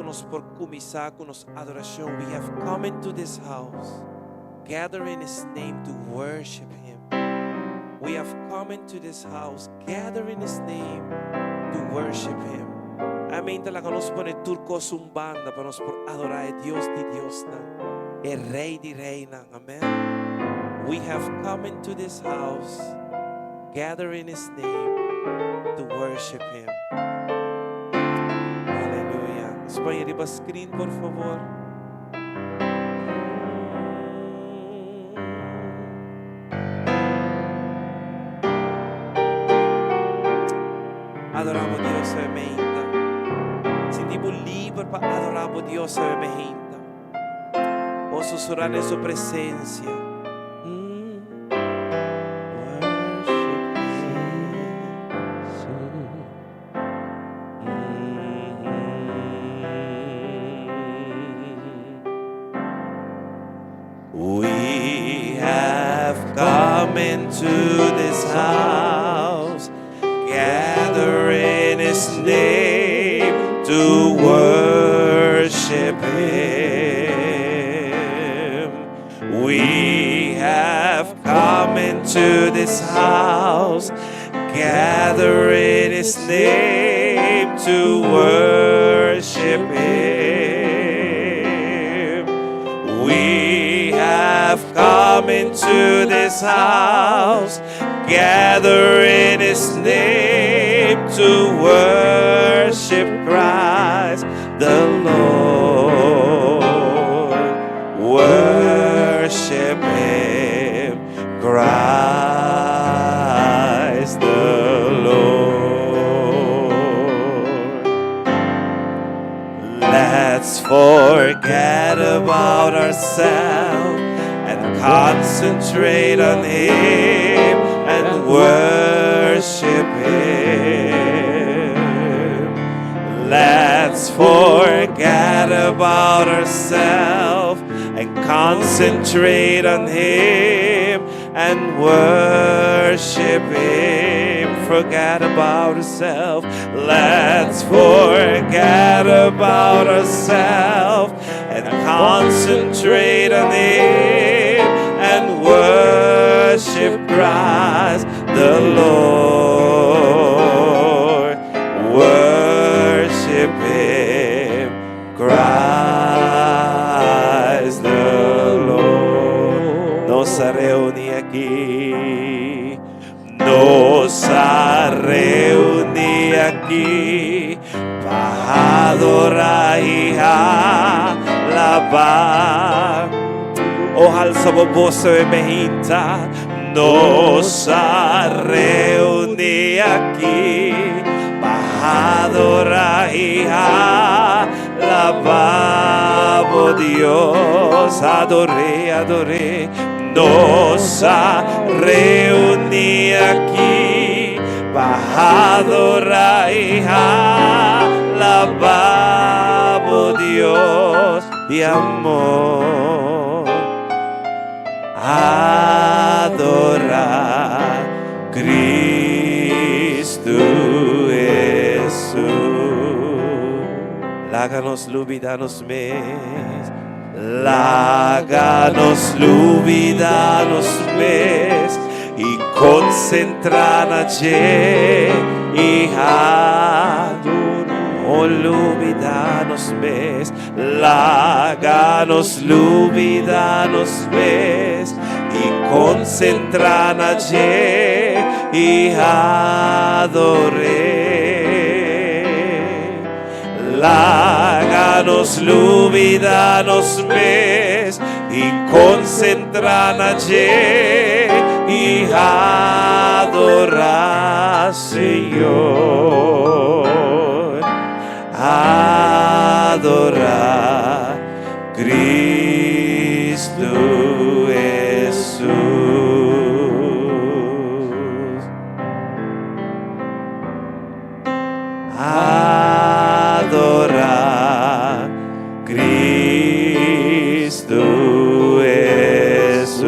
nos por kuminsá ku nos adorashon. We have come into this house, gather in His name to worship Him. We have come into this house, gather in His name to worship Him. Amèn. Ta laga nos pone tur kos un banda pa nos por adorá e Dios di Diosnan, e Rei di Reinan. Amèn. We have come into this house, gather in His name to worship Him. Aleluya. Nos pone riba screen, por fabor. Adorá bo Dios awe meinta. Sinti bo liber pa adorá bo Dios awe meinta. O susurá den su presensia. Mm. Worship Him. We have come into this house, gather in His name to worship Him. We have come into this house, gather in His name to worship Him. We have come into this house, gather in His name to worship Christ the Lord. Worship Him, Christ the Lord. Let's forget about ourselves and concentrate on Him and worship Him. Let's forget about ourselves and concentrate on Him and worship Him. Forget about ourselves. Let's forget about ourselves and concentrate on Him and worship Christ the Lord. Worship Him, Christ the Lord. Nos a reuní aki, nos a reuní aki pa adorá i alabá. Oh, alsa bo bos mainta. Nos a reuní aki pa adorá i alabá Dios. Ador'é, ador'é. Nos a reuní aki pa adorá i alabá Dios di amor. Adorá Kristu Hesus. Laga nos lubidá nos mes. Laga nos lubidá nos mes i konsentrá na dje i Oh, lubidá nos mes. Laga nos lubidá nos mes i konsentrá na dje i ador'é. Laga nos lubidá nos mes i konsentrá na dje i adorá Señor. Adorá Kristu Hesus. Adorá Kristu Hesus.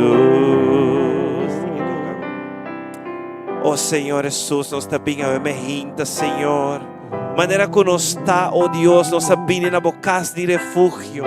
Oh Señor Hesus, nos ta bin awe mainta, Señor. Manera ku nos ta, o Dios, nos a bini na bo kas di refugio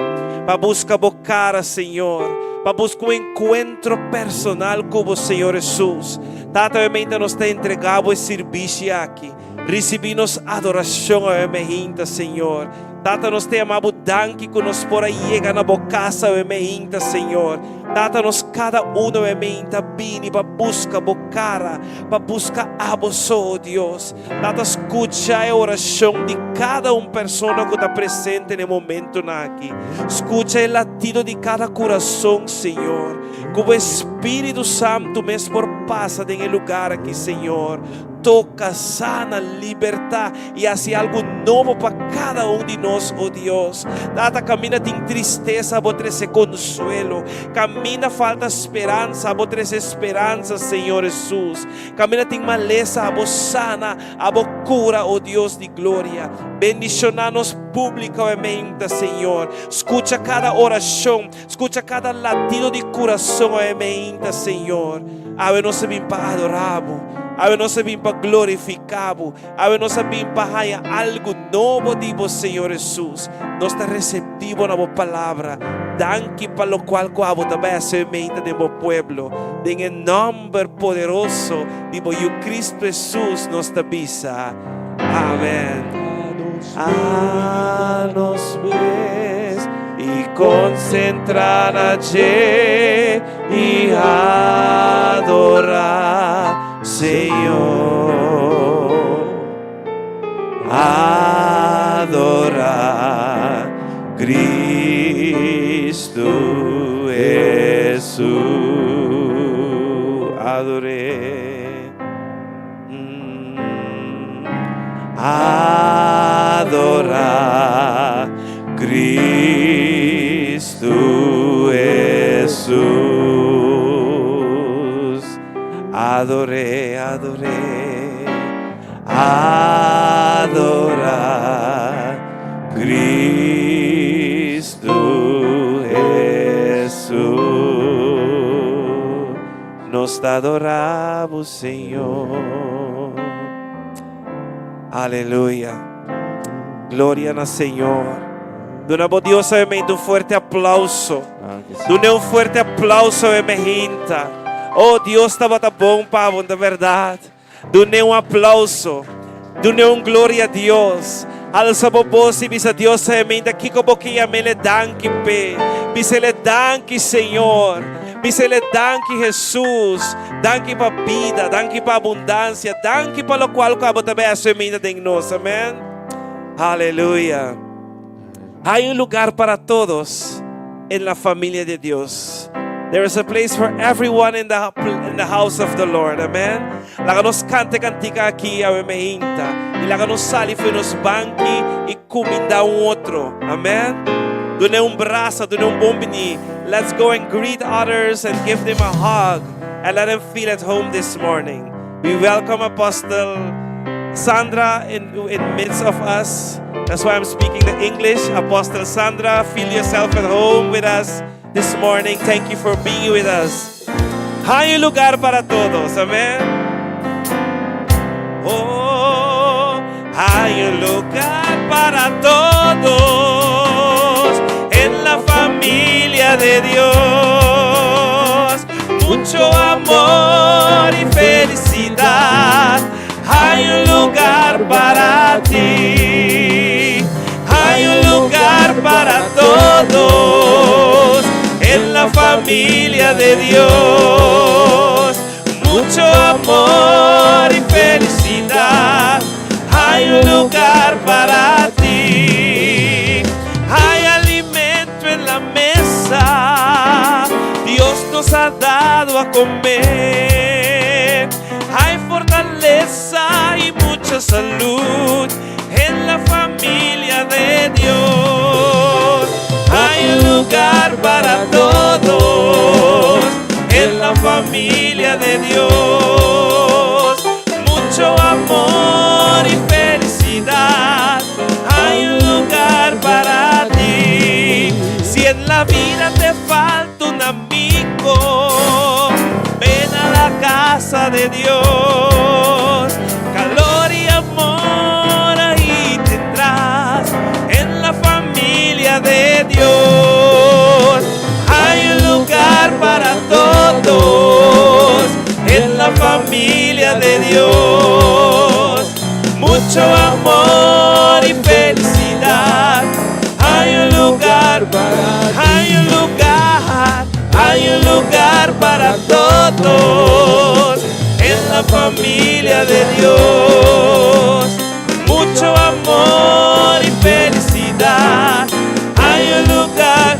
pa buska bo kara, Señor, pa buska un enkuentro personal ku bo, Señor Hesus. Tata, obviamente nos ta entregá bo e sirbishi aki. Risibí nos adorashon awe meinta, Señor. Tata, nos ta yama bo danki ku nos por a yega na bo kas awe meinta, Señor. Tata, nos kada uno awe meinta bini pa buska bo kara, pa buska abo so, o Dios. Tata, skucha e orashon di kada un persona ku ta presente na e momentonan aki. Skucha e latido di kada kurason, Señor. Ku bo Espíritu Santu mes por pasa den e lugar aki, Señor. Toka, sana, libertá i hasi algu nobo pa kada un di nos, o Dios. Tata, kaminda tin tristesa, bo trese konsuelo. Kaminda falta speransa, bo trese speransa, Señor Hesus. Kaminda tin malesa, abo sana, abo kura, o Dios di gloria. Bendishoná nos públikamente, Señor. Skucha kada orashon, skucha kada latido di kurason awe meinta, Señor. Awe nos a bin pa adorá bo. Awe nos a bin pa glorifiká bo. Awe nos a bin pa haña algu nobo di bo, Señor Hesus. Nos ta reseptivo na bo palabra. Danki pa lokual ku abo ta bai hasi awe meinta den bo pueblo. Den e nòmber poderoso di bo Yu Kristu Hesus nos ta bisa, Amèn. A nos mes i konsentrá na dje i adorá Señor. Adorá Cristo Hesus. Ador'é. Adorá Cristo Hesus. Ador'é, ador'é. Adorá Cristo Hesus. Nos ta adorá bo, Señor. Aleluya. Gloria na Señor. Duna bo Dios obviamente un fuerte aplauso. Duna un fuerte aplauso meinta. Oh, Dios tabata bon pa bo, di berdat. Duna un aplauso. Duna un gloria a Dios. Alsa bo bos i bisa Dios meinta kiko bo ke yam'é danki p'e. Bis'é danki, Señor. Bis'é danki, Jesus. Danki pa bida, danki pa abundansia, danki pa lokual ku abo ta bai hasi meinta den nos. Amèn. Aleluya. Hay un lugar para todos en la familia de Dios. There is a place for everyone in the house of the Lord. Amen. Laga nos kanta kantika aki awe meinta. I laga nos sali for di nos banki i kumindá un otro. Amen. Duna un brasa, duna un bon biní. Let's go and greet others and give them a hug and let them feel at home this morning. We welcome Apostle Sandra in midst of us. That's why I'm speaking the English. Apostle Sandra, feel yourself at home with us this morning. Thank you for being with us. Hay un lugar para todos. Amén. Oh, hay un lugar para todos en la familia de Dios. Mucho amor y felicidad. Hay un lugar para ti. Hay un lugar para todos en la familia de Dios. Mucho amor y felicidad. Hay un lugar para ti. Hay alimento en la mesa. Dios nos ha dado a comer. Hay fortaleza y mucha salud en la familia de Dios. Hay un lugar para todos en la familia de Dios. Mucho amor y felicidad. Hay un lugar para ti. Si en la vida te falta un amigo, ven a la casa de Dios. Calor y amor ahí. de Dios. Hay un lugar para todos en la familia de Dios. Mucho amor y felicidad. Hay un lugar para, hay un lugar, hay un lugar para todos en la familia de Dios. Mucho amor y felicidad. Hay un lugar,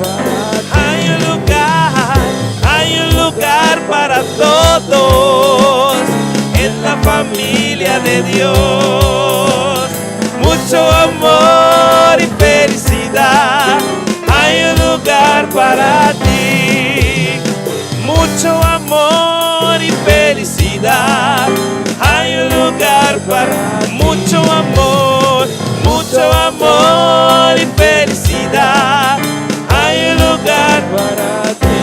hay un lugar, hay un lugar para todos en la familia de Dios. Mucho amor y felicidad. Hay un lugar para ti. Mucho amor y felicidad. Hay un lugar para mucho amor y felicidad. Hay un lugar para ti.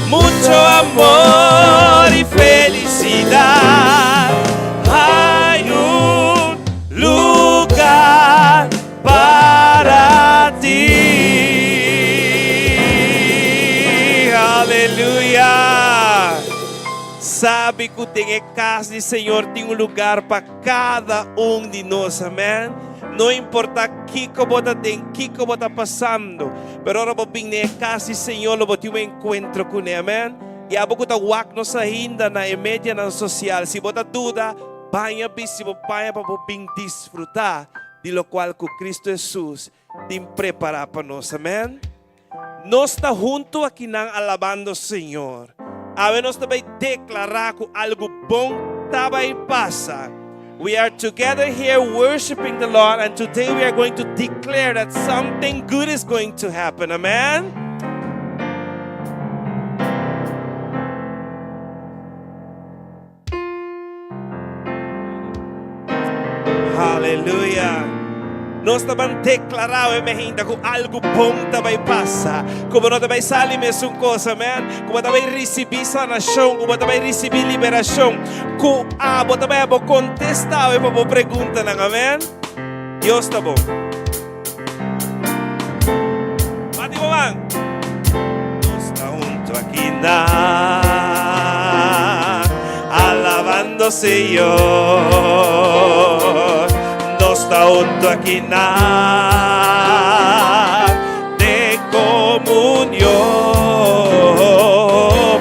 Mucho amor y felicidad. Hay un lugar para ti. Aleluya. Sabi ku den e kas di Señor tin un lugá pa kada un di nos, amèn. No importá kiko bo ta den, kiko bo ta pasando, pero ora bo bin na kas di Señor, bo tin un enkuentro kuné, amèn. I abo ku ta wak nos ainda na medionan sosial, si bo ta duda, baña bisti bo paña pa bo bin disfrutá di lokual ku Kristu Hesus tin prepará pa nos, amèn. Nos ta huntu akinan alabando Señor. Awe nos ta bai deklará ku algu bon ta bai pasa. We are together here worshiping the Lord, and today we are going to declare that something good is going to happen. Amen. Aleluya. Nos ta bai deklará ainda ku algu bon ta bai pasa. Ku no ta bai sali mesun kos, amèn. Ku bo ta bai risibí sanashon, ku bo ta bai risibí liberashon. Ku abo ta bai abo kontestá pa bo preguntanan, amèn. Dios ta bon. Bati man. Nos ta huntu akinan, alabando Señor. Nos ta huntu akinan, den komunion.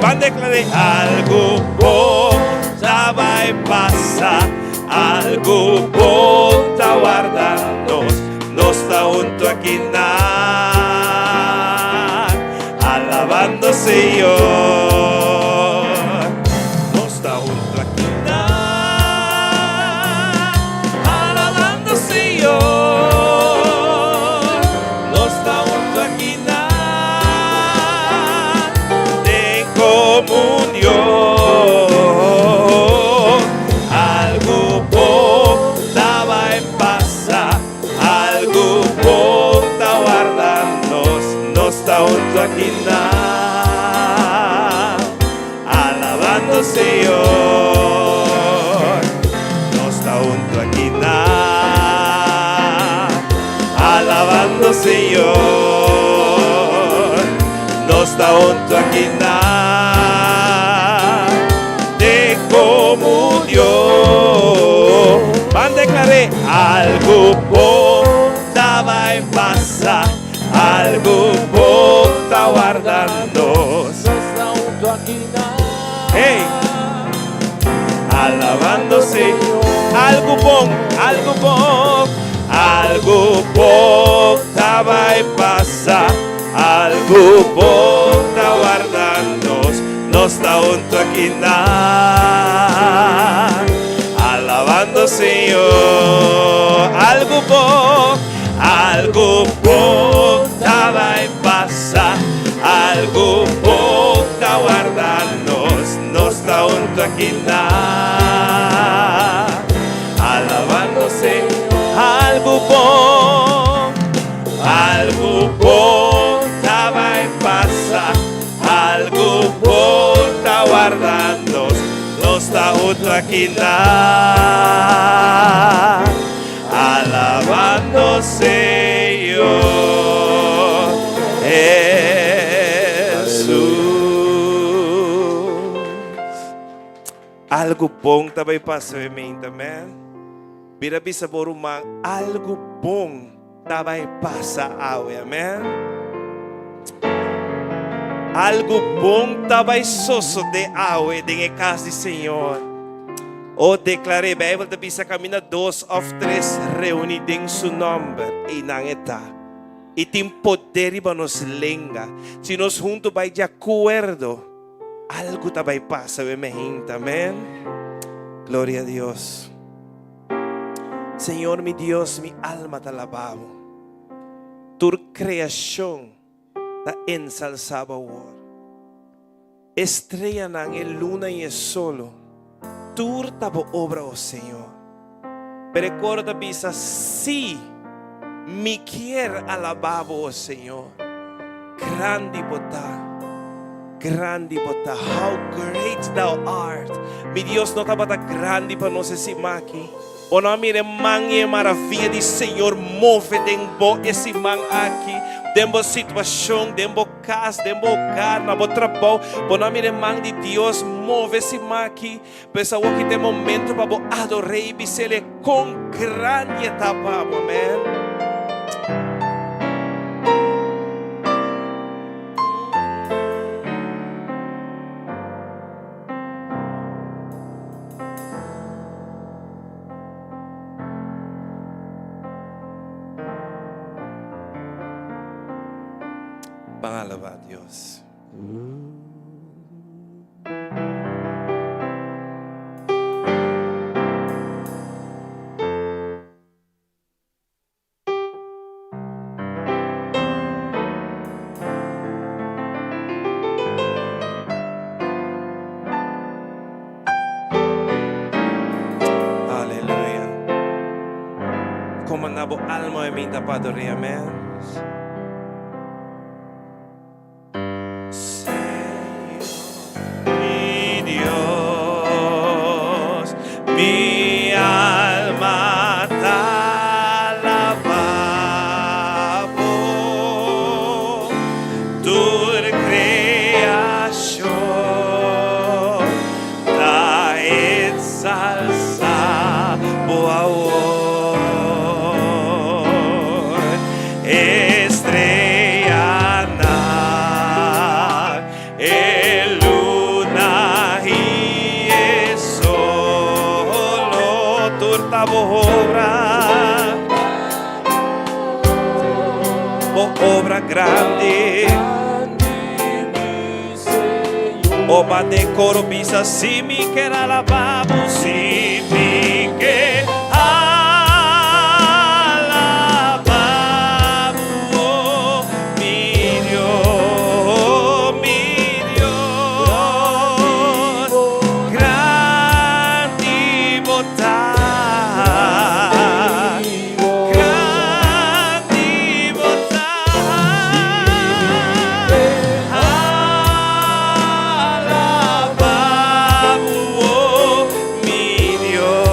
Ban deklará algu bon ta bai pasa, algu bon ta wardando. Nos ta huntu akinan, alabando Señor. Nos ta huntu akinan, alabando Señor. Nos ta huntu akinan, den komunion. Algu bon ta bai pasa, algu bon ta wardando. Nos ta huntu akinan, alabando Señor. Nos ta huntu akinan, alabando Señor. Nos ta huntu akinan, den komunion. Ban deklará algu bon ta bai pasa, algu bon ta wardando. Nos ta huntu akinan. Hey! Alabando Señor. Algu bon, algu bon, algu bon ta bai pasa, algu bon ta wardando. Nos ta huntu akinan, alabando Señor. Algu bon ta bai pasa, algu bon ta wardando. Nos ta huntu akinan, alabando Señor. Algu bon ta bai pasa, algu bon ta wardando. Nos ta huntu akinan, alabando Señor. Algu bon ta bai pasa e meinta, amen. Bira bisa bo ruman, algu bon ta bai pasa awe, amen. Algu bon ta bai sosodé awe den e kas di Señor. O deklar'é, Beibel ta bisa kaminda dos òf tres reuní den su nòmber, einan e ta. I tin poder riba nos lenga. Si nos huntu bai di akuerdo, Algu ta bai pasa we mehinta, amen. Gloria a Dios. Señor mi Dios, mi alma ta alabá bo. Tur kreashon ta ensalsá bo awor. E streanan, e luna i e solo, tur ta bo obra, o Señor. Pero e koro ta bisa, Sí, mi kier alabá bo, o Señor. Grandi bo ta, grandi bo ta. How great thou art. Mi Dios no tabata grandi pa nos e siman aki. Bo no a mira e man i e maravia di Señor move den bo e siman aki, den bo situashon, den bo kas, den bo hogar, na bo trabou. Bo no a mira e man di Dios move e siman aki. Pues awor ki ta e momento pa bo ador'é i bis'el e kon grandi e ta pa bo. Amen. Ban alabá Dios. Aleluya. Komandá bo alma e minta pa ador'é. Amèn. Señor mi Dios, mi alma ta alabá bo. Tur creacion ta exalsá bo awor. Estreanan, e luna i e solo, tur ta bo obra, bo obra grandi. O bate coro bisa si mi ker alaba bo, si mi ker alaba bo, oh mi Dios, mi Dios, grandi bo ta, grandi bo ta. Alaba bo, mi Dios,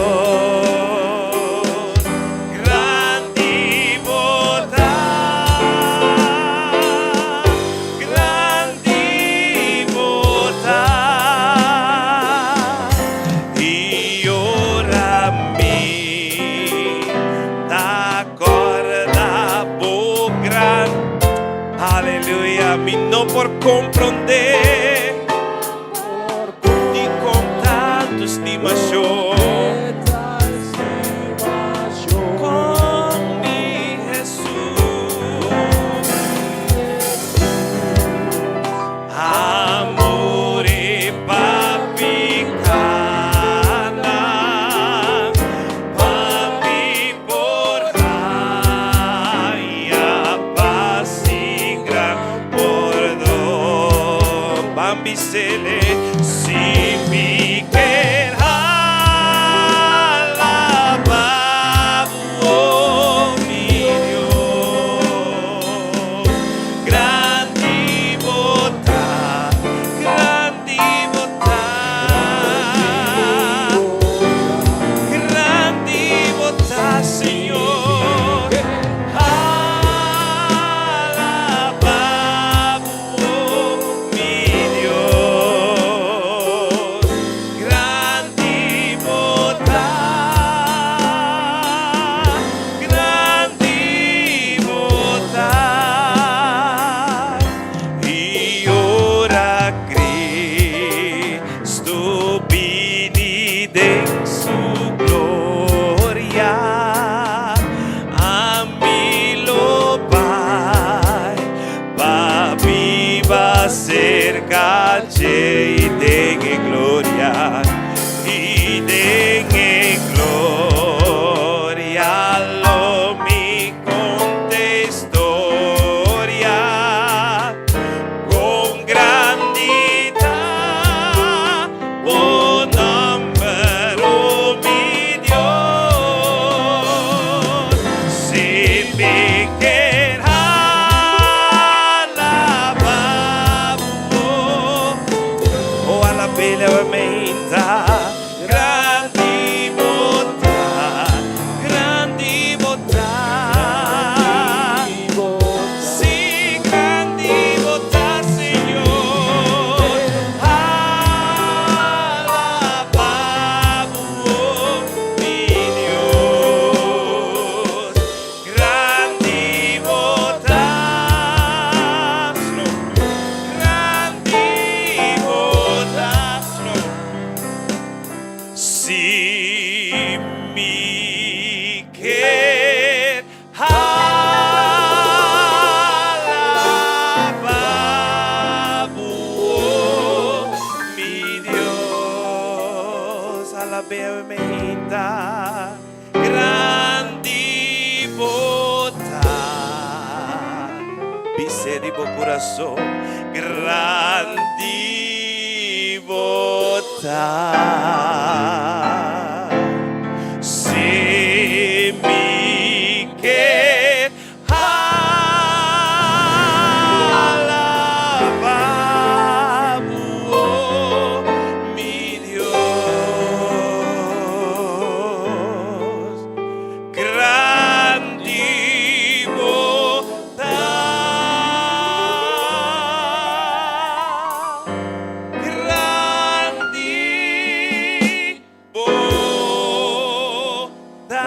grandi bo ta, grandi bo ta. I ora mi ta Corda bo gran Aleluya mi no por comprende Di con tanto stimacion Con mi Jesus A muri pa picanan Pa mi por haya pas i gran pordon. Ban bis'ele, Si mi ker alabá bo, o mi Dios. Grandi bo ta, grandi bo ta. Grandi bo ta, Señor. Alabá bo, mi Dios. serka dje i den e gloria, i den e gloria lo mi konta e historia kon grandi ta bo nòmber, o mi Dios. Si mi kier alabá bo, o alab'é mainta. Grandi bo ta, grandi bo ta. Si, grandi bo ta, Señor. Alabá bo, mi Dios. Grandi bo ta, Grandi bo ta. Si mi kier alabá bo, mi Dios, alab'é mainta. Grandi bo ta, bis'é di bo kurason, grandi bo ta. Si mi kier alabá bo, mi Dios. Grandi bo ta. Grandi bo ta.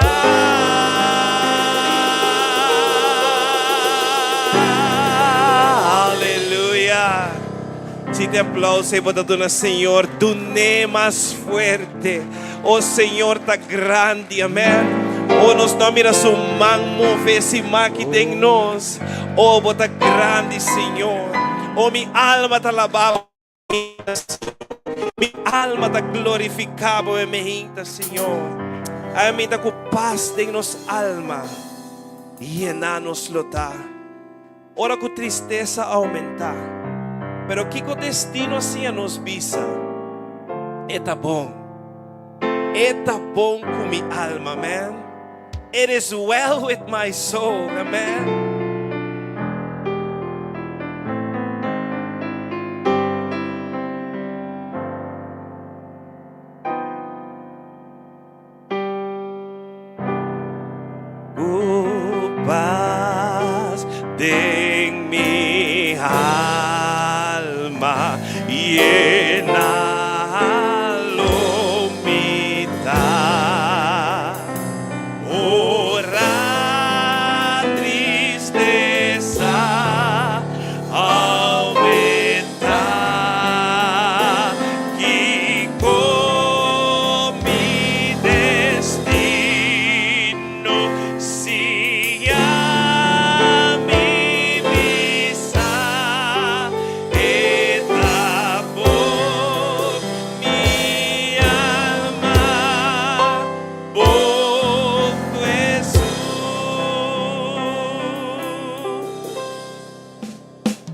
Aleluya. Si tin aplouso, bo ta duna Señor, dun'é mas fuerte. O Señor ta grandi, amèn. O nos no mira su man move si maki den nos. O bo ta grandi, Señor. O mi alma ta alabá. Mi alma ta glorifiká bo mainta, Señor. Amèn, ta ku pas den nos alma. Yena nos lo ta. Ora ku tristesa oumentá. Pero kiko destino a nos bisa. E ta bon. E ta bon ku mi alma, amèn. It is well with my soul, amen. Ku pas den mi alma, yená lo mi ta. Ora tristesa oumentá, kiko mi destino siña mi bisa, e ta bon mi alma, bon Jesus.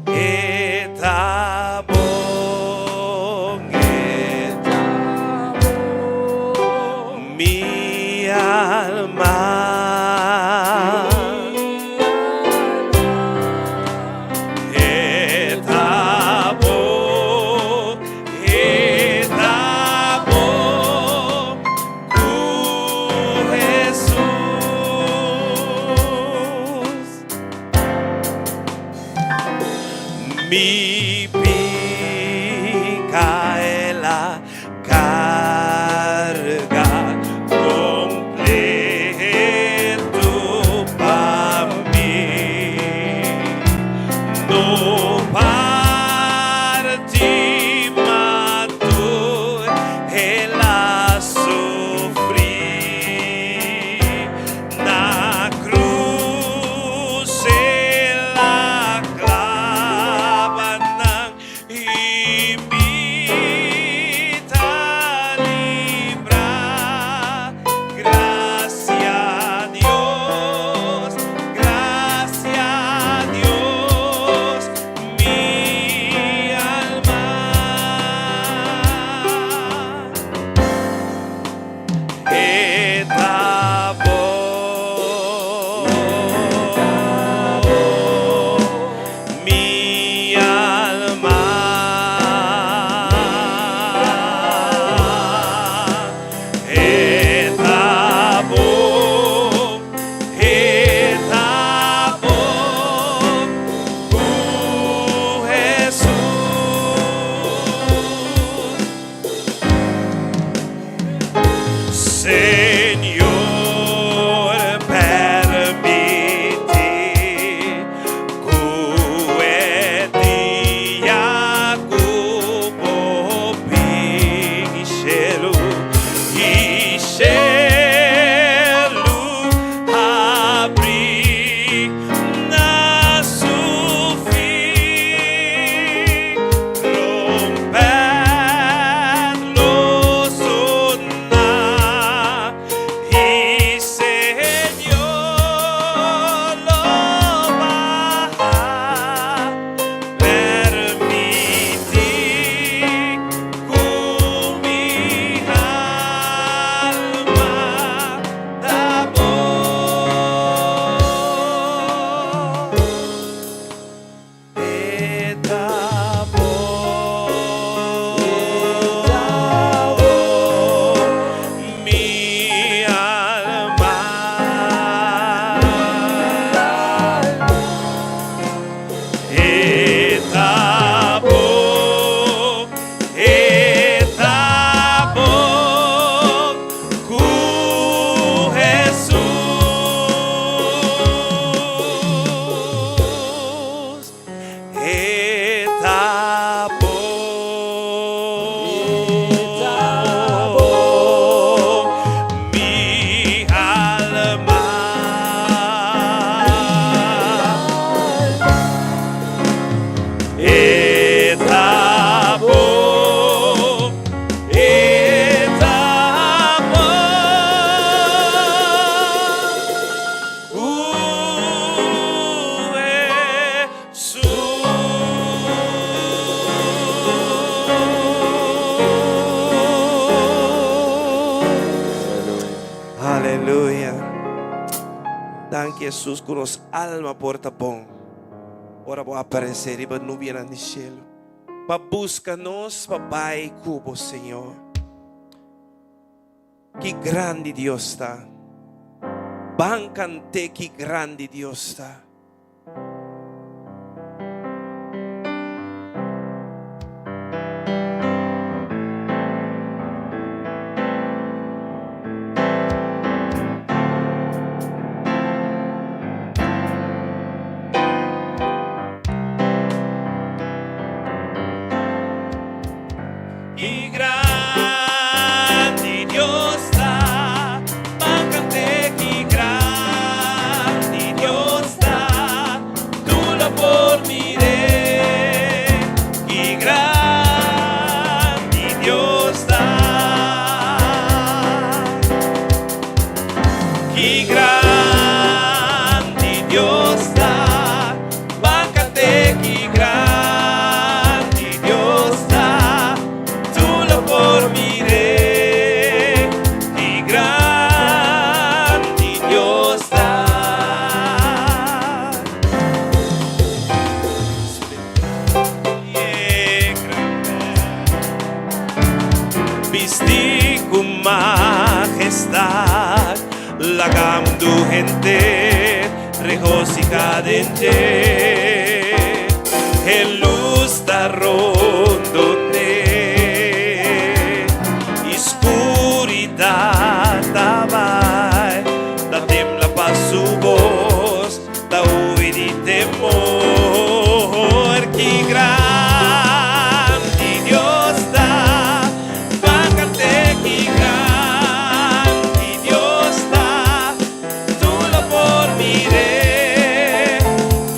E ta bon, e ta bon, mi alma. E ta bon, e ta bon, ku Jesus. Mi piká el a karga kompleto pa mi. No parti ma tur el a sufri. Na krus el a klaba nan. Danki Hesus ku nos alma por ta bon ora bo aparesé riba nubianan di shelu pa buska nos pa bai ku bo, Señor. Ki grandi Dios ta! Ban kant'é ki grandi Dios ta! Ki grandi Dios ta, ban kant'é ki grandi Dios ta, tur lo por mir'é. Ki grandi Dios ta. Ki grandi Dios ta. Ban kant'é ki grandi Dios ta, tur lo por mir'é. Ki grandi Dios ta. E Bistí ku mahestat, laga mundu henter regosihá den dje. E lus ta rondon'é, i skuridat ta bai, ta tembla pa su bos, ta hui di temor. Ki grandi Dios ta, ban kant'é ki grandi Dios ta, tur lo por mir'é.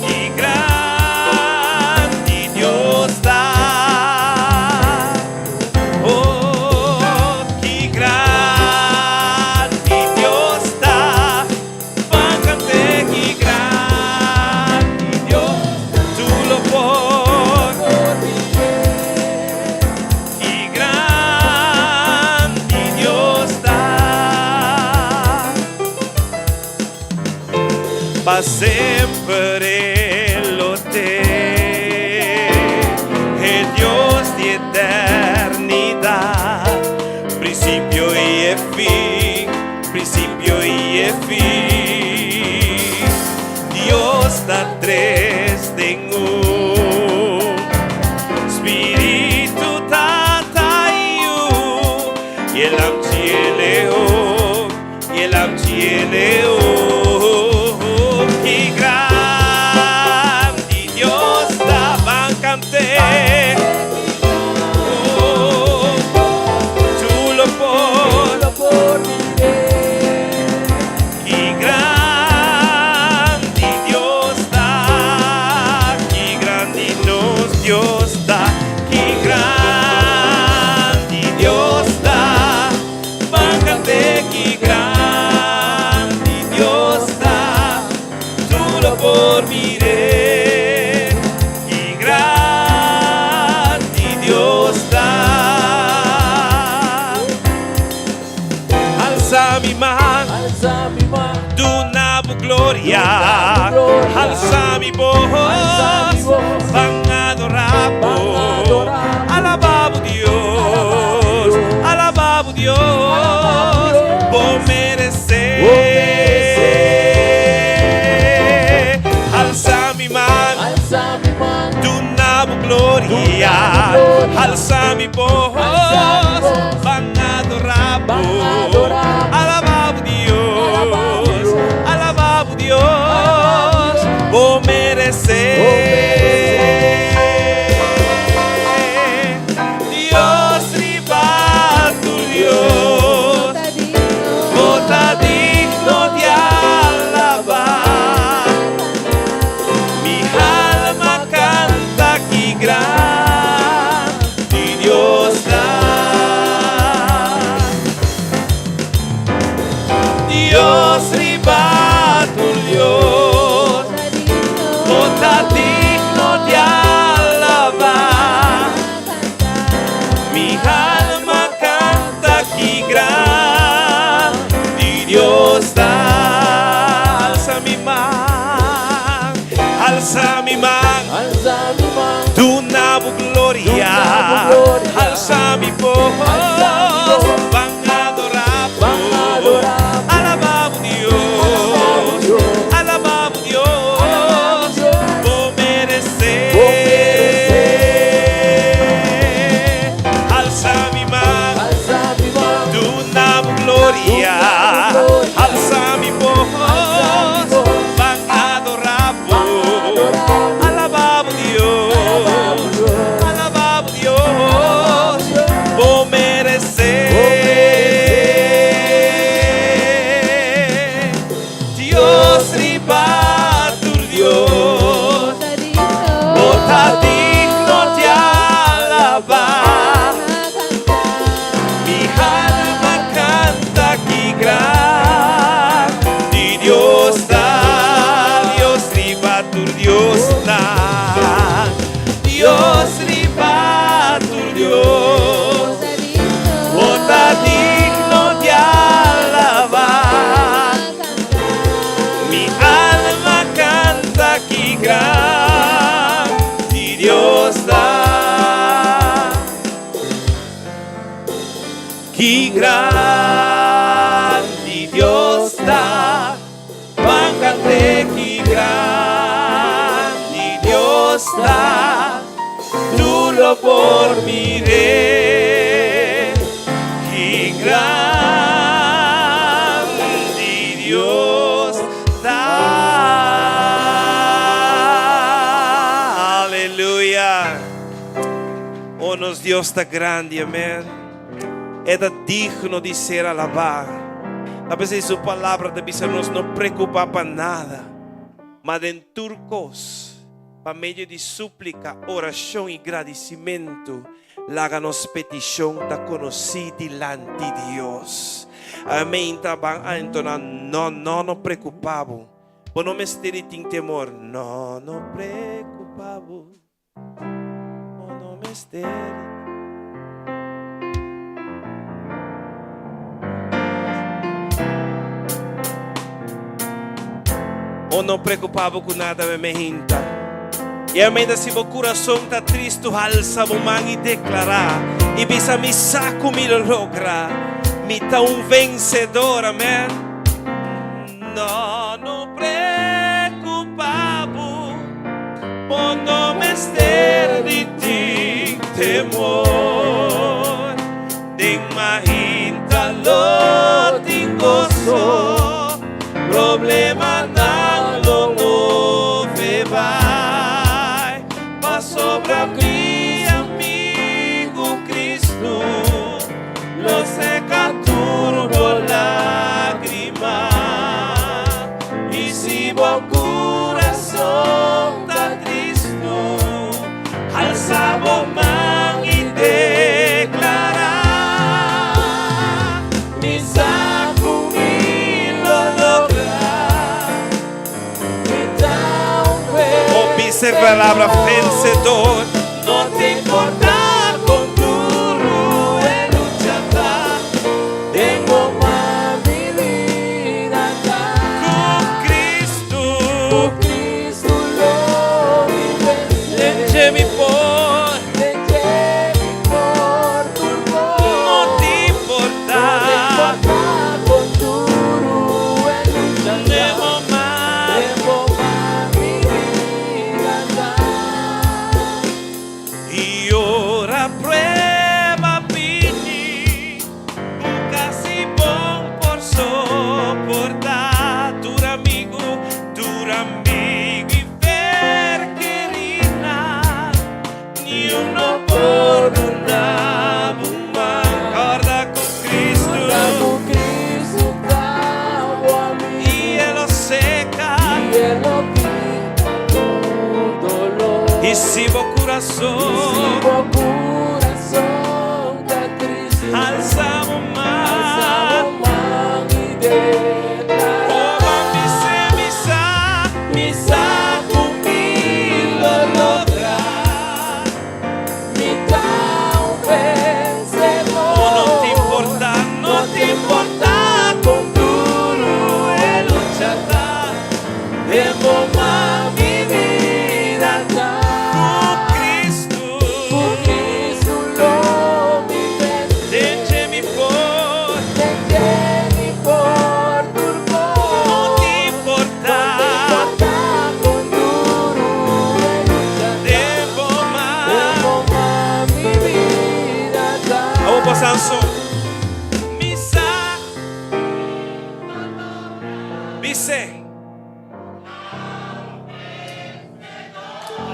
Ki grandi Dios ta. Oh, ki grandi Dios ta, ban kant'é ki grandi Dios, tur lo por. Ki grandi Dios ta. Pa semper lo t'e, e Dios di eternidat, prinsipio i fin, prinsipio i fin. Dios ta tres den un, Spiritu, Tata i Yu, i e Lamchi e Leon, i e Lamchi e Leon. Ki grandi Dios ta, ban kant'é. Oh, tur lo por. Ki grandi Dios ta, ki grandi nos Dios ta, ki grandi Dios ta, ban kant'é ki grandi Dios ta, tur lo por mir'é, ki grandi Dios ta. Alsa mi man, Alsa mi man, duna bo gloria, Duna bo gloria. Alsa mi bos, Alsa mi bos, ban adorá bo, Ban adorá bo. Alabá bo Dios, Alabá bo alabá bo Dios, Alabá bo Dios. Bo meresé. Bo meresé. Alsa mi man, Alsa mi man, duna bo gloria, Duna bo gloria. Alsa mi bos, Alsa mi bos, ban adorá bo, Ban adorá bo. Alabá bo Dios, Alabá bo Dios. Alabá bo Dios, Alabá bo Dios. Bo meresé. Bo meresé. Dios riba tur Dios, Bo ta digno di alabá. Mi alma kanta ki grandi Dios. Alsa mi man. Duna bo gloria. Alsa mi voz. Ban adora bo. Alaba bo Dios. Alaba bo Dios. Bo merece. Alsa mi man. Duna bo gloria. Alsa mi voz. Ban adora bo. Alaba bo Dios. Alaba bo Dios. Bo merece. Dios riba tur Dios. Bo ta digno di alaba. Mi alma canta ki grandi Dios ta. Dios riba tur Dios ta. Dios riba tur Dios. Bo ta digno di alaba. Mi alma canta ki grandi Dios ta. Ki grandi Dios ta. Ban cant'e ki grandi Dios ta. Tur lo por mir'e. Ki grandi Dios ta. Aleluya. Oh, nos Dios ta grandi, amen. E ta digno di ser alaba. Apesar di su palabra ta bisa nos no preocupa pa nada, ma den tur cos, pa medio di suplica, oracion y gradicimento, laga nos peticion ta conoci dilanti Dios. Amen. Ta ban a entona "No, no, no preocupa bo. Bo no mester di tin temor. No, no preocupa bo. Bo no mester. O no preocupa bo cu nada me hinta. Y amén, si bo curason ta tristo, halsa bo man y declara. Y bisa mi sa cu mi lo logra. Mi ta un vencedor, amen. No, no preocupa bo. Bo no mester di tin temor. Den mainta lo tin goso. Problema nan lo move bay. Pasobra mi amigo Cristo lo seca tur bo lagrima. Y si bo curason ta tristo, halsa bo man y declara: Mi sa cu mi lo logra. Oh, bisa palabra vencedor. No ta importa con duro e lucha ta. Tengo más mi vida Cu Cristo. Cristo lo mi vence. Den mi por. Den mi por tur No ta importa. No con duro e lucha. Debo mas. Debo más mi vida. Y ora prueba bini, casi bon por soporta. Tur amigo, tur amigo y ser querida, ni uno por una Corda cu Cristo, Cu Cristo ta bo amigo. Y E lo seca. Y E lo quita tur dolor. Y si bo curason, Si bo curason ta tristo, halsa bo Alsa man. Man y declara. Oh, mi sa, mi sa, mi sa cu mi lo logra. Mi ta un vencedor. Oh, no ta importa, no ta importa con duro e lucha ta. Debo más mi vida.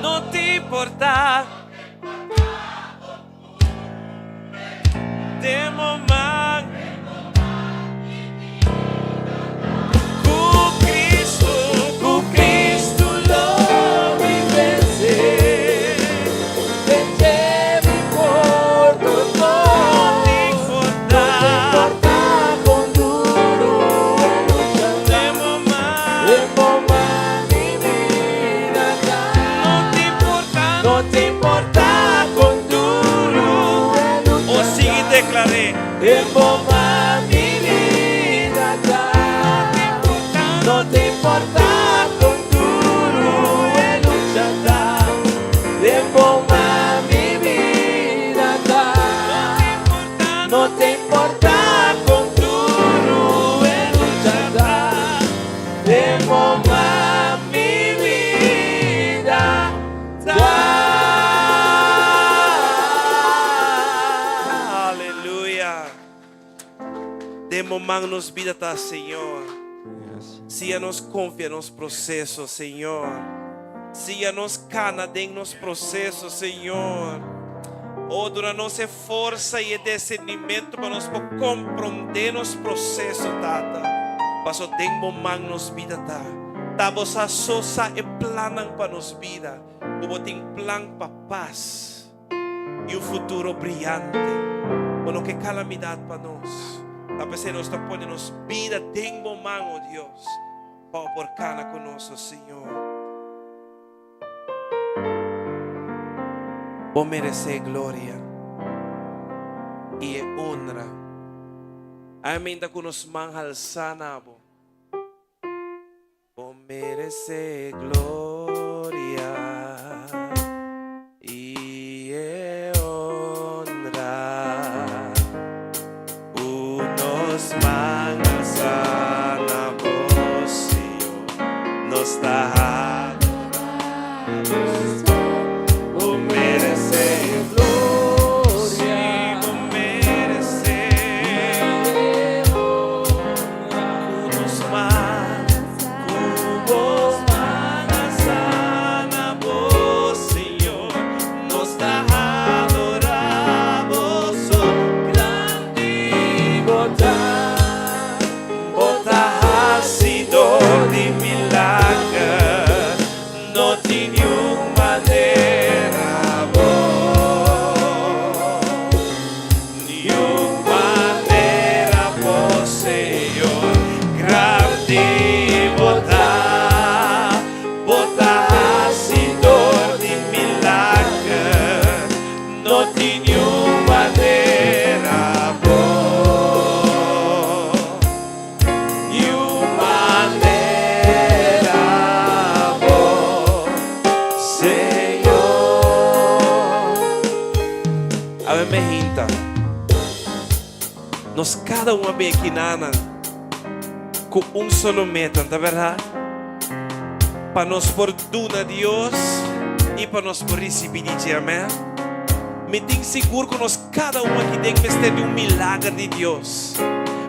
No ta importá. Den bo man. Ku Kristu, ku Kristu lo mi vense. Vense mi por No No ta importá. importá kon duru e lucha. Den bo man. Den bo man mi bida ta. No ta importá. No ta importá kon duru e lucha. O sigui deklará. Den bo man mi bida ta. No ta importá kon duru e lucha ta. Den bo man mi bida ta. No ta importá kon duru e lucha ta. Den bo man mi bida ta. Aleluya. Den bo man nos bida ta, Señor. Siña nos konfia nos proseso, Señor. Siña nos kana den nos proseso, Señor. O duna nos e forsa i disernimentu pa nos por komprondé nos proseso, Tata. Paso den bo man nos bida ta. Ta bo so sa e plan pa nos bida. Ku tin plan pa pas i un futuro briante. Bo no ke kalamidat pa nos. Apesar nos ta pone nos bida den bo man, oh Dios. Pa por kana ku nos, Señor. Bo meresé gloria i honra. Amèn. Ku nos man halsá na bo. Bo meresé gloria i honra. Ku nos man halsá na bo, Señor. Nos ta Bo meresé Gloria. Bo meresé ku nos man, ku nos man halsá na bo, Señor. Nos ta adorá bo so. Grandi bo ta, Bo ta hasidó di milager, no tin un manera bo, niun manera bo, Señor. Grandi bo ta, bo ta hasidó di milager, no tin un manera bo. Niun manera bo, Señor. Awe mainta. Nos kada un a bin akinan ku un solo meta, ta berdat? Pa nos por duna Dios i pa nos por risibí di dje, amèn? Mi ta sigur ku nos kada un aki tin mester di un milager di Dios.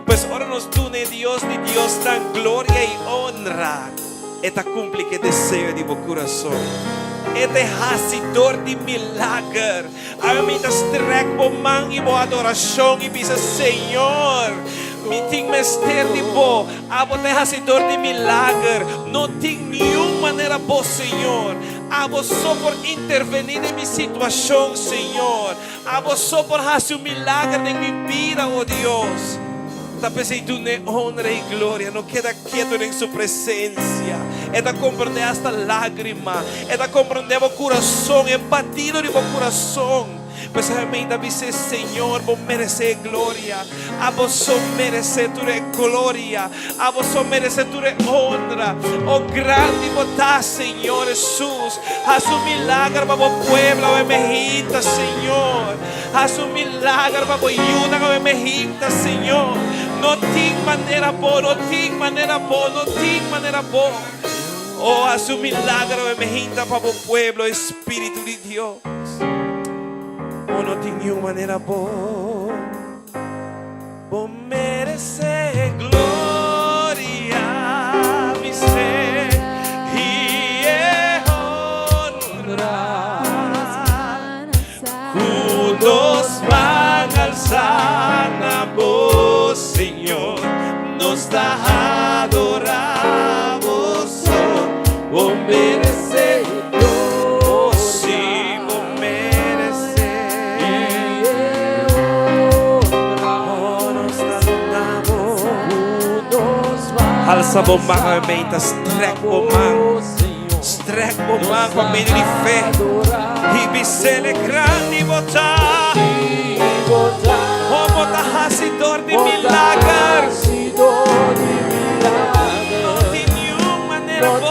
Pues ora nos duna Dios di Dios ta gloria i honra. E ta kumpli ku e deseo di bo kurason. E ta hasidó di milager. Awe mi ta strek bo man i bo adorashon i bisa: Señor, mi tin mester di bo. Abo ta hasidó di milager. No tin niun manera bo, Señor. Abo so por intervení den mi situashon, Señor. Abo so por hasi un milager den mi bida, oh Dios. Ta p'esei dun'é honra i gloria. No keda ketu den su presensia. E ta komprondé hasta lágrima. E ta komprondé bo kurason, e batido di bo kurason. Pues amèn, bisa: Señor, bo meresé gloria. Abo so meresé tur gloria. Abo so meresé tur honra. Oh grandi bo ta, Señor Hesus. Hasi un milager pa bo pueblo, awe mainta, Señor. Hasi un milager pa bo yunan, awe mainta, Señor. No tin manera bo, no tin manera bo, no tin manera bo. Oh, hasi un milager awe mainta pa bo pueblo, Spiritu di Dios. Oh, no tin ningun manera bo. Bo meresé gloria, mi ser, i honra. Señor. Nos ta adorá Bo so. Bo meresé Oh, sí, Bo meresé. I e honra. Oh, nos ta duna Bo. Nos Alsa bo man menta, strek bo man. Strek bo man pa medio di fe. I bis'Ele grandi Bo ta. Oh, Bo ta hasidor di milager. No tin niun manera bo.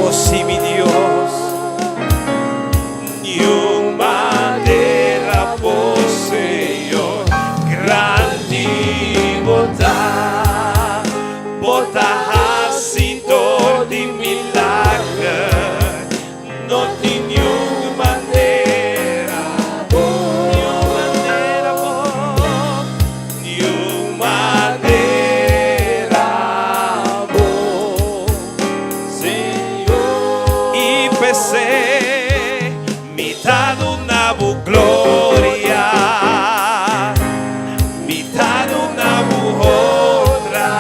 Oh, sí, mi Dios. Niun manera bo, Señor. Grandi Bo ta. Bo ta hasidor di milager. No tin niun manera. Niun manera bo. Niun manera bo. I p'esei, mi ta duna Bo gloria, mi ta duna Bo honra,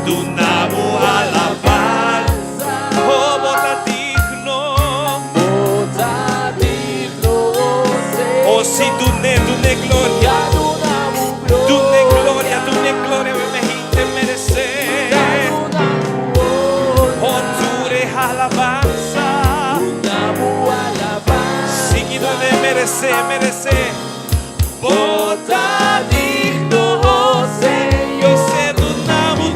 duna Bo alabansa, oh, Bo ta digno. Oh, sí, dun'E, dun'E gloria, dun'E gloria, dun'E gloria, mi meresé. Oh, tur e alabansa. Sigui dun'E meresé, meresé. Bo ta digno, Señor. Duna Bo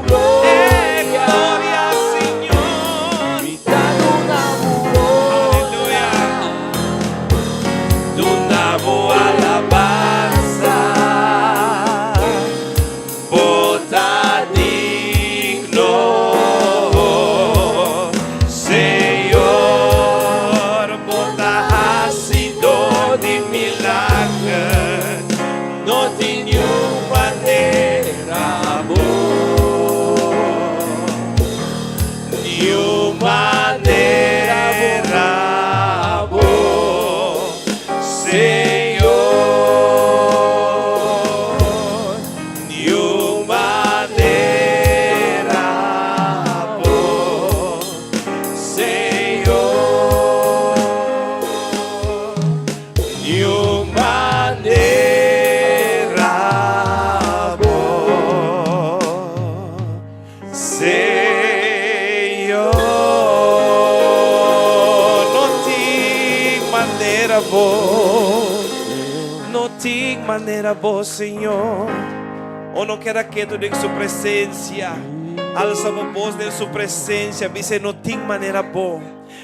tur e gloria, Señor. Aleluya. Duna Bo alabansa. Bo ta digno, Señor. Bo ta hasidor di milager. No tin niun manera bo. Niun manera bo, Señor. Niun manera bo, Señor. Niun manera bo, Señor. No tin manera bo, no tin manera bo, Señor. O no keda ketu den su presensia. Alsa bo bos den su presensia. Bisa no tin manera bo.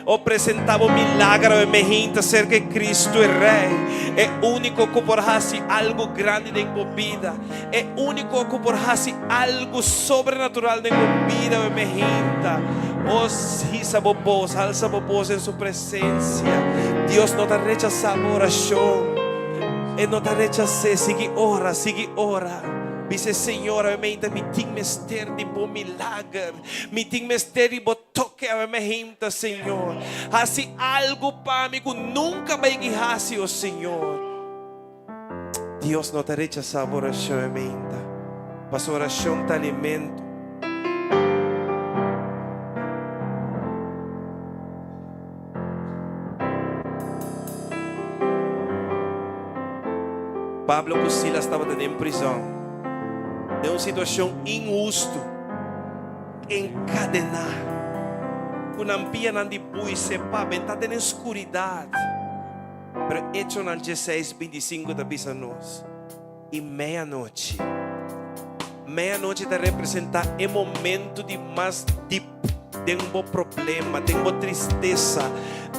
O presentá bo milager mainta serka Kristu e Rei. E úniko ku por hasi algu grandi den bo bida. E úniko ku por hasi algu sobrenatural den bo bida mainta. O hisa bo bos, alsa bo bos den su presensia. Dios no ta rechasá bo orashon. E no ta rechasá. Sigui ora, sigui ora. Bisa Señor, mainta mi tin mester di bo milager. Mi tin mester di bo toke mainta, Señor. Hasi algu pa mi ku nunca m'a hasi, oh Señor. Dios no ta rechasá bo orashon mainta. Paso orashon ta alimento. Pablo ku Silas tabata den prizòn. Den un situashon inhustu. Enkadená. Ku nan pianan di bui sepa, bentá den skuridat. Pero Echonan 16, 25 ta bisa nos. I meianochi. Meianochi ta representá e momento di mas diep den bo problema, den bo tristesa,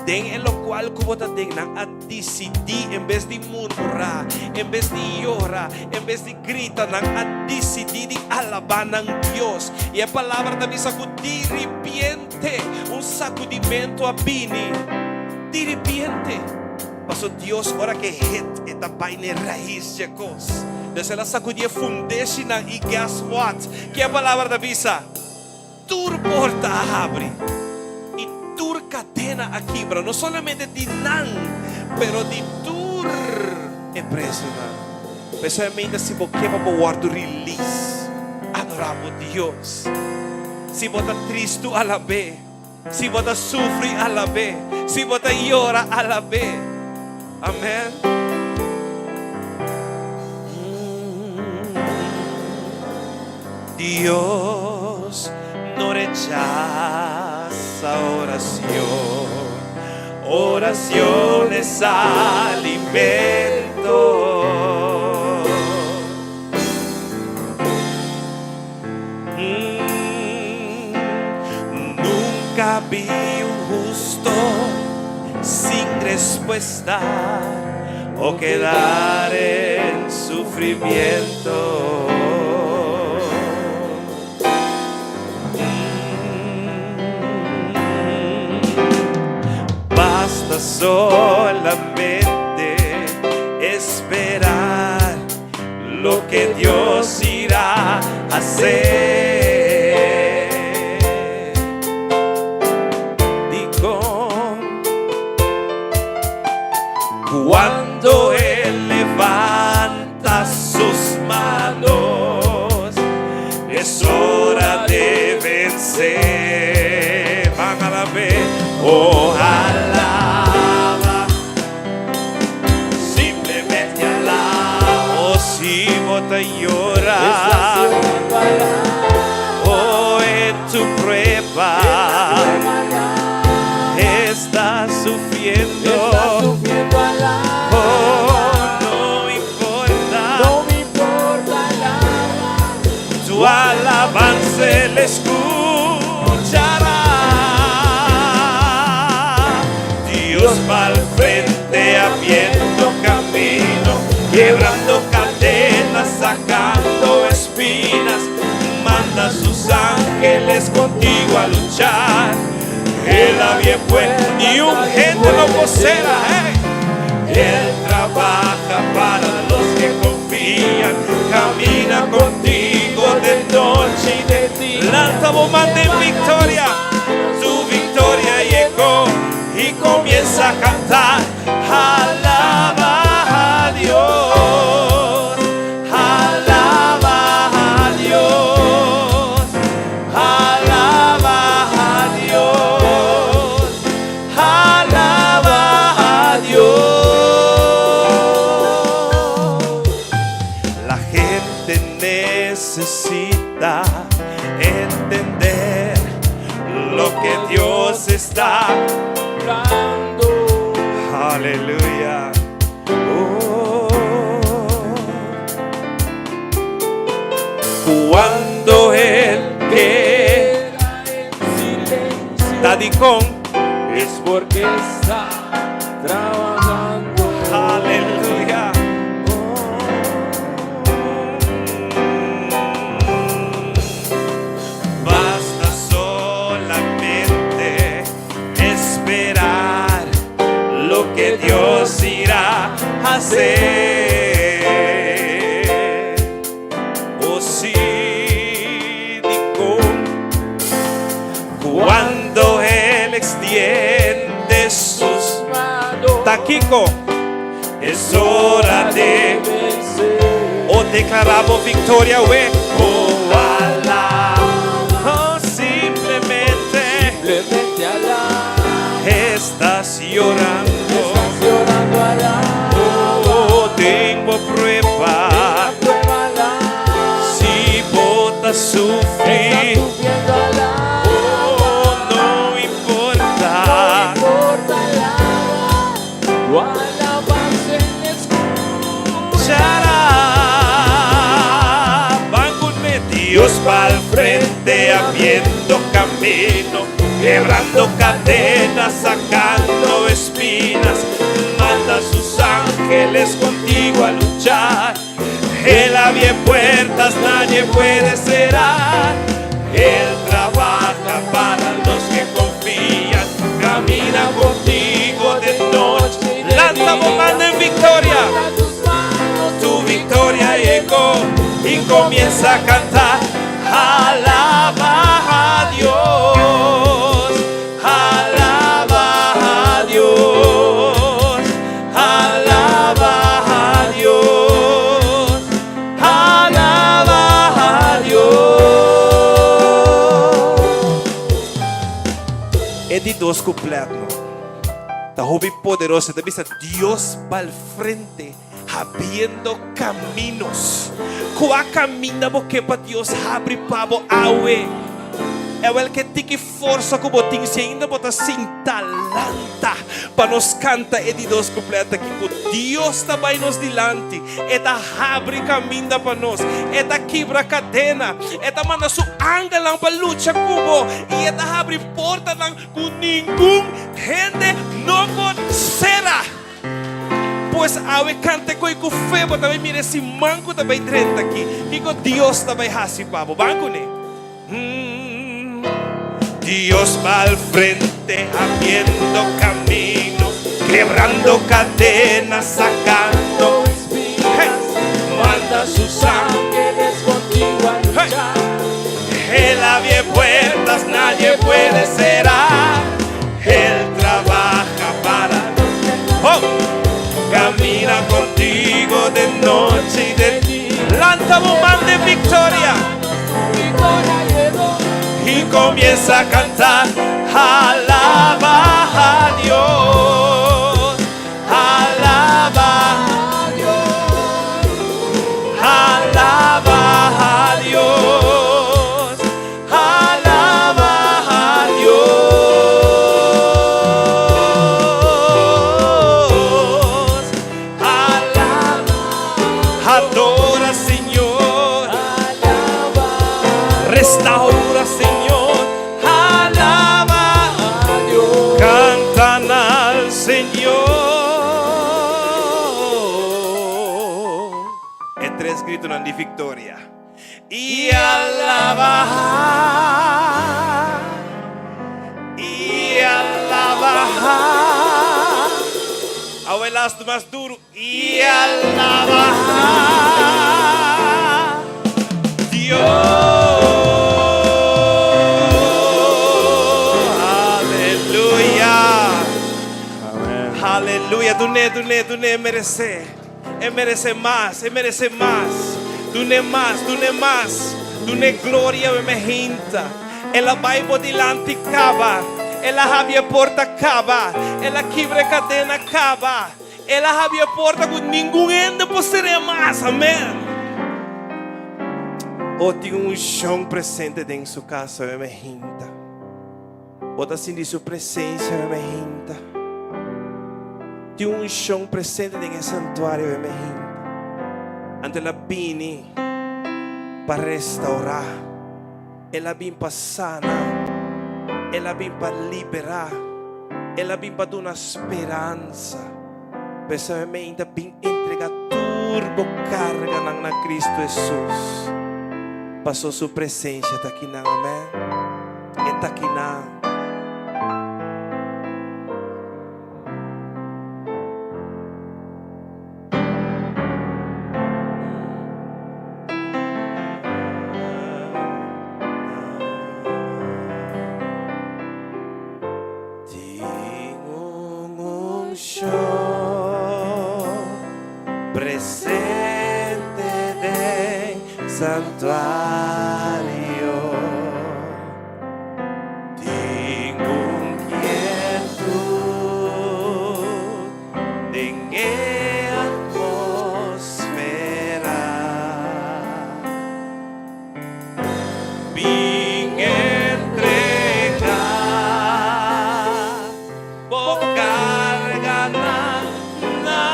den e lokual ku bo ta den, nan a disidí en bes di murmurá, en bes di yora, en bes di grita, nan a disidí di alabá nan Dios. I e palabra ta bisa ku di ripiente un sakudimentu a bini. Di ripiente. Paso Dios ora ku e hit, e ta bai na rais di kos. Entonses el a sakudí e fundeshinan i guess what? Ki e palabra ta bisa? Tur porta a habri i tur kadena a kibra, no solamente di nan, pero di tur. tur e presonan. P'esei si bo ke pa bo wòrdu release, adorá bo Dios. Si bo ta tristu, alab'é. Si bo ta sufri, alab'é. Si bo ta yora, alab'é. Amèn. Dios no rechasa orashon. Orashon es alimento. Nunka vi un hustu sin respuesta o kedar en sufrimiento. Basta solamente esperar lo que Dios irá a hacer. Digo, cuando Él levanta sus manos, es hora de vencer. Van a la vez, oh, alaba. Simplemente alaba. Oh, si bo ta yora. Oh, en tu prueba. Estás sufriendo. Oh, no importa. No me importa, alaba. Tu alabanza Él escuchará. Dios va al frente abriendo camino, quebrando cadenas, sacando espinas. Manda a sus ángeles contigo a luchar. Él abre puertas, ni un hende no por sera. Hey. Él trabaja para los que confían, camina contigo de noche y de día. Lanta bo man den viktoria, tu viktoria yegó i kuminsá kanta. Alabá a Dios, alabá a Dios, alabá a Dios, alabá a Dios. La gente necesita entender lo que Dios está Dando. Aleluya. Oh. Cuando Él Queda en silencio. Ta dikon. Es porque está trabajando. Aleluya. Oh. Basta solamente esperar lo que Dios irá a hacer. Oh, sí, digo, cuando Él extiende sus Manos. Ta kiko, es hora de vencer. o deklará viktoria, we. Oh, alaba. Oh, simplemente Simplemente alaba. Estás llorando. Estás llorando, alaba. Oh, tengo prueba. Prueba, alaba. Si bo ta Estás sufri, sufriendo, alaba. oh, no importa. No importa, alaba. Tu alabanza Él Escuchará. Van conmigo. Dios va al frente abriendo camino, quebrando cadenas, sacando espinas. Manda a sus ángeles contigo a luchar. Él abre puertas, nadie puede cerrar. Él trabaja para los que confían, camina contigo de noche. Lanta bo man den viktoria. Tus manos, Tu victoria llegó y comienza a cantar. Alaba a Dios, alaba a Dios, alaba. E di dos kuplet no ta hopi poderoso. E ta bisa, Dios bal frente habiendo caminos. Kua kaminda bo ke pa Dios habri pa bo awe? Ewel ke tiki forsa ku bo tin, si ainda bo ta sinta, lanta pa nos kanta e di dos kuplet aki ku Dios ta bai nos dilanti. E ta habri kaminda pa nos. E ta kibra kadena. E ta manda su angelnan pa lucha ku bo i e ta habri portanan ku ningun hende no por sera. Pues awe kanta koe ku fe, bo ta bai mira e siman ku ta bai drenta aki. Kiko Dios ta bai hasi pa bo? Ban kuné. Dios va al frente abriendo camino, quebrando cadenas, sacando espinas, manda sus ángeles contigo a luchar. Él abre puertas, nadie puede cerrar. Él trabaja para oh, camina contigo de noche y de día. Lanta bo man de victoria y comienza a cantar. Alaba a Dios. Alaba a Dios. Alaba a Dios. Alaba a Dios. Alaba, adora Señor. Restaura Señor. Alaba a Dios. Cantan al Señor. E tres gritonan di victoria. Y alaba, y alaba. Awe lastu mas duru. Y alaba Dios. Aleluya. Amen. Aleluya. Dun'é, dun'é, dun'é meresé. E meresé mas, e meresé mas. Dun'é mas, dun'é mas. Dun'é gloria awe mainta. El a bai bo dilanti kaba. El a habri e porta kaba. El a kibra e kadena kaba. El a habri e porta ku ningun hende por ser'é mas. Amèn. O tin un unshon presente den su kas awe mainta. Bo ta sinti su presencia awe mainta. Tin un unshon presente den e santuario awe mainta. Anto el a bini pa restaurá. El a bin pa sana. El a bin pa liberá. El a bin pa duna speransa. P'esei awe mainta bin entrega tur bo karganan na Cristo Hesus. Paso su presencia ta akinan. Amen. E ta kinan. Tin un unshon presente den santuario. Tin un kietud den e atmosfera. Bin entrega bo karganan na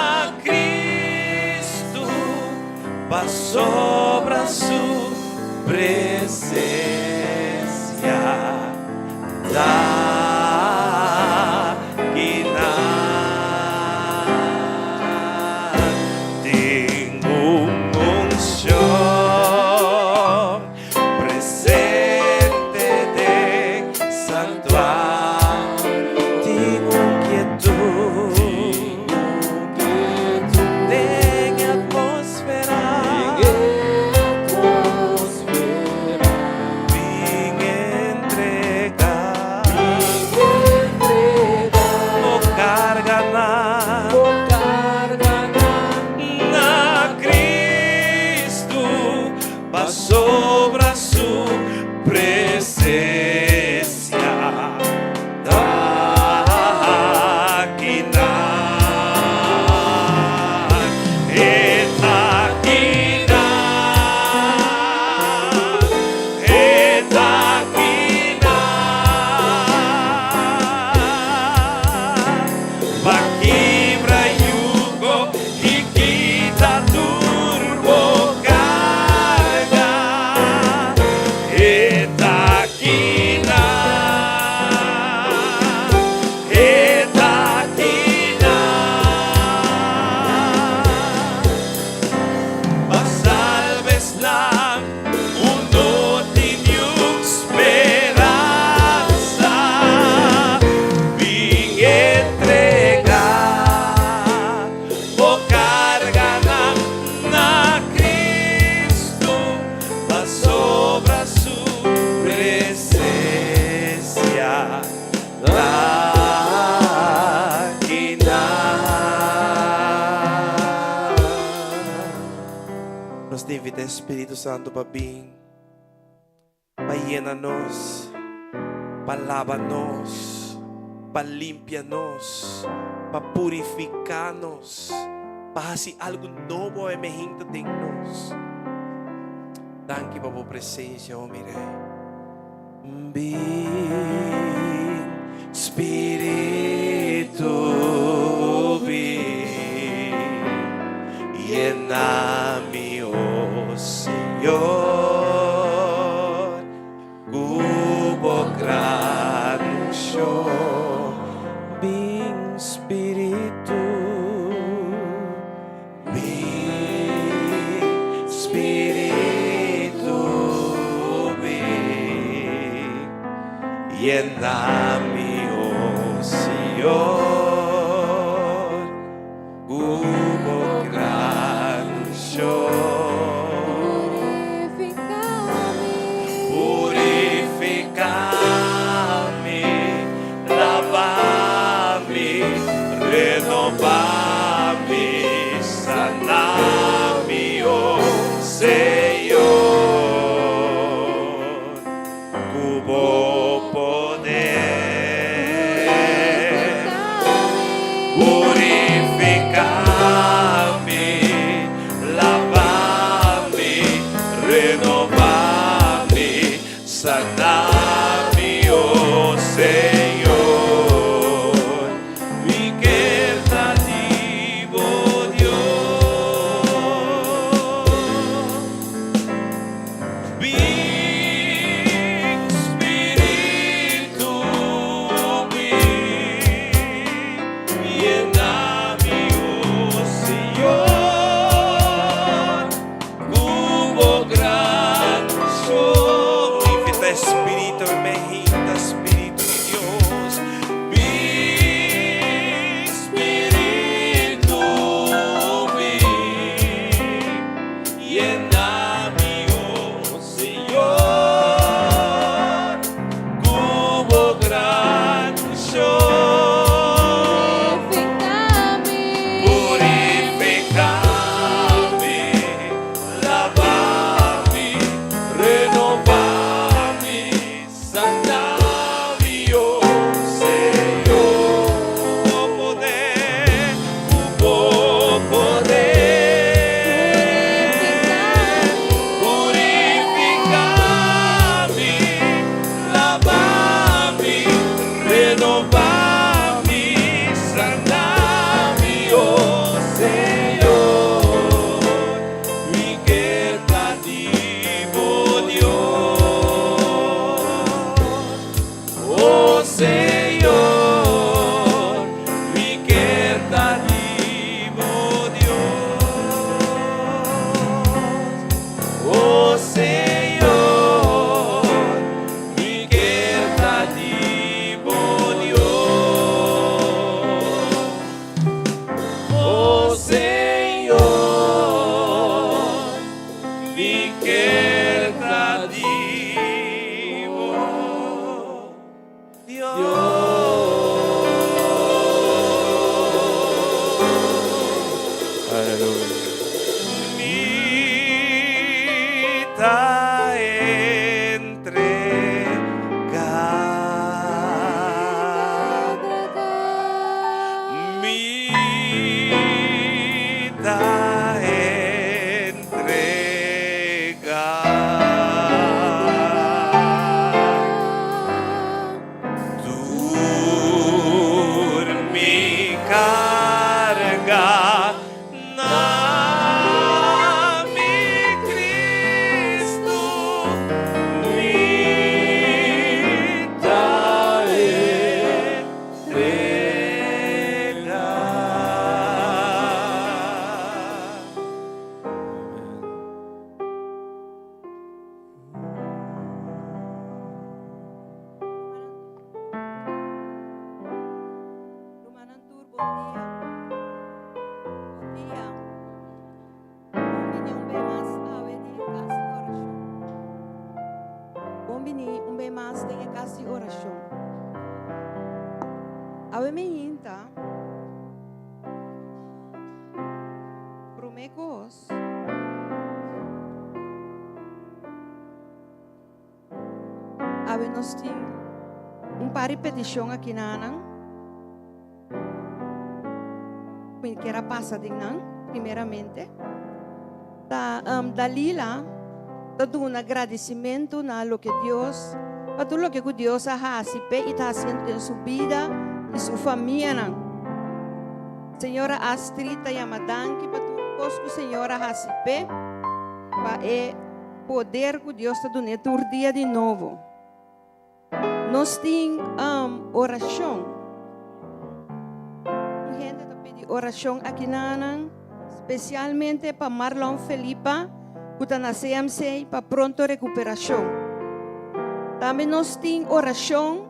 Cristo pasobra su presencia ta kinan. Tin un unshon presente den santuario. Tin un kietud den e atmosfera. Bin entrega bo karganan na Cristo pasobra su presencia. ta invita e Spiritu Santu pa bin, pa yena nos, pa laba nos, pa limpia nos, pa purifiká nos, pa hasi algu nobo e mehinta den nos. Danki pa bo presensia, o mi Rei. Bin, Spiritu, bin, yena mi, o Señor, ku bo gran unshon. Bin, Spiritu. Bin, Spiritu, bin, yena mi, o Señor, ku bo gran unshon. Purifiká mi, laba mi, renobá mi, sana mi, o Señor, ku bo poder. Purifiká mi, laba mi, renobá mi, sana mi, o Señor. Mi ke ta di bo, Dios. Bin, Spiritu, bin, yena mi, o Señor, ku bo gran unshon. Invitá Spiritu, invitá Spiritu di Dios. Bin, Spiritu, bin, yena mi, o Señor, ku bo gran unshon. Purifiká mi, laba mi, renobá mi, sana mi, o Señor. Poder, bo poder. Purifiká mi, laba mi, renobá mi, sana mi, o Señor. Mi ke ta di bo, Dios. O Señor, mi ke ta di bo, Dios. O Señor, mi ke ta di bo, Dios. O Señor, mi ke ta di bo, Dios. Aleluya. Mi ta entregá. Mi ta entregá. Tur mi karga na mi Kristu mi ta entregá. Amèn. Rumannan tur, bon dia. Bon dia. Bon bini un be mas awe den e kas di orashon. Bon bini un be mas den e kas di orashon. Awe mainta. Promé kos. nos tin un par di petishon aki na nan. Mi kier a pasa den nan primeramente. Ta um, Dalila ta duna gradisimentu na loke Dios, pa tur loke ku Dios a hasi p'e i ta hasiendo den su bida i su famianan. Señora Astrid ta yama danki pa tur kos ku Señor a hasi p'e, pa e poder ku Dios ta dun'é tur dia di nobo. Nos tin um, orashon. Un hende ta pidi orashon akinanan, spesialmente pa Marlon Felipa, ku ta na CMC, pa pronto rekuperashon. Tambe nos tin orashon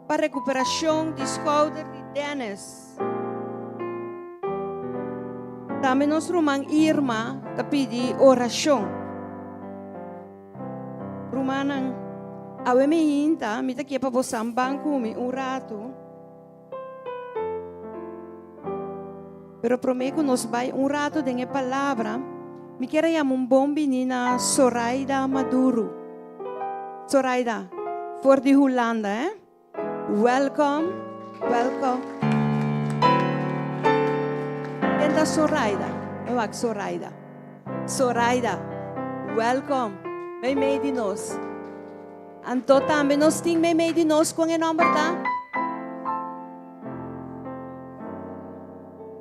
pa rekuperashon di skouder di Dennis. Tambe nos ruman Irma ta pidi orashon. Rumannan, awe mi hinta, mi ta ke pa bosan ban ku mi un ratu. Pero promé ku nos bai un ratu den e palabra, mi kier a yama un bon bini na Soraida Maduro. Soraida, for di Hulanda, eh? Welcome, welcome. Ken ta Soraida? Mi wak Soraida. Soraida, welcome. Meimei di nos. Anto tambe nos tin meimei di nos kon e nomber ta?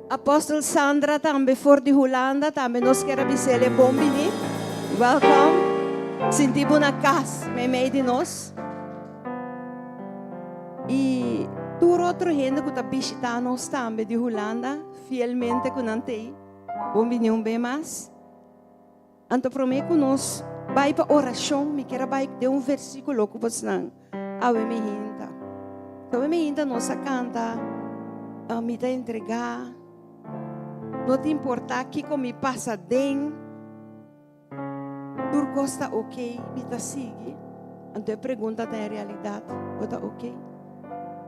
Apostel Sandra tambe for di Hulanda tambe nos kier a bisele bon bini. Welcome. Sinti bo na kas meimei di nos. I tur otro hende ku ta bishitá nos tambe di Hulanda fielmente ku nan t'ei. Bon bini un be mas. Anto promé ku nos bai pa orashon mi kier a bai den un versíkulo ku bosnan awe mi hinta. Awe mi hinta nos a kanta mi ta entregá, no ta importá kiko mi pasa den. Tur kos ta ok, mi ta sigui. Anto e pregunta ta en realidat, bo ta ok?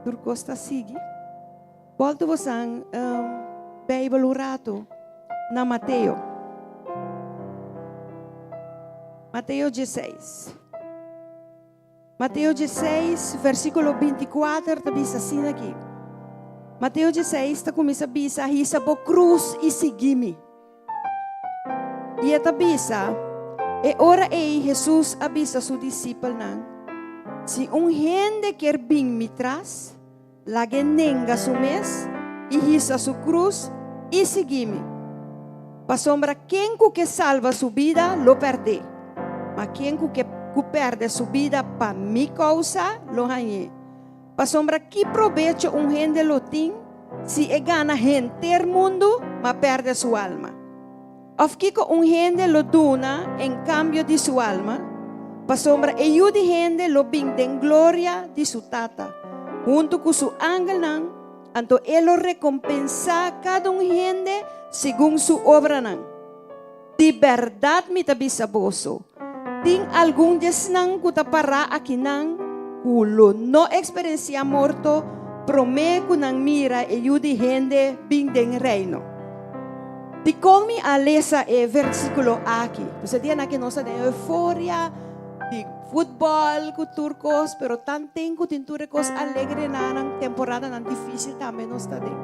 Tur kos ta sigui? Boltu bosan um, Bijbel un ratu na Mateo. Mateo 16. Mateo 16, versíkulo 24 ta bisa asina aki. Mateo 16 ta kuminsá bisa, Hisa bo krus i sigui mi. I e ta bisa, E ora ei Hesus a bisa su disipelnan, Si un hende kier bin mi tras, lag'é nenga su mes i hisa su krus i sigui mi. Pasobra ken ku ke salba su bida lo pèrd'é, ma ken ku ke ku pèrdè su bida pa mi kousa lo hañ'é. Pasobra ki probecho un hende lo tin si e gana henter mundu ma pèrdè su alma? Òf kiko un hende lo duna en kambio di su alma? Pasobra e Yu di hende lo bin den gloria di su Tata, huntu ku su angelnan, anto e lo rekompensá kada un hende segun su obranan. Di bèrdat mi ta bisa boso, tin algun di esnan ku ta pará akinan ku lo no eksperensiá morto promé ku nan mira e Yu di hende bin den Reino. Dikon mi a lesa e versíkulo aki? Pues e dianan aki nos ta den euforia di futbòl ku tur kos, pero tanten ku tin tur e kos alegre na nan temporadanan difísil tambe nos ta den.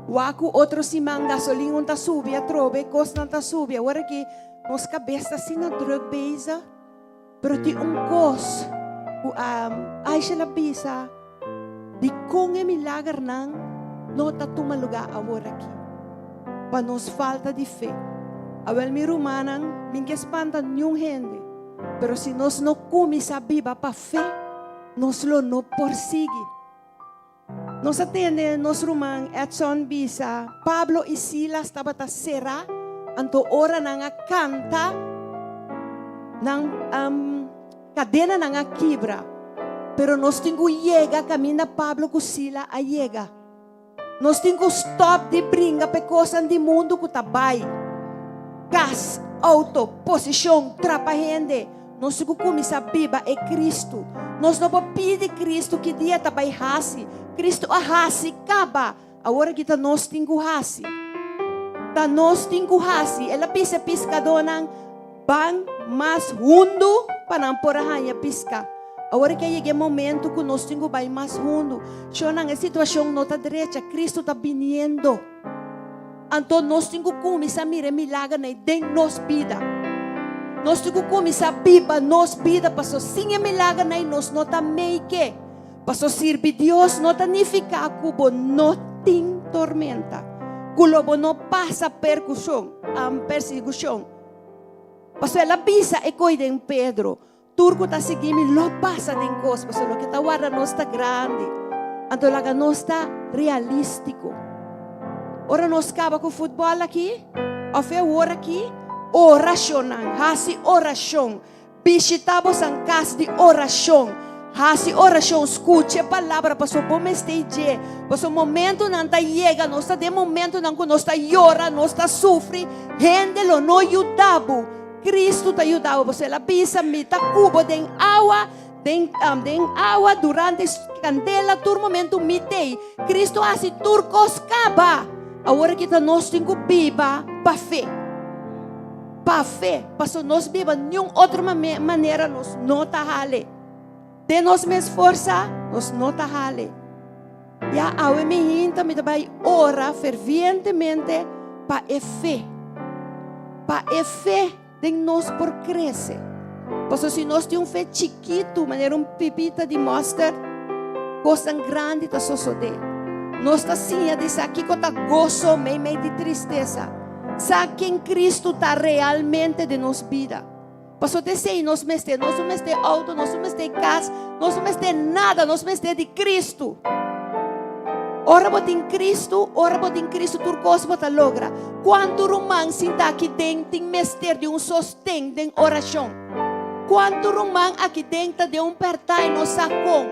Wak ku otro siman gasolin un ta subi atrobe, kosnan ta subi. Awor aki nos kabes ta asina druk bezig. Pero tin un kos ku Aisha la bisa, dikon e milagernan no ta tuma lugá awor aki? Pa nos falta di fe. Awel mi rumannan, mi ke spanta niun hende, pero si nos no kuminsá biba pa fe, nos lo no por sigui. Nos a tende nos ruman Edson bisa, Pablo i Silas tabata será, anto ora nan a kanta, nan kadenanan a kibra. Pero nos tin ku yega kaminda Pablo ku Sila a yega. Nos tin ku stòp di bringa pa e kosnan di mundu ku ta bai. Kas, outo, posishon, trapa hende. Nos tin ku kuminsá biba e Kristu. Nos no por pidi Kristu ki dia ta bai hasi. Kristu a hasi kaba. Awor aki ta nos tin ku hasi. Ta nos tin ku hasi. El a bisa e piskadónan, Ban mas hundu pa nan por a haña piská. Awor ku a yega e momento ku nos tin ku bai mas hundu. Shonnan, e situashon no ta drecha. Kristu ta biniendo. Anto nos tin ku kuminsá mira e milagernan den nos bida. Nos tin ku kuminsá biba nos bida paso sin e milagernan nos no ta make. Paso sirbi Dios no ta nifiká ku bo no tin tormenta, ku lo bo no pasa perkushon, persigushon. Paso el a bisa e koi den Pedro, Tur ku ta sigui mi lo pasa den kos, pasobra loke ta warda nos ta grandi. Anto laga nos ta realístiko. Ora nos kaba ku futbòl aki, òf e awor aki, orashonnan, hasi orashon. Bishitá bosan kas di orashon, hasi orashon, skucha e palabra, pasobra bo mester i dje. Pasobra momentunan ta yega, nos ta den momentunan ku nos ta yora, nos ta sufri, hende lo no yuda bo. Cristo ta yuda bo, pasobra el a bisa, Mi ta ku bo den awa, den, den awa, durante kandela, tur momento mi t'ei. Cristo a hasi tur kos kaba. Awor aki ta nos tin ku biba pa fe. Pa fe, pasobra nos biba niun otro manera nos no ta hale. Den nos mes forsa nos no ta hale. Ya awe mi hinta mi ta bai ora fervientemente pa e fe. Pa e fe den nos por krese. Pasobra si nos tin un fe chikitu manera un pipita di mustard, kosnan grandi ta sosodé. Nos ta siña di sa kiko ta goso meimei di tristesa. Sa ken Kristu ta realmente den nos bida. Pasobra esei nos mester, nos no mester auto, nos no mester kas, nos no mester nada, nos mester di Kristu. Ora bo tin Kristu, ora bo tin Kristu tur kos bo ta logra. Kuantu ruman sinta aki den tin mester di un sosten den orashon? Kuantu ruman aki den ta den un pèrtá i no sa kon?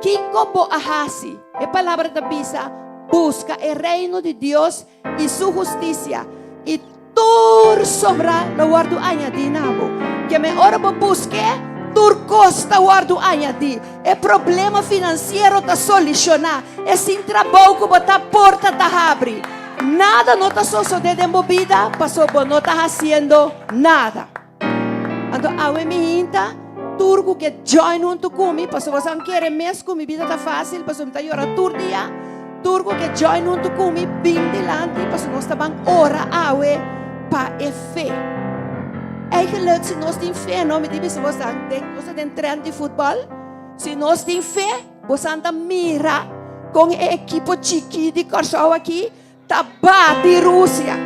Kiko bo a hasi? E palabra ta bisa, Buska e Reino di Dios i su hustisia, i tur sobra lo wòrdu añadí na bo. Ke men ora bo busk'é, tur kos ta wòrdu añadí. E problema finansiero ta solushoná, e sin trabou ku bo ta porta ta habri. Nada no ta sosodé den bo bida pasobra bo no ta hasiendo nada. Anto awe mi hinta tur ku ke join huntu ku mi, pasobra boso a kere mes ku mi bida ta fásil, pasobra mi ta yora tur dia. Tur ku ke join huntu ku mi, bin dilanti, pasobra nos ta ban ora awe pa e fe. Eigenlijk si nos tin fe, no, mi tin bisa boso, den, nos ta den tren di futbòl, si nos tin fe, boso ta mira kon e ekipo chikí di Kòrsou aki Ta bati Rusia.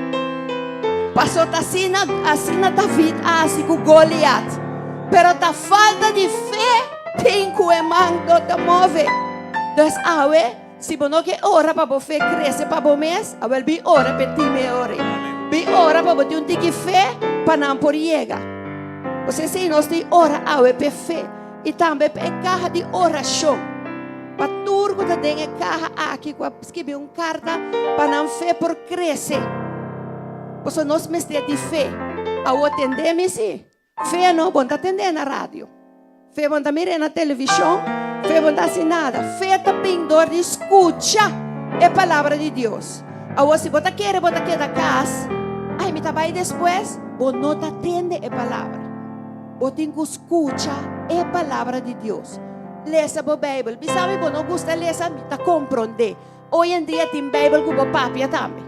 Paso ta asina, asina David a hasi ku Goliat. Pero ta falta di fe tin ku e man no ta move. Dus awe, si bo no ke ora pa bo fe krese pa bo mes, awel bin ora p'e tim e ora ei. Bin ora pa bo tin un tiki fe pa nan por yega. Pasobra esei nos tin ora awe p'e fe i tambe p'e kaha di orashon. Pa tur ku ta den e kaha aki ku a skibi un karta pa nan fe por krese. Pasobra nos mester di fe. Awor tende mi si. Fe no, bo no ta tende na radio. Fe bo no ta mira na televishon. Fe bo no ta hasi nada. Fe ta bin dor di skucha e palabra di Dios. Awor si bo ta kere bo ta keda kas, ay mi ta bai despues, bo no ta tende e palabra. Bo tin ku skucha e Palabra di Dios. Lesa bo Beibel. Bisa mi bo no gusta lesa, mi ta komprondé. Hoy en dia tin Beibel ku bo papia tambe.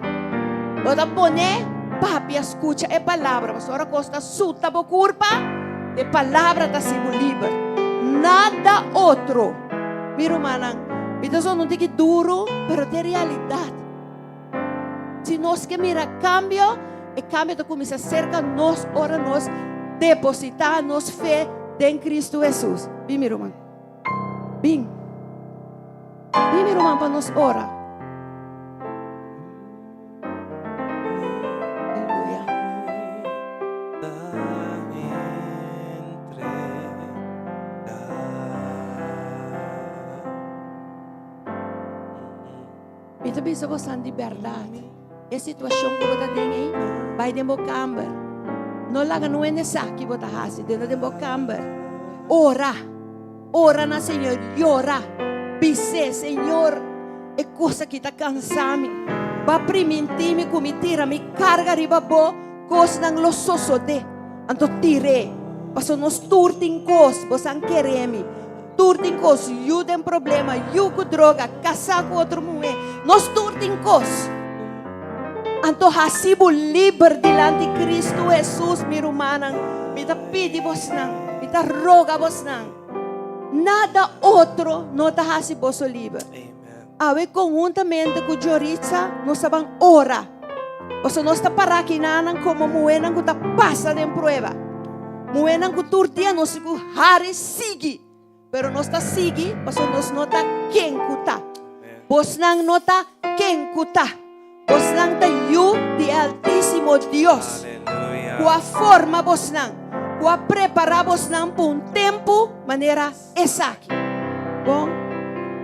Bo ta pone papia skucha e Palabra, pasobra ora kos ta suta bo kurpa, e Palabra ta hasi bo liber. Nada otro. Mi rumannan, mi ta sona un tiki duru, pero ta e realidat. Si nos ke mira kambio, e kambio ta kuminsá serka nos ora nos depositá nos fe den Kristu Hesus. Bin mi ruman. Bin. Bin mi ruman pa nos ora. Aleluya. Mi ta bisa bosan di bèrdat, e situashon ku bo ta den ei, bai den bo kamber. No laga no hende sa ki bo ta hasi, dentro den bo kamber. Ora, ora na Señor, yora, bis'é, Señor, e kos aki ta kansa mi. Bo a primintí mi ku mi tira mi karga riba bo, kosnan lo sosodé. Anto tir'é, pasobra nos tur tin kos, bosan kere mi. Tur tin kos, yu den problema, yu ku droga, kasá ku otro muhé. Nos tur tin kos. Anto hasi bo liber dilanti Kristu Hesus, mi rumannan. Mi ta pidi bosnan, mi ta roga bosnan. Nada otro no ta hasi boso liber. Awe konhuntamente ku Joritza nos ta ban ora. Pasobra nos ta pará kinanan komo muhénan ku ta pasa den prueba. Muhénan ku tur dia nos tin ku hari sigui. Pero nos ta sigui pasobra nos no ta ken ku ta. Bosnan no ta ken ku ta. Bosnan ta yu di e Altísimo Dios, ku a forma bosnan, ku a prepará bosnan pa un tempu manera esaki. Bon,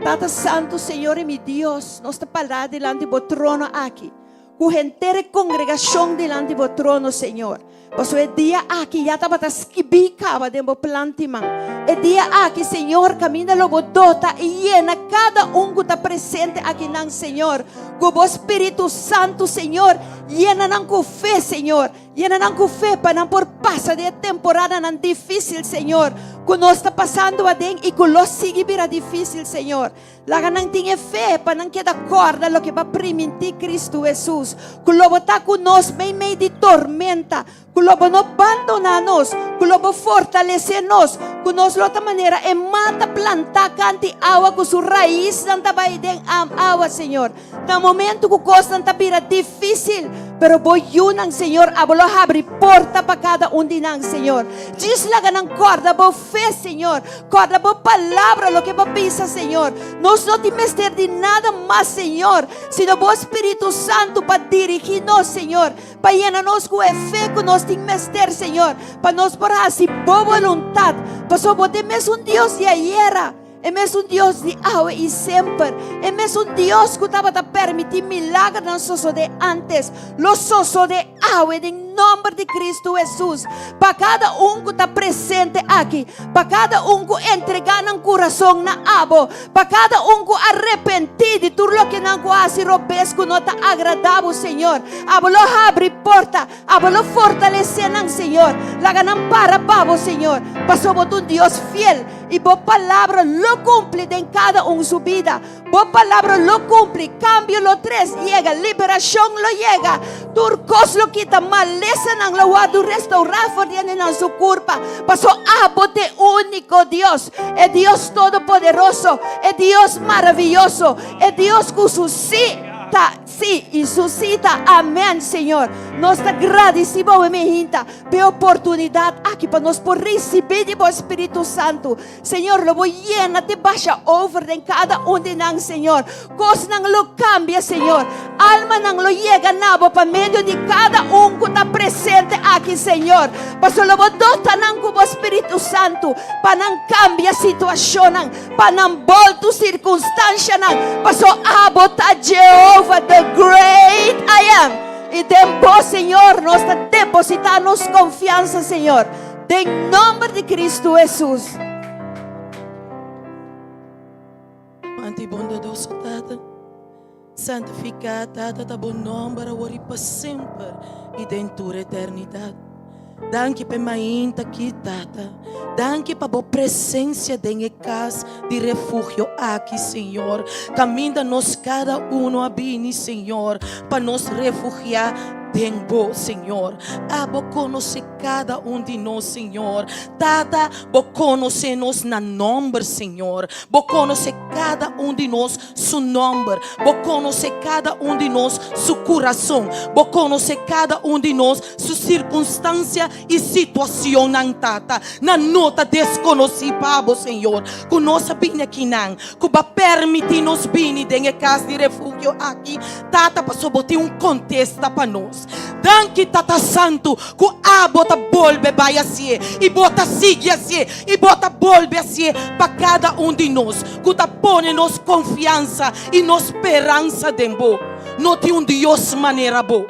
Tata Santu, Señor i mi Dios, nos ta pará dilanti bo trono aki, ku henter e kongregashon dilanti bo trono, Señor. Pasobra e dia aki ya tabata skibí kaba den bo plan ti man. E dia aki, Señor, kaminda lo bo dota i yena kada un ku ta presente akinan, Señor, ku bo Spiritu Santu, Señor. Yena nan ku fe, Señor. Yena nan ku fe pa nan por pasa den e temporadanan difísil, Señor, ku nos ta pasando aden i ku lo sigui bira difísil, Señor. Laga nan tin e fe pa nan keda kòrda loke bo a primintí Kristu Hesus, ku lo bo ta ku nos meimei di tormenta, ku lo bo no bandoná nos, ku lo bo fortalesé nos, ku nos lo ta manera e mata plantá kant'i awa ku su raisnan ta bai den awa, Señor. Na momentu ku kosnan ta bira difísil, pero bo yunan, Señor, abo lo habri porta pa kada un di nan, Señor. Djis laga nan kòrda bo fe, Señor. Kòrda bo palabra, loke bo bisa, Señor. Nos no tin mester di nada mas, Señor, sino bo Spiritu Santu pa dirigí nos, Señor, pa yena nos ku e fe ku nos tin mester, Señor, pa nos por hasi bo boluntat. Pasobra bo ta e mesun Dios di ayera, e mesun Dios di awe i semper, e mesun Dios ku tabata permití milagernan sosodé ántes, lo sosodé awe den nòmber di Kristu Hesus, pa kada un ku ta presente aki, pa kada un ku entregá nan kurason na abo, pa kada un ku arepentí di tur loke nan ku a hasi robes ku no ta agradá bo, Señor. Abo lo habri porta, abo lo fortalesé nan, Señor. Laga nan para pa bo, Señor, pasobra bo ta un Dios fiel i bo palabra lo kumpli den kada un su bida. Bo palabra lo cumpli, cambio lo tres yega, liberacion lo yega, tur cos lo kita, malesanan lo wordo restaura for di hende nan su curpa, paso abo t'e unico Dios, e Dios todopoderoso, e Dios maraviyoso, e Dios cu su si ta si y su si ta amen, Señor. Nos ta gradici bo awe mehinta p'e oportunidad aki pa nos por ricibi di bo Spiritu Santo. Señor, lo bo yena te basha over den kada un di nan, Señor. Kosnan lo kambia, Señor. Almanan lo yega na bo pa medio di kada un ku ta presente aki, Señor. Pasobra lo bo dota nan ku bo Spiritu Santu pa nan kambia situashonnan, pa nan boltu sirkunstanshanan. Pasobra abo ta Jehovah, the Great I Am. I den bo, Señor, nos ta depositá nos konfiansa, Señor. Den nomber di Cristo Hesus. Amante y bondadoso Tata, santifica Tata ta bo nomber awor y pa semper y den tur eternidad. Danki pa e mainta aki, Tata. Danki pa bo presencia den e cas di refugio aki, Señor. Caminda nos cada uno a bini, Señor, pa nos refugia den bo, Señor. Abo conoce Kada un di nos, Señor. Tata, Bo konosé nos na nòmber, Señor. Bo konosé kada un di nos su nòmber. Bo konosé kada un di nos su kurason. Bo konosé kada un di nos su sirkunstansia i situashonnan, Tata. Nan no ta deskonosí pa Bo, Señor, ku nos a bini akinan, ku Bo a permití nos bini den e kas di refugio aki, Tata, pasobra Bo tin un kontesta pa nos. Danki Tata Santu ku abo ta bolbe bai hasié i bo ta sigui hasié i bo ta bolbe hasié pa kada un di nos ku ta pone nos konfiansa i nos speransa den bo. No tin un Dios manera bo.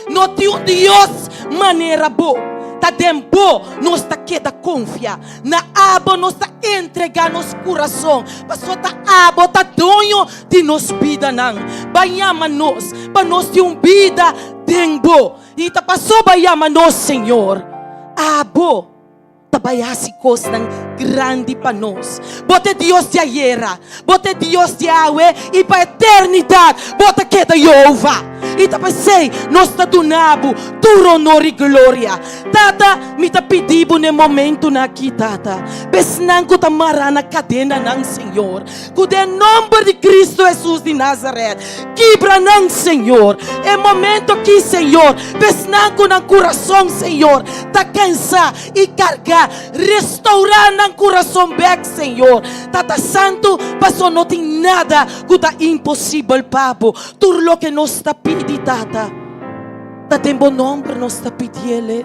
No tin un Dios manera bo. Ta den bo nos ta keda konfia. Na abo nos ta entregá nos kurason, pasobra ta abo ta doño di nos bidanan. Ba yama nos pa nos tin un bida den bo. I ta pasobra ba yama nos, Señor. Abo ta bai hasi kosnan grandi pa nos. Bo ta e Dios di ayera, Bo ta e Dios di awe i pa eternidat Bo ta keda Jehová. I ta p'esei nos ta duna Bo tur honor i gloria. Tata, mi ta pidi Bo na e momentunan aki, Tata, pa esnan ku ta mará na kadenanan, Señor, ku den nomber di Cristo Hesus di Nazaret, kibra nan, Señor. E momento aki, Señor, pa esnan ku nan kurason, Señor, ta kansá i kargá, Restaurá nan kurason bèk, Señor. Tata Santu, paso no tin nada ku ta imposibel pa Bo. Tur loke nos ta pidi, Tata, ta den Bo nòmber nos ta pidiel.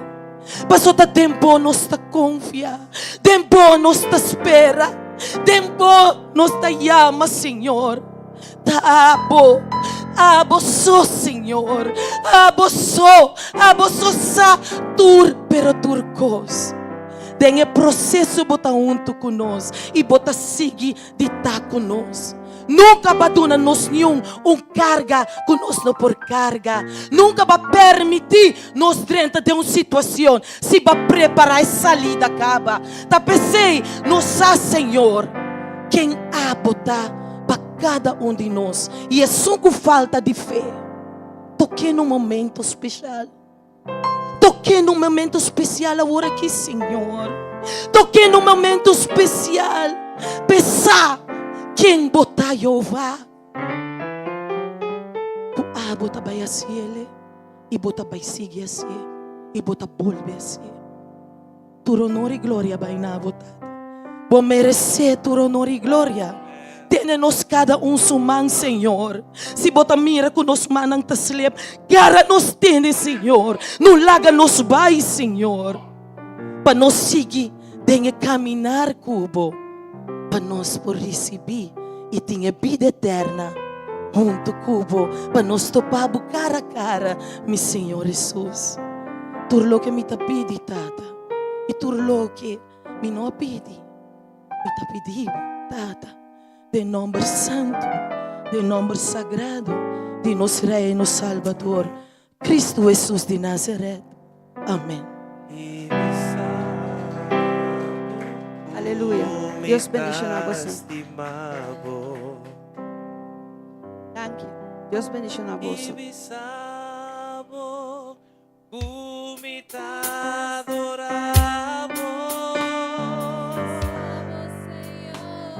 Paso ta den Bo nos ta konfia, den Bo nos ta spera, den Bo nos ta yama, Señor. Ta Abo, Abo so, Señor, Abo so, Abo so sa tur pero tur kos. Den e proseso Bo ta huntu ku nos i Bo ta sigui di ta ku nos. Nunka Bo a duna nos niun un karga ku nos no por karga. Nunka Bo a permití nos drenta den un situashon si Bo a prepará e salida kaba. Ta p'esei nos sa, Señor, ken Abo ta pa kada un di nos. I esun ku falta di fe, tok'é na un momento speshal. Tok'é na un momento spesial awor aki, Señor. Tok'é na un momento spesial p'e sa ken Bo ta, Jehová. Ku abo ta bai hasiel i bo ta bai sigui hasié i bo ta bolbe hasié. Tur honor i gloria bai na bo, Tata. Bo meresé tur honor i gloria. Tene nos kada un su man, Señor. Si bo ta mira ku nos mannan ta slep, gara nos tene, Señor. No laga nos bai, Señor. Pa nos sigui den e kaminar ku bo, pa nos por risibí i tin e bida eterna huntu ku bo, pa nos topa bo kara a kara, mi Señor Hesus. Tur loke mi ta pidi, Tata, i tur loke mi no a pidi, mi ta pidi bo, Tata, den nomber santu, den nomber sagrado di nos Rei i nos Salbador, Cristo Hesus di Nazaret. Amen. Aleluya. Dios bendiciona boso. Danki. Dios bendiciona boso. I bisa bo ku mi ta stima bo.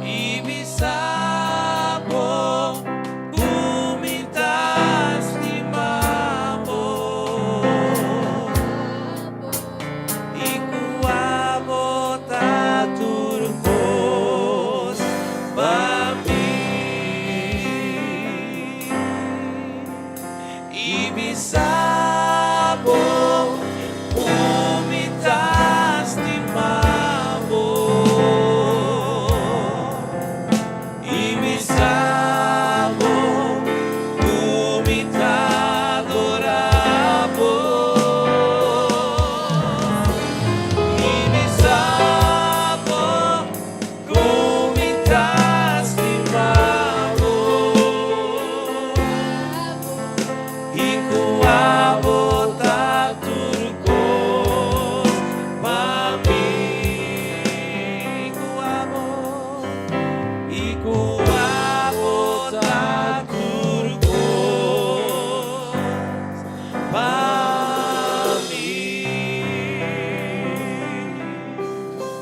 I bisa bo ku mi ta adora bo. I bisa bo ku mi ta stima bo. I ku abo ta tur kos pa mi. Ku abo, i ku abo ta tur kos pa mi.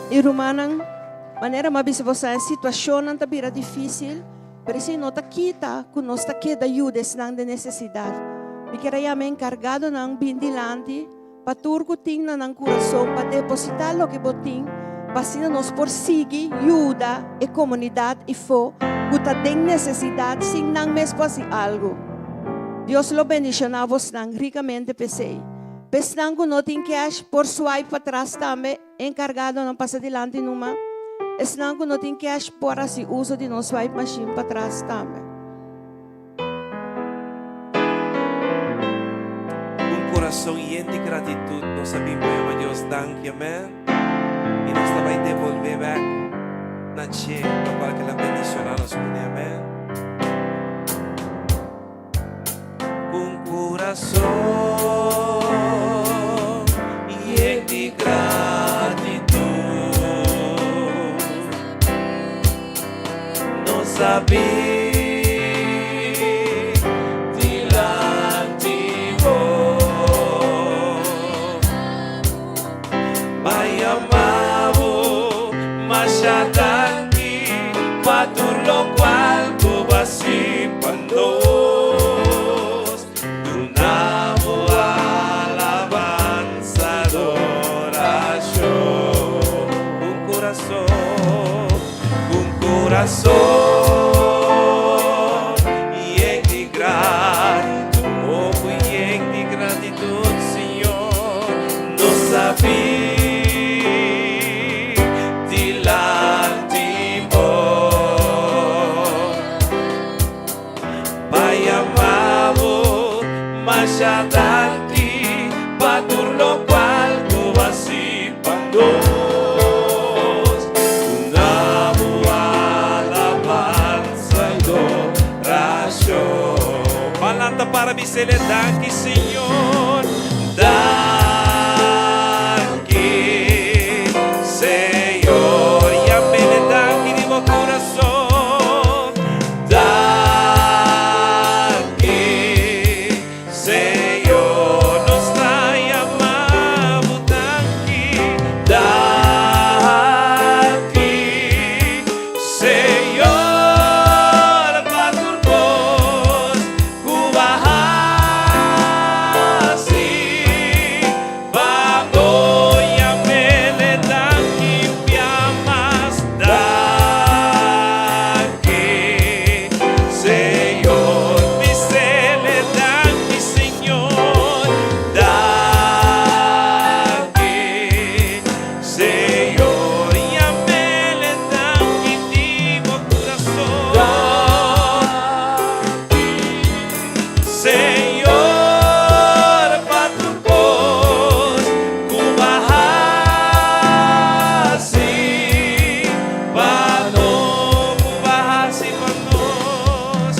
I rumannan, manera mi a bisa boso, e situashonnan ta bira difísil. Pero esei no ta kita ku nos ta keda yuda esnan den nesesidat. Mi kier a yama e enkargadonan bin dilanti pa tur ku tin na nan kurason pa depositá loke bo tin pa asina nos por sigui yuda e komunidat ifó ku ta den nesesidat sin nan mes por hasi algu. Dios lo bendishoná bosnan rikamente p'esei. Pa esnan ku no tin kèsh por swipe patras tambe. Enkargadonan pasa dilanti numa. Esnan ku no tin cash por hasi uso di nos swipe machine patras tambe. Un kurason yen di gratitut nos a bin pa yama Dios danki, amen. I nos ta bai debolbé bek na dje lokual ke el a bendishoná nos kuné, amen. Un kurason yen di gratitut. bin dilanti bo. Pa yama bo masha danki pa tur lokual ku bo a hasi pa nos. Duna bo alabansa, adorashon. Un kurason, un kurason yen di gratitut, oh, ku yen di gratitut, Señor, nos a bin dilanti bo. Pa yama bo masha danki pa tur lokual ku bo a hasi pa nos. Duna bo alabansa i adorashon. Ban lanta para bis'El danki, Señor. Danki, Señor. Yam'El danki di bo kurason. Danki, Señor. Nos ta yama bo danki. Danki, Señor, pa tur kos ku bo a hasi pa nos. Yam'El danki bia mas. Danki, Señor. Bis'El danki, Señor. Danki, Señor. Yam'El danki di bo kurason. Señor, pa tur kos ku bo a hasi pa nos, ku bo a hasi pa nos,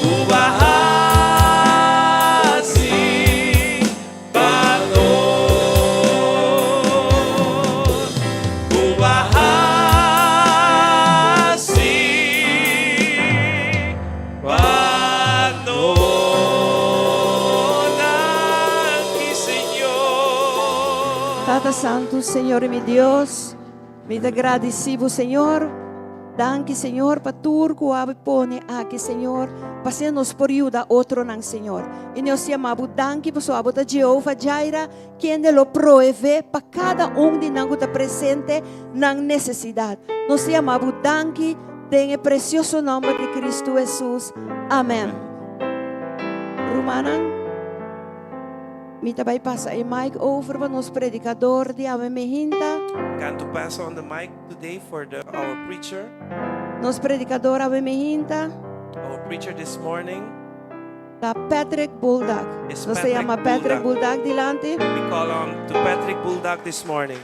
ku bo a hasi pa nos, ku bo a hasi pa nos. Danki, Señor. Tata Santu, Señor i mi Dios, mi ta gradisí bo, Señor. Danki, Señor, pa tur ku a pone aki, Señor, pa asina nos por yuda otronan, Señor. I nos yama bo danki pasobra abo ta Jehovah Jireh, kende lo proveé pa kada un di nan ku ta presente nan nesesidat. Nos yama bo danki den e presioso nòmber di Kristu Hesus. Amèn. Rumannan, mi ta bai pasa e mic over pa nos predikador di awe mainta. Going to pass on the mic today for our preacher. Nos predikador awe mainta. Our preacher this morning. Ta Patrick Bulldog. Is Nos Patrick yama Patrick Bulldog. Bulldog dilanti. We call on to Patrick Bulldog this morning.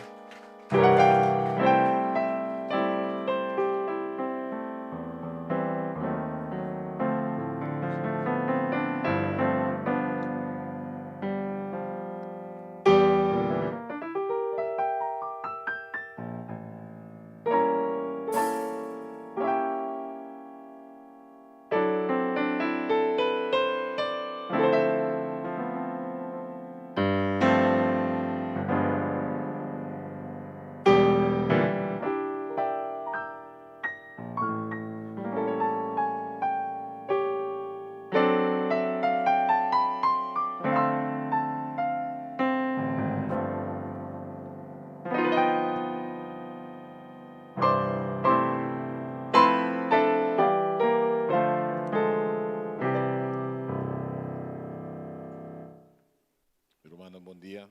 Rumannan, bon dia.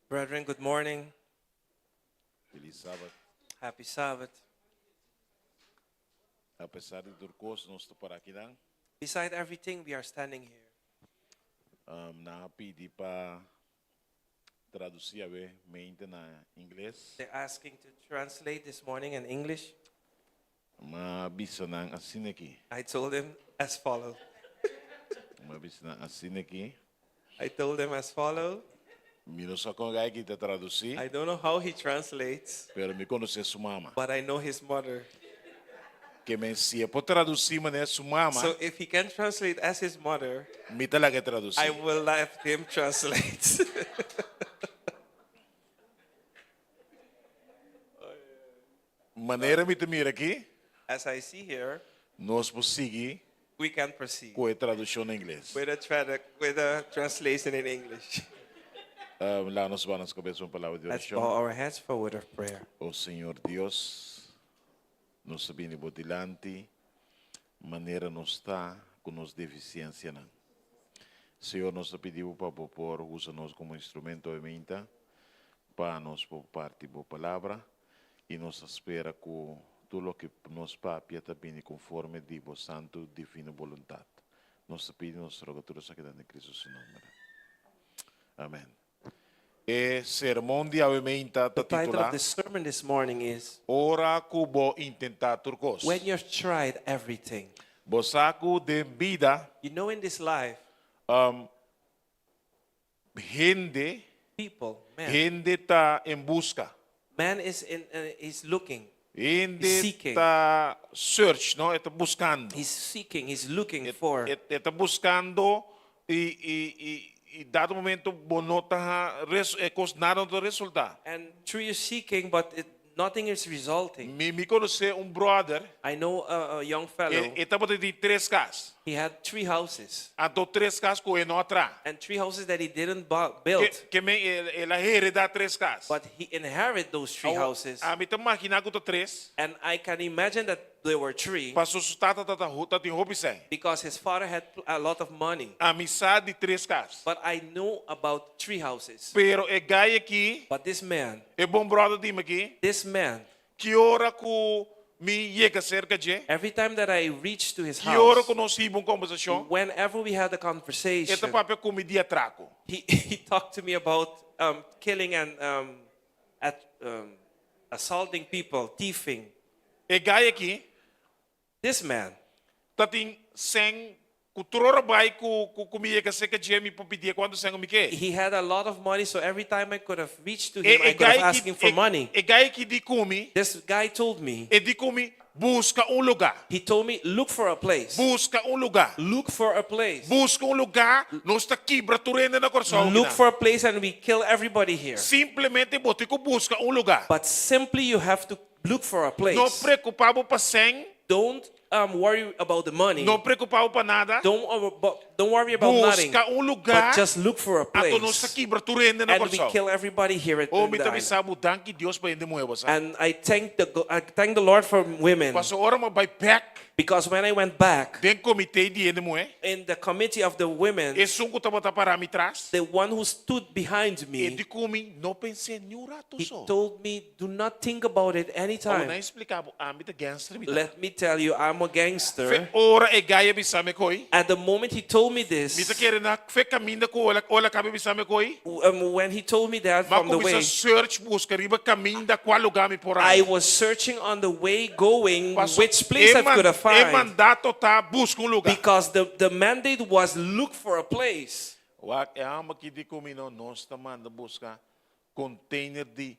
Brethren, good morning. Felis sabat. Happy Sabbath. Apesar di tur kos, nos ta pará aki nan. Beside everything, we are standing here. Nan a pidi pa tradusí awe mainta na ingles. They're asking to translate this morning in English. M'a bisa nan asina aki. I told them as follow. M'a bisa nan asina aki. I told them as follow. Mi no sa kon e ta tradusí, I don't know how he translates, pero mi konosé su mama. But I know his mother. Ke men si e por tradusí manera su mama. So if he can translate as his mother, Mi ta laga e tradusí. I will let him translate. Manera mi ta mira aki. As I see here. Nos por sigui. We can proceed. Ku e traduccion na ingles. With a with a translation in English. Laga nos baha nos kabes pa un palabra di Let's orashon. bow our heads for a word of prayer. O Señor Dios, nos ta bini bo dilanti manera nos ta ku nos defisiensianan. Señor, nos ta pidi bo pa bo por usa nos komo instrumento awe meinta pa nos por parti bo palabra i nos ta spera ku tur loke nos papia ta bini konforme di bo santu divino boluntat. Nos ta pidi nos roga tur esaki den Cristo su nomber. Amen. E sermon di awe meinta ta The title titulá of the sermon this morning is Ora ku bo intentá tur kos. When You've Tried Everything. Bo sa ku den bida You know in this life, hende people, man, hende ta en buska. man is in is looking. Hende He's seeking. ta search, no? E ta buskando. He's seeking, he's looking for. E, e ta buskando i i i i dado momento bo no ta res, e kos nada no ta resultá. And through your seeking, but it, nothing is resulting. Mi mi konosé un brother, I know a young fellow. e e tabata tin tres kas. He had three houses. Anto tres kas ku e no a traha. And three houses that he didn't build. Ke ke men el el a heredá tres kas. But he inherited those three houses. Ami ta imaginá ku ta tres. And I can imagine that there were three. Paso su tata tata tatin hopi sèn. Because his father had a lot of money. Ami sa di tres kas. But I know about three houses. Pero e guy aki. But this man. E bon brother di mi aki. This man. Ki ora ku mi yega serka dje. Every time that I reach to his Ki ora house. ku nos hiba un kombersashon. Whenever we had a E conversation. ta papia ku mi di atrako. He he talked to me about um, killing and um, at, um, assaulting people, thieving. E guy aki. This man. Ta tin sèn ku tur ora bai ku ku mi yega serka dje mi por pidié kuantu sèn ku mi ke. He had a lot of money, so every time I could have reached to E him, I e could have guy asked ki him for money. e guy aki di ku mi. This guy told me. E di ku mi buska un lugá. He told me, look for a place. Buska un lugá. Look for a place. Buska un lugá, nos ta kibra tur hende na Kòrsou Look kinan. for a place and we kill everybody here. Simplemente bo tin ku buska un lugá. But simply you have to look for a place. No preokupá bo pa sèn. Don't um, worry about the money. No preokupá bo pa nada. Don't, don't worry about nothing. Buska un lugá. But just look for a Anto nos ta place. kibra tur hende na And we Kòrsou. kill everybody here at Oh, mi the ta island. bisa bo danki Dios pa hende muhé bo sa. And I thank the, I thank the Lord for women. Paso ora mi a bai bèk. Because when I went back. Den komité di hende muhé. In the committee of the women. Esun ku tabata pará mi tras. The one who stood behind me. E di ku mi, no pens'é niun rato He so. told me, do not think about it anytime. Awor nan expliká bo, ami ta gangster mi ta. Let me tell you, I'm a gangster. Fe ora e guy a bisa mi koi. At the moment he told me this. Mi ta kere na fe kaminda ku ora ora kaba bisa mi koi. Um, when he told me that Ma from the kuminsá way. search buska riba kaminda kua lugá mi por I haña. was searching on the way going Paso which place e I could have e find. mandato ta buska un lugá. Because the, the mandate was look for a place. Wak e hòmber aki di ku mi no, nos ta manda buska container di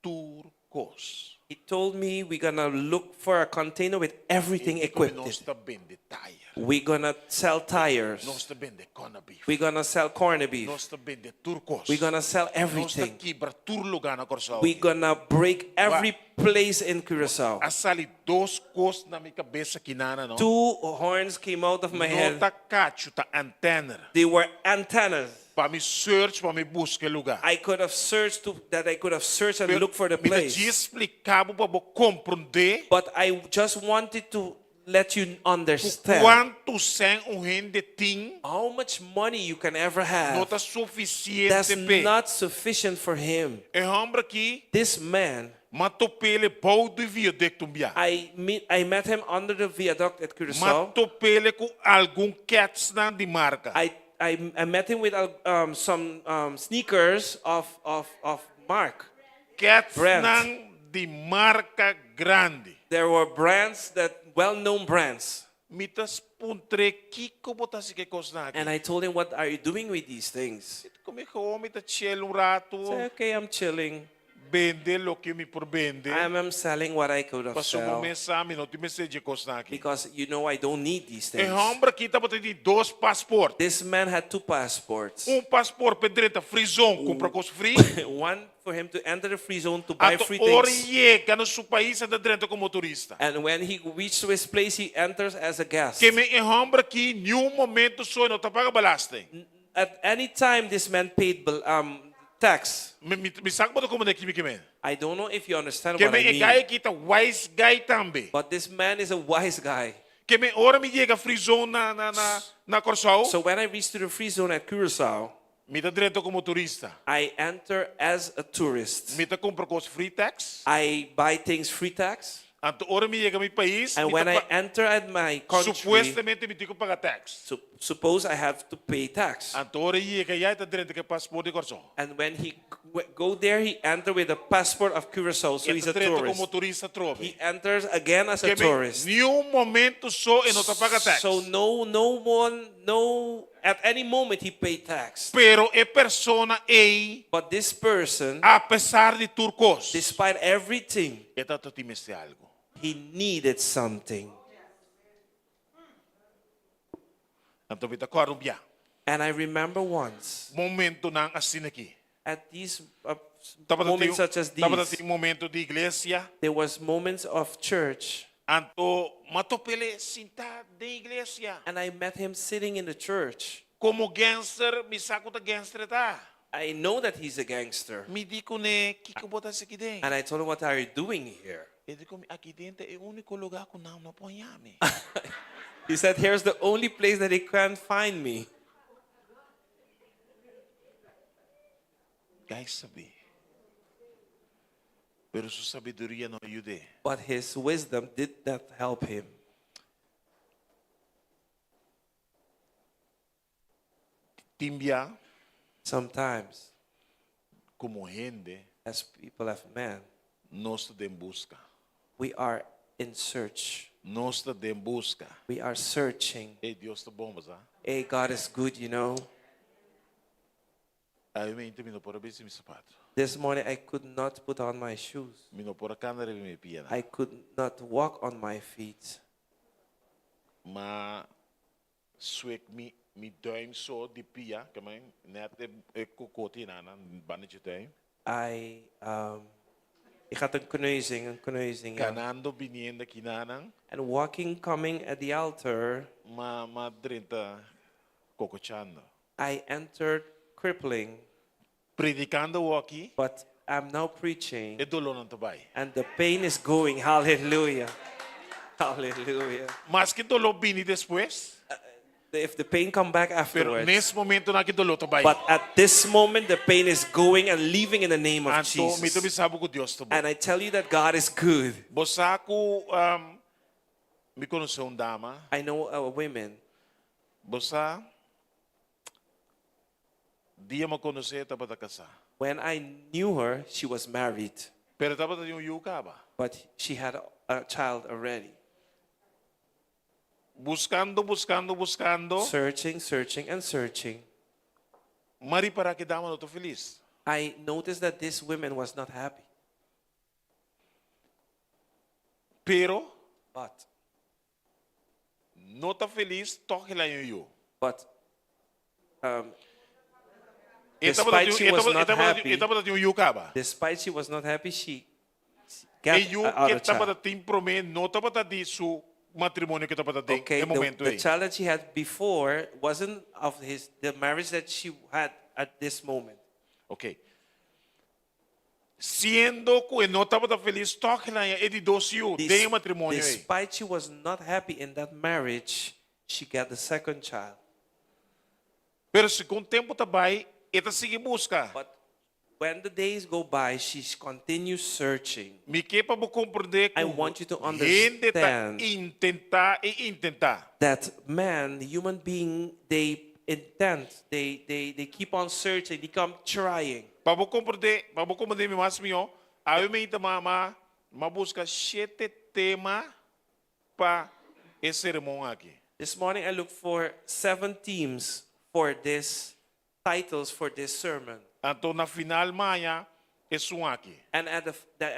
tur kos. He told me we gonna look for a container with everything E di ku mi equipped. nos ta bende tire. We gonna sell tires. Nos ta bende corned beef. We gonna sell corned beef. Nos ta bende tur kos. We gonna sell Nos ta everything. kibra tur lugá na Kòrsou. We gonna break every place in Curacao. A sali dos kos na mi kabes aki nana no. Two horns came out of my No head. ta kachu, ta antenna. They were antennas. Pa mi search, pa mi buska e lugá. I could have searched to, that I could have searched and Pero looked for the mi ta place. djis splika bo pa bo komprondé But I just wanted to let you ku understand kuantu sèn un hende tin how much money you can ever no have. ta sufisiente That's p'e. not sufficient for him. E hòmber aki This man, m'a top'é bou di viaduct un bia. I meet, I met him under the viaduct at M'a Curacao. top'é ku algun kètsnan di marka. I, I, I met him with um, some um, sneakers of, of, of Mark. Kètsnan Brand. di marka grandi. There were brands that, well-known brands. Mi ta puntr'é kiko bo ta hasi ku e kosnan aki. And I told him, what are you doing with these things? Komo ku mi ta chill un ratu. Say, okay, I'm chilling. Bende loke mi por bende. I am selling what I could have Pasobra sell. bo mes sa mi no tin mester dje kosnan aki. Because you know I don't need these E things. hòmber aki tabata tin dos pasport. This man had two passports. Un pasport p'e drenta free zone kumpra kos free. One for him to enter the free zone to buy Anto free ora things. e yega na su pais e ta drenta komo turista. And when he reached to his place he enters as a guest. Keme e hòmber aki niun momento so e no ta paga belasting. At any time this man paid um, tax. Mi, mi, mi sa ku bo ta komprendé ki mi ke men. I don't know if you understand Ke what men I e guy mean. aki ta wise guy tambe. But this man is a wise guy. Ke men ora mi yega free zone na, na, na, na Kòrsou, So when I reached to the free zone at Curacao, mi ta drenta komo turista. I enter as a tourist. Mi ta kumpra kos free tax. I buy things free tax. Anto ora mi yega mi pais, And mi when ta I pa- enter at my country, supuestamente mi tin ku paga tax. so suppose I have to pay tax. Anto ora e yega ya e ta drenta ku e paspoort di Kòrsou. And when he go there, he enter with a passport of Curacao, so E he's ta a drenta komo tourist. turista atrobe. He enters again as a Ke men tourist. niun momento so e no ta paga tax. So no, no one, no, at any moment he paid tax. Pero e persona ei, But this person, apesar di tur kos, despite everything, e tabata tin mester algu. he needed something. Anto mi ta kòrda un bia. And I remember once, Momentonan asina aki. at these Tabata tin, moments such as tabata these, tin momento di iglesia. there was moments of church, Anto m'a top'é sintá den iglesia. and I met him sitting in the church. Komo gangster, mi sa ku ta gangster e ta. I know that he's a gangster. Mi di kuné, kiko bo ta hasi aki den? And I told him, what are you doing here? E di ku mi, aki den ta e úniko lugá ku nan no por haña mi. He said, here's the only place that he can't find me. Guy sabí. Pero su sabiduria no a yud'é. But his wisdom did not help him. Tin bia Sometimes, komo hende, as people of man, nos ta den buska. we are in search. Nos ta den buska. We are searching. Ey, Dios ta bon, sa. Hey, God is good, you know. Awe mainta mi no por a bisti mi sapato. This morning I could not put on my shoes. Mi no por a kana riba mi pianan. I could not walk on my feet. M'a swek mi mi duim so di pia, ke men net e e kokoti nan banda dje duim. I, um, ik had een kneuzing, een kneuzing. Ja. Kanando biniendo kinanan. And walking, coming at the altar, M'a m'a drenta kokochando. I entered crippling, Predikando awoki. but I'm now preaching E dolónan ta bai. and the pain is going. Hallelujah. Hallelujah. Maske doló bini despues. If the pain come back Pero afterwards. nes momentonan aki doló ta bai. But at this moment the pain is going and leaving in the name of Anto mi ta Jesus. bisa bo ku Dios ta bon. And I tell you that God is good. Bo sa ku um, mi konosé un dama. I know a women. Bo sa dia m'a konos'é e tabata kasá. When I knew her, she was married, Pero tabata tin un yu kaba. but she had a child already. Buskando, buskando, buskando. Searching, searching, and searching. M'a ripará ku e dama no ta felis. I noticed that this woman was not happy. Pero But no ta felis, tòg el a haña un yu. but um, E tabata despite tin- she e was tabata- e not tabata tin- happy, e tabata tin un yu kaba. despite she was not happy, she got E yu a ke other child. tabata tin promé no tabata di su matrimonio ku tabata den Okay, e the, momento the ei. child that she had before wasn't of his the marriage that she had at this moment. Ok. Siendo ku e no tabata felis, tòg el a haña e di dos yu den e matrimonio ei. Despite she was not happy in that marriage, she got the second child. Pero segun tempu ta bai, e ta sigui buska. But when the days go by, she continues searching. Mi ke pa bo komprendé I ku want you to hende ta understand intentá i intentá. that man, the human being, they intent, they, they, they keep on searching, they come trying. Pa bo komprendé, pa bo komprendé mi mas mihó, awe mainta m'a m'a m'a buska shete tema pa e sermon aki. This morning I looked for seven themes for this titles for this sermon. Anto na final m'a haña. Esun aki. And at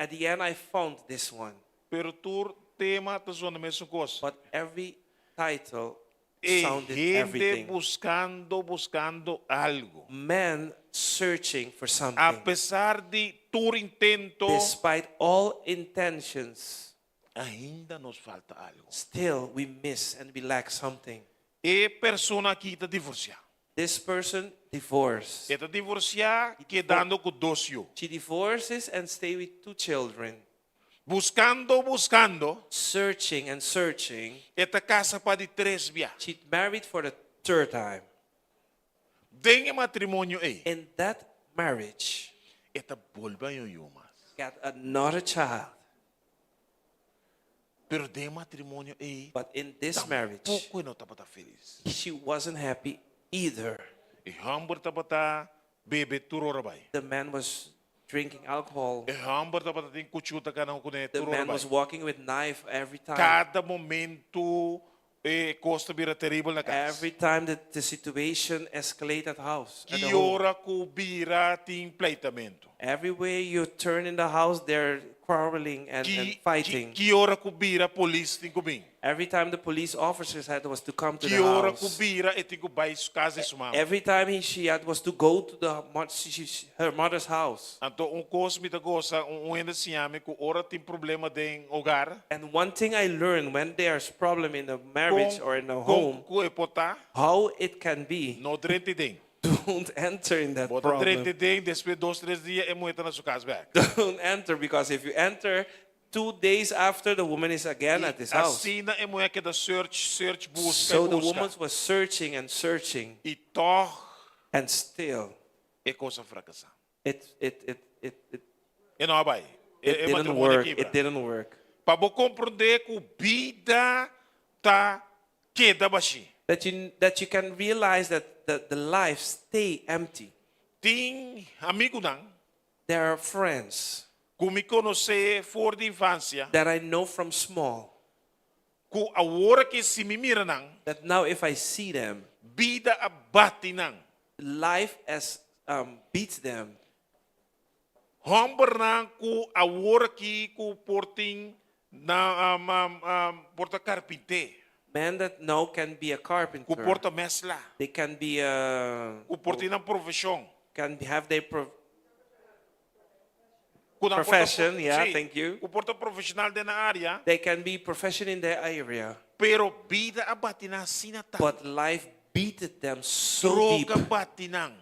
the end, I found this one. Pero tur tema ta zona mesun kos. But every title E sounded hende everything. buskando, buskando algu. Man searching for something. Apesar di tur intento, Despite all intentions, ainda nos falta algu. Still we miss and we lack something. E persona aki ta divorsiá. This person divorced. E ta divorsiá kedando ku dos yu. She divorces and stay with two children. Buskando, buskando. Searching and searching. E ta kasa pa di tres bia. She married for the third time. Den e matrimonio ei. In that marriage. E ta bolbe haña un yu mas. Got another child. Pero den e matrimonio ei. But in this marriage. Tampoko e no tabata felis. She wasn't happy either. E hòmber tabata bebe tur ora bai. The man was drinking alcohol. E hòmber tabata tin kuchú ta kana kuné The tur ora man bai. was walking with knife every time. Kada momento e kos ta bira teribel na kas. Every time that the situation escalate at house. At Ki the home. ora ku bira tin pleitamentu. Everywhere you turn in the house, they're quarreling and, Ki, and ki, fighting. ki ora ku bira polis tin ku bin. Every time the police officers had was to come to Ki the ora ku house. bira e tin ku bai kas di su mama. Every time he, she had was to go to the she, she, her mother's house. Anto un kos mi ta gosa, un hende siña mi ku ora tin problema den hogar. And one thing I learned when there's problem in a marriage Kon, or in a kon home, ku e por ta, how it can be, no drenta den. don't enter in that Bo ta problem. drenta den, despues dos, tres dia e muhé ta na su kas bèk. Don't enter because if you enter, 2 days after the woman is again at this house. Asina e muhé a keda search, search, buska, So the buska. woman was searching and searching, I tòg and still e kos a frakasá. it E no a bai. E, it e didn't matrimonio work. kibra. It didn't work. Pa bo komprondé ku bida ta keda bashí. That you can realize that the life stay empty. Tin amigunan There are friends ku mi konosé for di infansia that I know from small ku awor ku si mi mira nan that now if I see them, bida a bati nan. Life has beats them. Hòmbernan ku awor aki ku por tin na um, um, um, por ta karpinté. Men that now can be a Ku carpenter. por ta mèsla. They can be a Ku por tin nan profeshon. can have their Ku nan por ta profession, yeah, sí, thank you. Ku por ta profeshonal den nan área. They can be profession in their area. Pero bida a bati nan asina tantu. But life beat them so Droga deep. bati nan.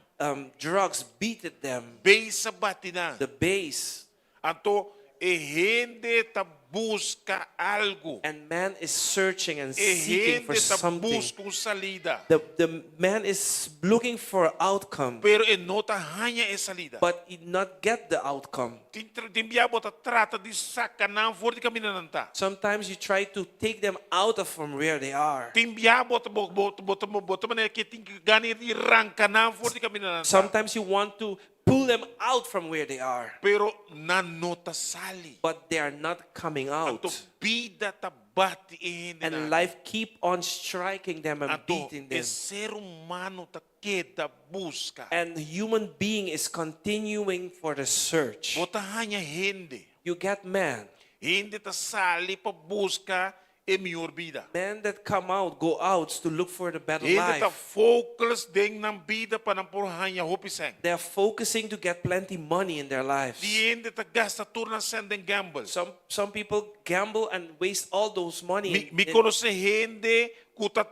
Drugs beat them. Beis a bati nan. The base. Anto e hende ta buska algu. And man is searching and E seeking for hende ta something. buska un salida. The man is looking for outcome, Pero e no ta haña e salida. But he not get the outcome. Tin tin bia bo ta trata di saka nan for di kaminda nan ta. Sometimes you try to take them out of from where they are. Tin bia bo ta bo bo bo ta bo ta manera ku tin gana di ranka nan for di kaminda nan ta. Sometimes you want to pull them out from where they are, Pero nan no ta sali. But they are not coming out. Anto bida ta bati e hende And nan. life keep on striking them and Anto beating e them. ser humano ta keda buska. And the human being is continuing for the search. Bo ta haña hende. You get man. Hende ta sali pa buska e mihó bida. Men that come out, go out to look for the better Hende ta life. focus den nan bida pa nan por haña hopi sèn. They are focusing to get plenty money in their lives. Tin hende ta gasta tur nan sèn den gamble. Some people gamble and waste all those money. Mi, mi konosé hende ku ta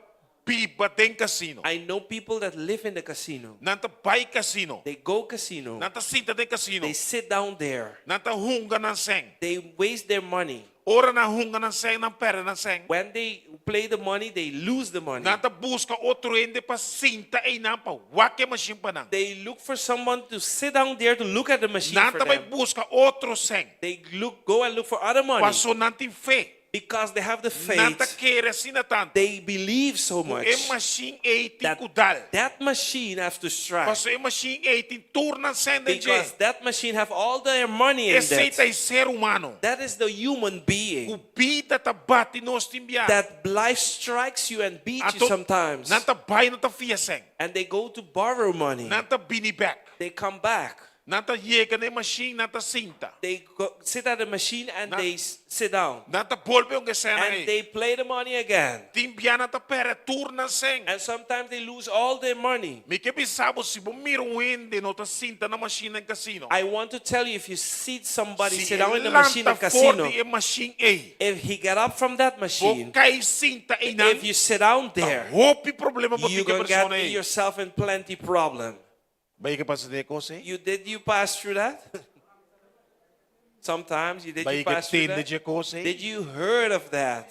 biba den kasino. I know people that live in the casino. Nan ta bai kasino. They go casino. Nan ta sinta den kasino. They sit down there. Nan ta hunga nan sèn. They waste their money. Ora nan hunga nan sèn, nan pèrdè nan sèn. When they play the money, they lose the money. Nan ta buska otro hende pa sinta einan pa wak e mashin pa nan. They look for someone to sit down there to look at the machine Nan for ta bai them. buska otro sèn. They look, go and look for other money Paso nan tin fe. Because they have the Nan ta faith. kere asina tantu. They believe so much E mashin ei tin that ku dal. that machine has to strike Paso e mashin ei tin tur nan sèn den dje. Because that machine have all their money in Esei that. ta e ser humano. That is the human being. Ku bida ta bati nos tin bia. That life strikes you and beats you Anto, sometimes. Nan ta bai nan ta fia sèn. And they go to borrow money. Nan ta bini bèk. They come back. Nan ta yega na e mashin, nan ta sinta. They go, sit at the machine and Na- they sit down. Nan ta bolbe hunga e sènnan And ei. they play the money again. Tin bia nan ta pèrdè tur nan sèn. And sometimes they lose all their money. Mi ke bisa bo, si bo mira un hende no ta sinta na mashin den kasino, I want to tell you, if you see somebody si sit e down in the machine lanta in for casino, di e mashin ei, if he get up from that bo machine, kai sinta einan, if you sit down ta there, hopi problema bo tin you're ku e gonna get persona ei. yourself in plenty problem. Bo a yega pasa den e kos ei? You did you pass through that? Sometimes you did Bo a you yega pass through tende that? dje kos ei? Did you heard of that?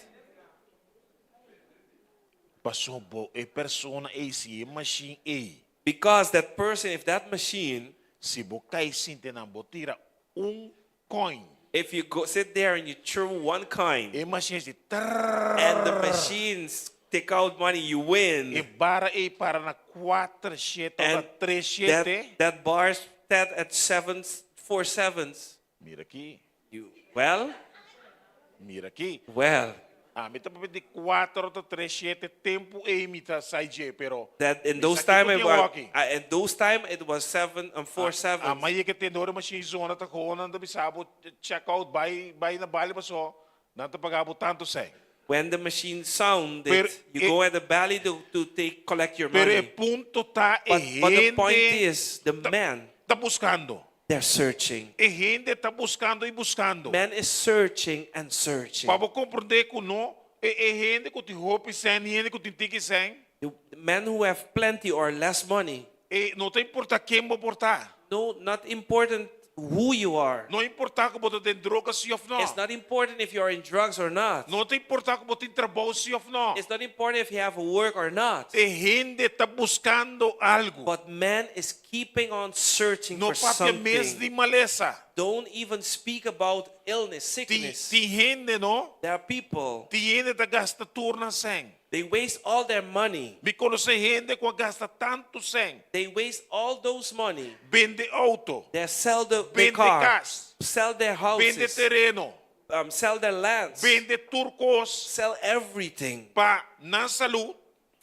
Paso bo e persona ei si e mashin ei. Because that person, if that machine, Si bo kai sinta einan bo tira un coin. If you go sit there and you throw one coin E mashin di trrrr. And the machines take out money, you win. E bara ei para na kuater shete of na And tres shete. that bar set at sevens, four sevens. Mira aki. You, well, Mira aki. Well. Ami ta papia di kuater ota tres shete tempu ei mi ta sai dje, pero That in mi those sa time kiko it tin was, awaki. I, in those time it was seven and four sevens. A maye ke tende ora machine zona ta koho nan ta bisa bo check out bai bai na bali paso nan ta paga bo tantu sèn. When the machine sounded, Pero you e go at the bali to take collect your Pero e money. punto ta e But, but the point hende is, the ta man, ta buskando. They're searching. E hende ta buskando i buskando. Man is searching and searching. Pa bo komprondé ku no e e hende ku tin hopi sèn ni hende ku tin tiki sèn. The men who have plenty or less money. E no ta importá ken bo por ta. No, not important who you are. No importá ku bo ta den droga si òf no. It's not important if you are in drugs or not. No ta importá ku bo tin trabou si òf no. It's not important if you have work or not. E hende ta buskando algu. But man is keeping on searching No for papia mes something. di malesa. Don't even speak about illness, Tin, sickness. tin hende no. There are people, Tin hende ta gasta tur nan sèn. they waste all their money. Mi konosé hende ku a gasta tantu sèn. They waste all those money. Bende outo. They sell the, their Bende car, kas. sell their Bende houses, tereno. sell their lands, Bende tur kos. Sell everything Pa nan salú.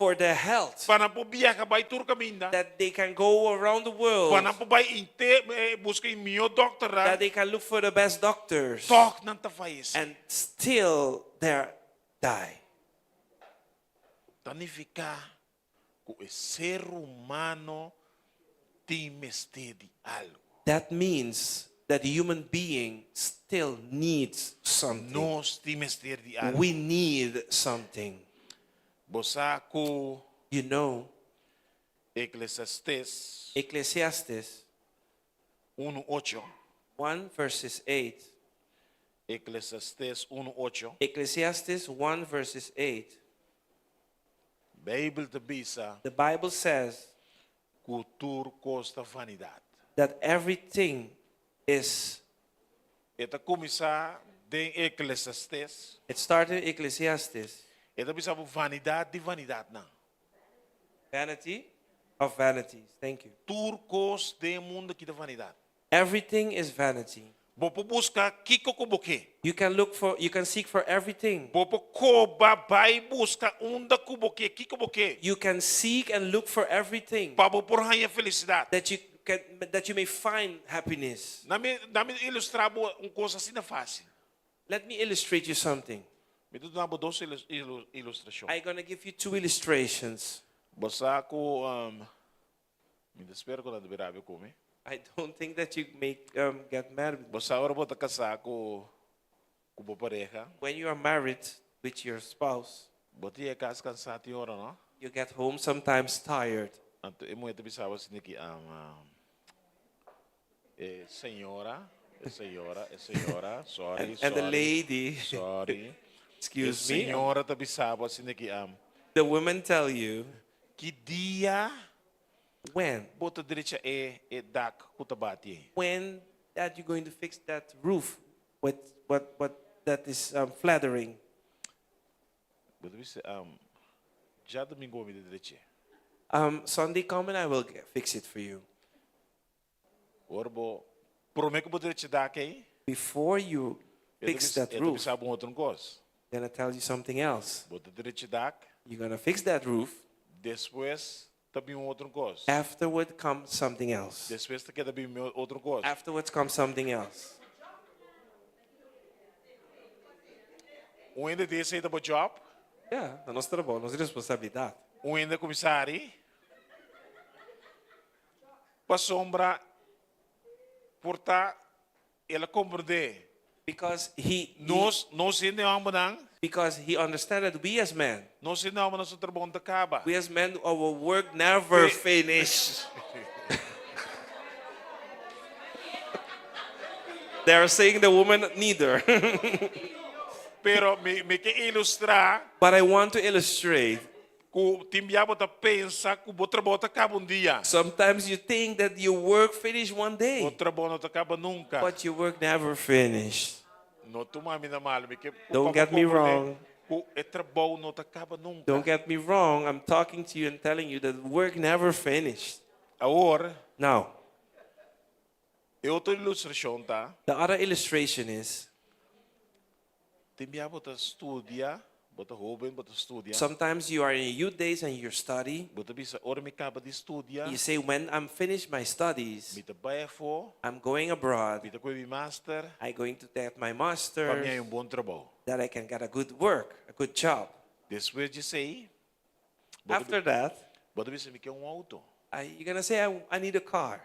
For their health, Pa nan por biaha bai tur kaminda. That they can go around the world, Pa nan por bai inte, eh, buska e mihó dòkternan. That they can look for the best doctors, Tòg nan ta fayesé. And still they die. Ta nifiká ku e ser humano tin mester di algu. That means that the human being still needs something. Nos tin mester di algu. We need something. Bo sa ku You know, Eklesiastés Ecclesiastes unu ocho. 1 verses 8. Eklesiastés unu ocho. Ecclesiastes 1 verses 8. Beibel ta bisa The Bible says ku tur kos ta vanidat. That everything is. E ta kuminsá den Eklesiastés. It started in Ecclesiastes. E ta bisa bo vanidat di vanidatnan. Vanity of vanities. Thank you. Tur kos den e mundu aki ta vanidat. Everything is vanity. Bo por buska kiko ku bo ke. You can look for, you can seek for everything. Bo por koba bai buska unda ku bo ke, kiko bo ke. You can seek and look for everything Pa bo por haña felisidat. That you may find happiness. Na mi, na mi ilustrá bo un kos asina fásil. Let me illustrate you something. Mi ta duna bo dos ilustrashon. I'm going to give you two illustrations. Bo sa ku, mi ta spera ku nan ta bira rabia ku mi. I don't think that you may get mad with me. Bo sa ora bo ta kasá ku, ku bo pareha. When you are married with your spouse, Bo ta yega kas kansá tin ora, no? You get home sometimes tired. Anto e muhé ta bisa bo asina ki, e señora, e señora, e señora, sorry, And the sorry, lady, sorry. Excuse E me. señora ta bisa bo asina ki, The women tell you, Ki dia When? bo ta drecha e, e dak ku ta bati ei? When that you going to fix that roof with what that is flattering? Bo ta bisa, djadumingu mi ta drech'é. Sunday coming, I will fix it for you. Ora bo, promé ku bo drecha dak ei, Before you e ta fix bisa, that e ta roof, bisa bo un otro kos. I'm gonna tell you something else. Bo ta drecha dak, You're gonna fix that roof. despues. Ta bin un otro kos. Afterward comes something else. Despues ta keda bin otro kos. Afterwards comes something else. Un hende di esei ta bo job. Yeah, ta nos trabou, nos responsabilidat. Un hende kuminsá hari. Pasobra por ta el a komprendé. Because he, Nos, nos hende hòmbernan. Because he understand that we as men. Nos hende hòmbernan su trabou no ta kaba. We as men, our work never finish. They are saying the woman neither. Pero mi, mi ke ilustrá. But I want to illustrate. Ku tin bia bo ta pensa ku bo trabou ta kaba un dia. Sometimes you think that your work finish one day. Bo trabou no ta kaba nunka. But your work never finish. No tuma mi na malu, mi ke Don't get me wrong. Ku e trabou no ta kaba nunka. Don't get me wrong, I'm talking to you and telling you that work never finished. Awor. Now. E otro ilustrashon ta. The other illustration is. Tin bia bo ta studia, bo ta hoben, bo ta studia. Sometimes you are in your youth days and you study. Bo ta bisa, ora mi kaba di studia. You say, when I'm finished my studies. Mi ta bai afó. I'm going abroad. Mi ta kohe mi master. I going to get my master. Pa mi haña un bon trabou. That I can get a good work, a good job. Despues di esei, After that. Bo ta bisa mi ke un outo. I, you're gonna say, I need a car.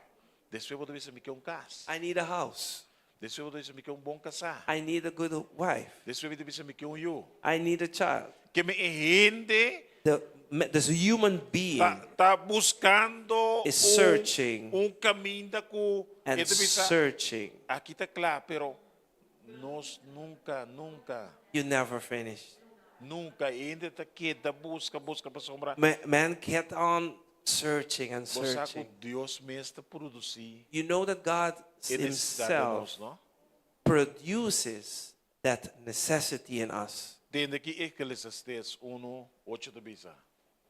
Despues bo ta bisa mi ke un kas. I need a house. Despues bo ta bisa mi ke un bon kasá. I need a good wife. Despues mi ta bisa mi ke un yu. I need a child. Ke men e hende The, this human being ta, ta buskando is searching un, un kaminda ku and e ta bisa, searching. Aki ta kla, pero nos nunka, nunka. You never finish. Nunka hende ta keda buska, buska pasobra. Man kept on searching and Bo sa ku searching. Dios mes ta produsí. You know that God E nesesidat den himself nos, no? produces that necessity in us. Tende ki Eclesiastes unu, ocho ta bisa.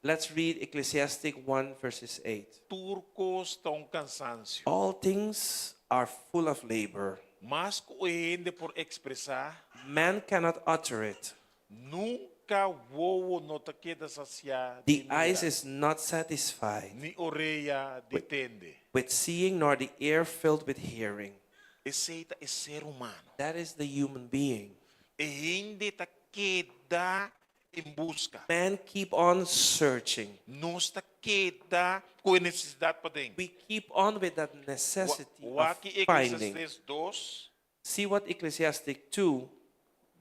Let's read Ecclesiastic 1 verses 8. Tur kos ta un kansansio. All things are full of labor. Mas ku e hende por ekspresá. Man cannot utter it. Nunka wowo no ta keda sasiá di The mira. eyes is not satisfied. Ni orea di tende. With seeing nor the ear filled with hearing. Esei ta e ser humano. That is the human being. E hende ta keda en buska. Man keep on searching. Nos ta keda ku e nesesidat paden. We keep on with that necessity of Wak finding. Eclesiastes 2. See what Ecclesiastic 2.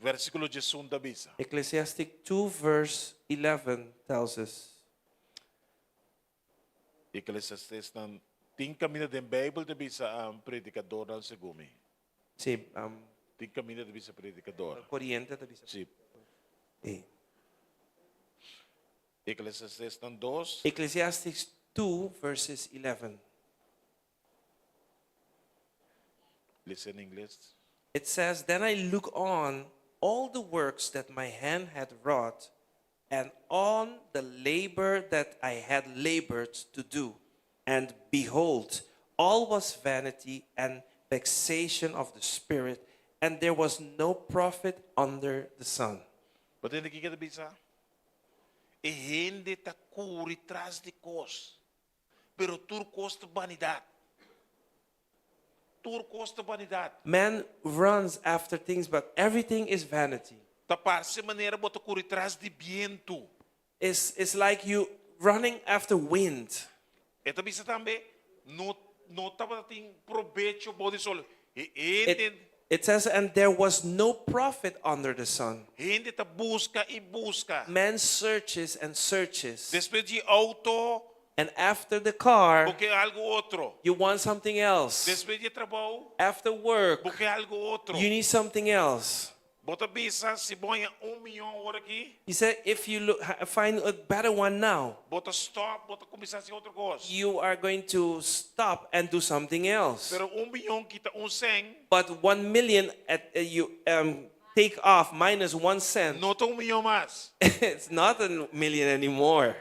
Versíkulo 11 ta bisa. Ecclesiastic 2 verse 11 tells us. Eclesiastes nan tin kaminda den Beibel ta bisa um, predikadornan segun mi. Sí, um, Tin kaminda ta bisa predikador. Koriente ta bisa. Sí. Sí. Eclesiastes nan 2. Ecclesiastes 2 verses 11. Lesa na ingles. It says, Then I look on all the works that my hand had wrought, and on the labor that I had labored to do. And behold, all was vanity and vexation of the spirit, and there was no profit under the sun. Bo ta tende kiko e ta bisa? E hende ta kuri tras di kos, pero tur kos ta banidat. Tur kos ta banidat. Man runs after things, but everything is vanity. Ta parse manera bo ta kuri tras di bientu. It's, it's like you running after wind. E ta bisa tambe, no, no tabatin probecho bou di sol. E hende. It, it says, and there was no profit under the sun. Hende ta buska i buska. Man searches and searches. Despues di outo. And after the car. Bo ke algu otro. You want something else. Despues di trabou. After work. Bo ke algu otro. You need something else. Bo ta bisa si bo haña un mion awor aki. He said if you look, find a better one now. Bo ta stop, bo ta kuminsá hasi otro kos. You are going to stop and do something else. Pero un mion kita un sèn. But 1 million at you take off minus 1 cent. No ta un mion mas. It's not a million anymore.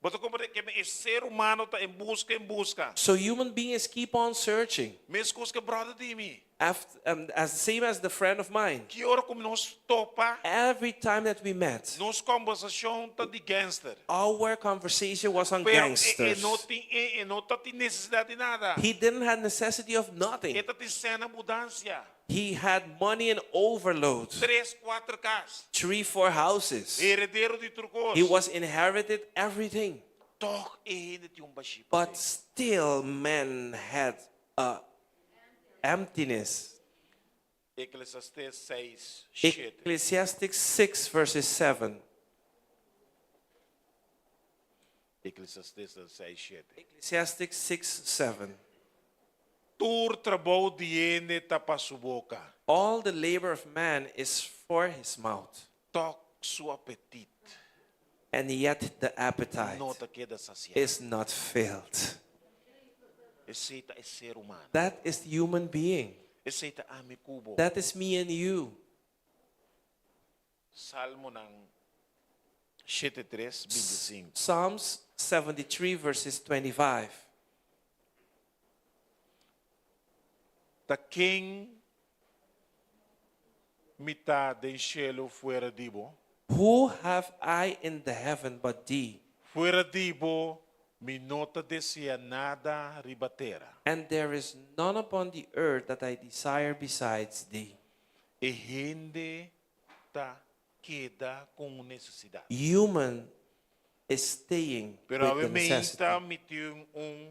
Bo ta komprendé ke e ser humano ta en buska, en buska. So human beings keep on searching. Meskos ku bròder di mi. After, as the same as the friend of mine. Ki ora ku nos topa, Every time that we met, nos kombersashon ta di gangster. Our conversation was on Pero e, e gangsters. no tin e, e no tatin nesesidat di nada. He didn't have necessity of nothing. E tatin sèn na abundansia. He had money in overload. Tres, kuater kas. Three, four houses. Heredero di tur kos. He was inherited everything. Tòg e hende tin un bashí. But still man had a emptiness. Eklesiastés 6, 7. Ecclesiastes 6 verses 7. Eklesiastés 6, 7. Ecclesiastes 6, 7. Tur trabou di hende ta pa su boka. All the labor of man is for his mouth, Tòg su apetit and yet the appetite no ta keda sasiá. Is not filled. Esei ta e ser humano. That is the human being. Esei ta ami ku bo. That is me and you. Salmonan 73, 25. Psalms 73 verses 25. Ta ken mi ta den shelu fuera di bo? Who have I in the heaven but thee? Fuera di bo mi no ta deseá nada riba tera. And there is none upon the earth that I desire besides thee. E hende ta keda ku nesesidat. Human is staying Pero with the awe mi necessity. ta mi tin un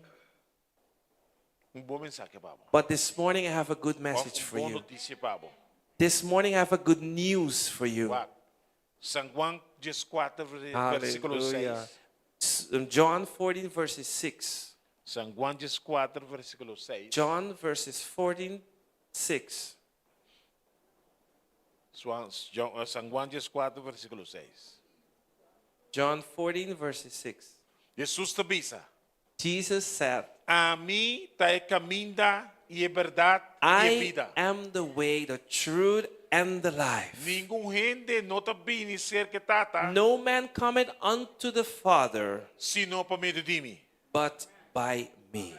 un bon mensahe pa bo. But this morning I have a good message for Un bon you. notisia pa bo. This morning I have a good news for you. Wak. San Juan 14, versíkulo 6. Hallelujah. John 14 verses 6. San Juan 14, versíkulo 6. John verses 14, 6. San Juan 14, versíkulo 6. John 14 verses 6. Hesus ta bisa, Jesus said, Ami ta e kaminda i e bèrdat i e I bida. Am the way, the truth, and the life. Ningun hende no ta bini serka Tata, No man cometh unto the Father sino pa medio di mi. But by me.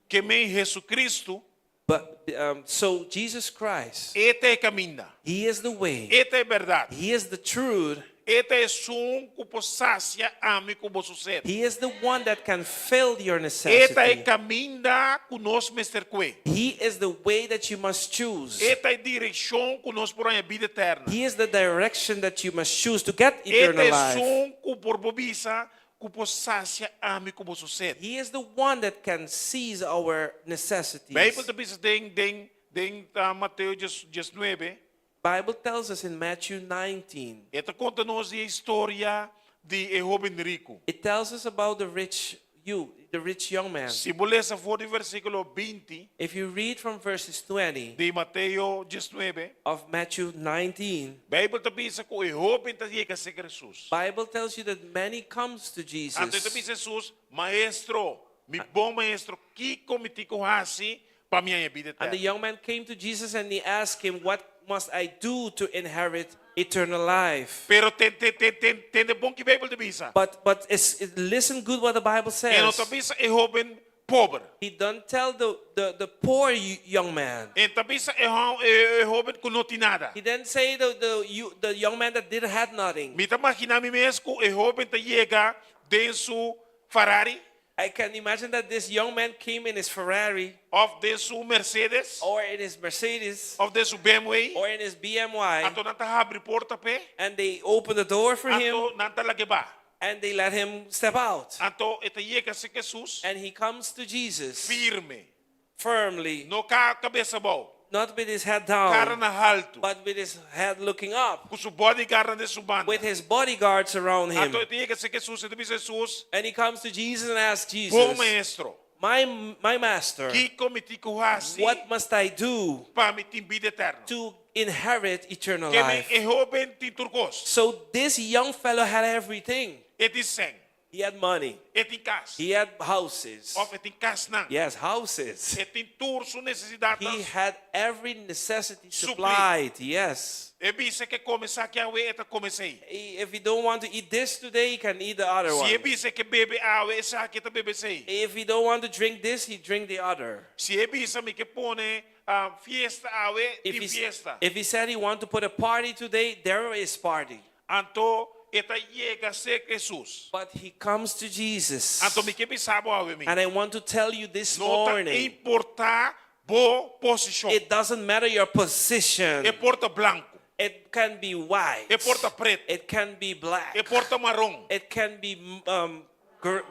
Ke men Hesukristu, But so Jesus Christ, E ta e kaminda. He is the way, E ta e bèrdat. He is the truth, E ta esun ku por sasia ami ku bo su set. He is the one that can fill your E ta e necessity. kaminda ku nos mester kue. He is the way that you must choose. E ta e direkshon ku nos por haña bida eterno. He is the direction that you must choose to get E ta eternal life. esun ku por bo bisa ku por sasia ami ku bo su set. He is the one that can seize our necessities. Beibel ta bisa den den den uh, Mateo 19, Bible tells us in Matthew 19. E ta konta nos e historia di e hóben riku. It tells us about the rich you, the rich young man. Si bo lesa for di versíkulo 20 If you read from verses 20 di Mateo 19, of Matthew 19, Beibel ta bisa ku e hóben ta yega serka Hesus. Bible tells you that many comes to Anto Jesus. ta bisa Hesus, Maestro, mi bon maestro, kiko mi tin ku hasi pa mi haña bida And the eterno? young man came to Jesus and he asked him, "What must I do to inherit eternal life?" Pero ten ten ten ten tende bon kiko Beibel ta bisa. But listen good what the Bible E no says. ta bisa e hóben pober. He don't tell the poor young man. E n' ta bisa e e hóben ku no tin nada. He didn't say the young man that didn't have nothing. Mi ta imaginá mi mes ku e hóben ta yega den su Ferrari I can imagine that this young man came in his Ferrari òf den su Mercedes or in his Mercedes òf den su BMW. Or in his BMW, Anto nan ta habri porta p'e. And they opened the door for him Anto nan ta lag'é bai. And they let him step out. Anto e ta yega serka Hesus And he comes to Jesus firme. Firmly, No ku kabes abou. Not with his head Kara down, na haltu. But with his head looking up, Ku su bodyguard den su banda. With his bodyguards around him. Anto e ta yega serka Hesus, e ta bisa Hesus, And he comes to Jesus and asks Bon Jesus, maestro, My master, kiko mi tin ku hasi what must I do pa mi tin bida eterno?" To inherit eternal Ke men life? e hóben tin tur kos. So this young fellow had everything. E tin sèn, He had money. E tin kas. He had houses. Òf e tin kasnan. Yes, houses. E tin tur su nesesidat. He had every necessity Suplí. Supplied. Yes. E bisa ku e kome esaki awe, e ta kome esei. If you don't want to eat this today, he can eat the other Si one. e bisa ku e bebe awe esaki, e ta bebe esei. If he don't want to drink this, he drink the other. Si e bisa mi ke pone fiesta awe, If tin he, fiesta. if he said he want to put a party today, there is party. Anto e ta yega serka Hesus. But he comes to Jesus. Anto mi ke bisa bo awe mi. And I want to tell you this No ta morning, importá bo posishon. it doesn't matter your position. E por ta blanku. It can be white. E por ta pretu. It can be black. E por ta maron. It can be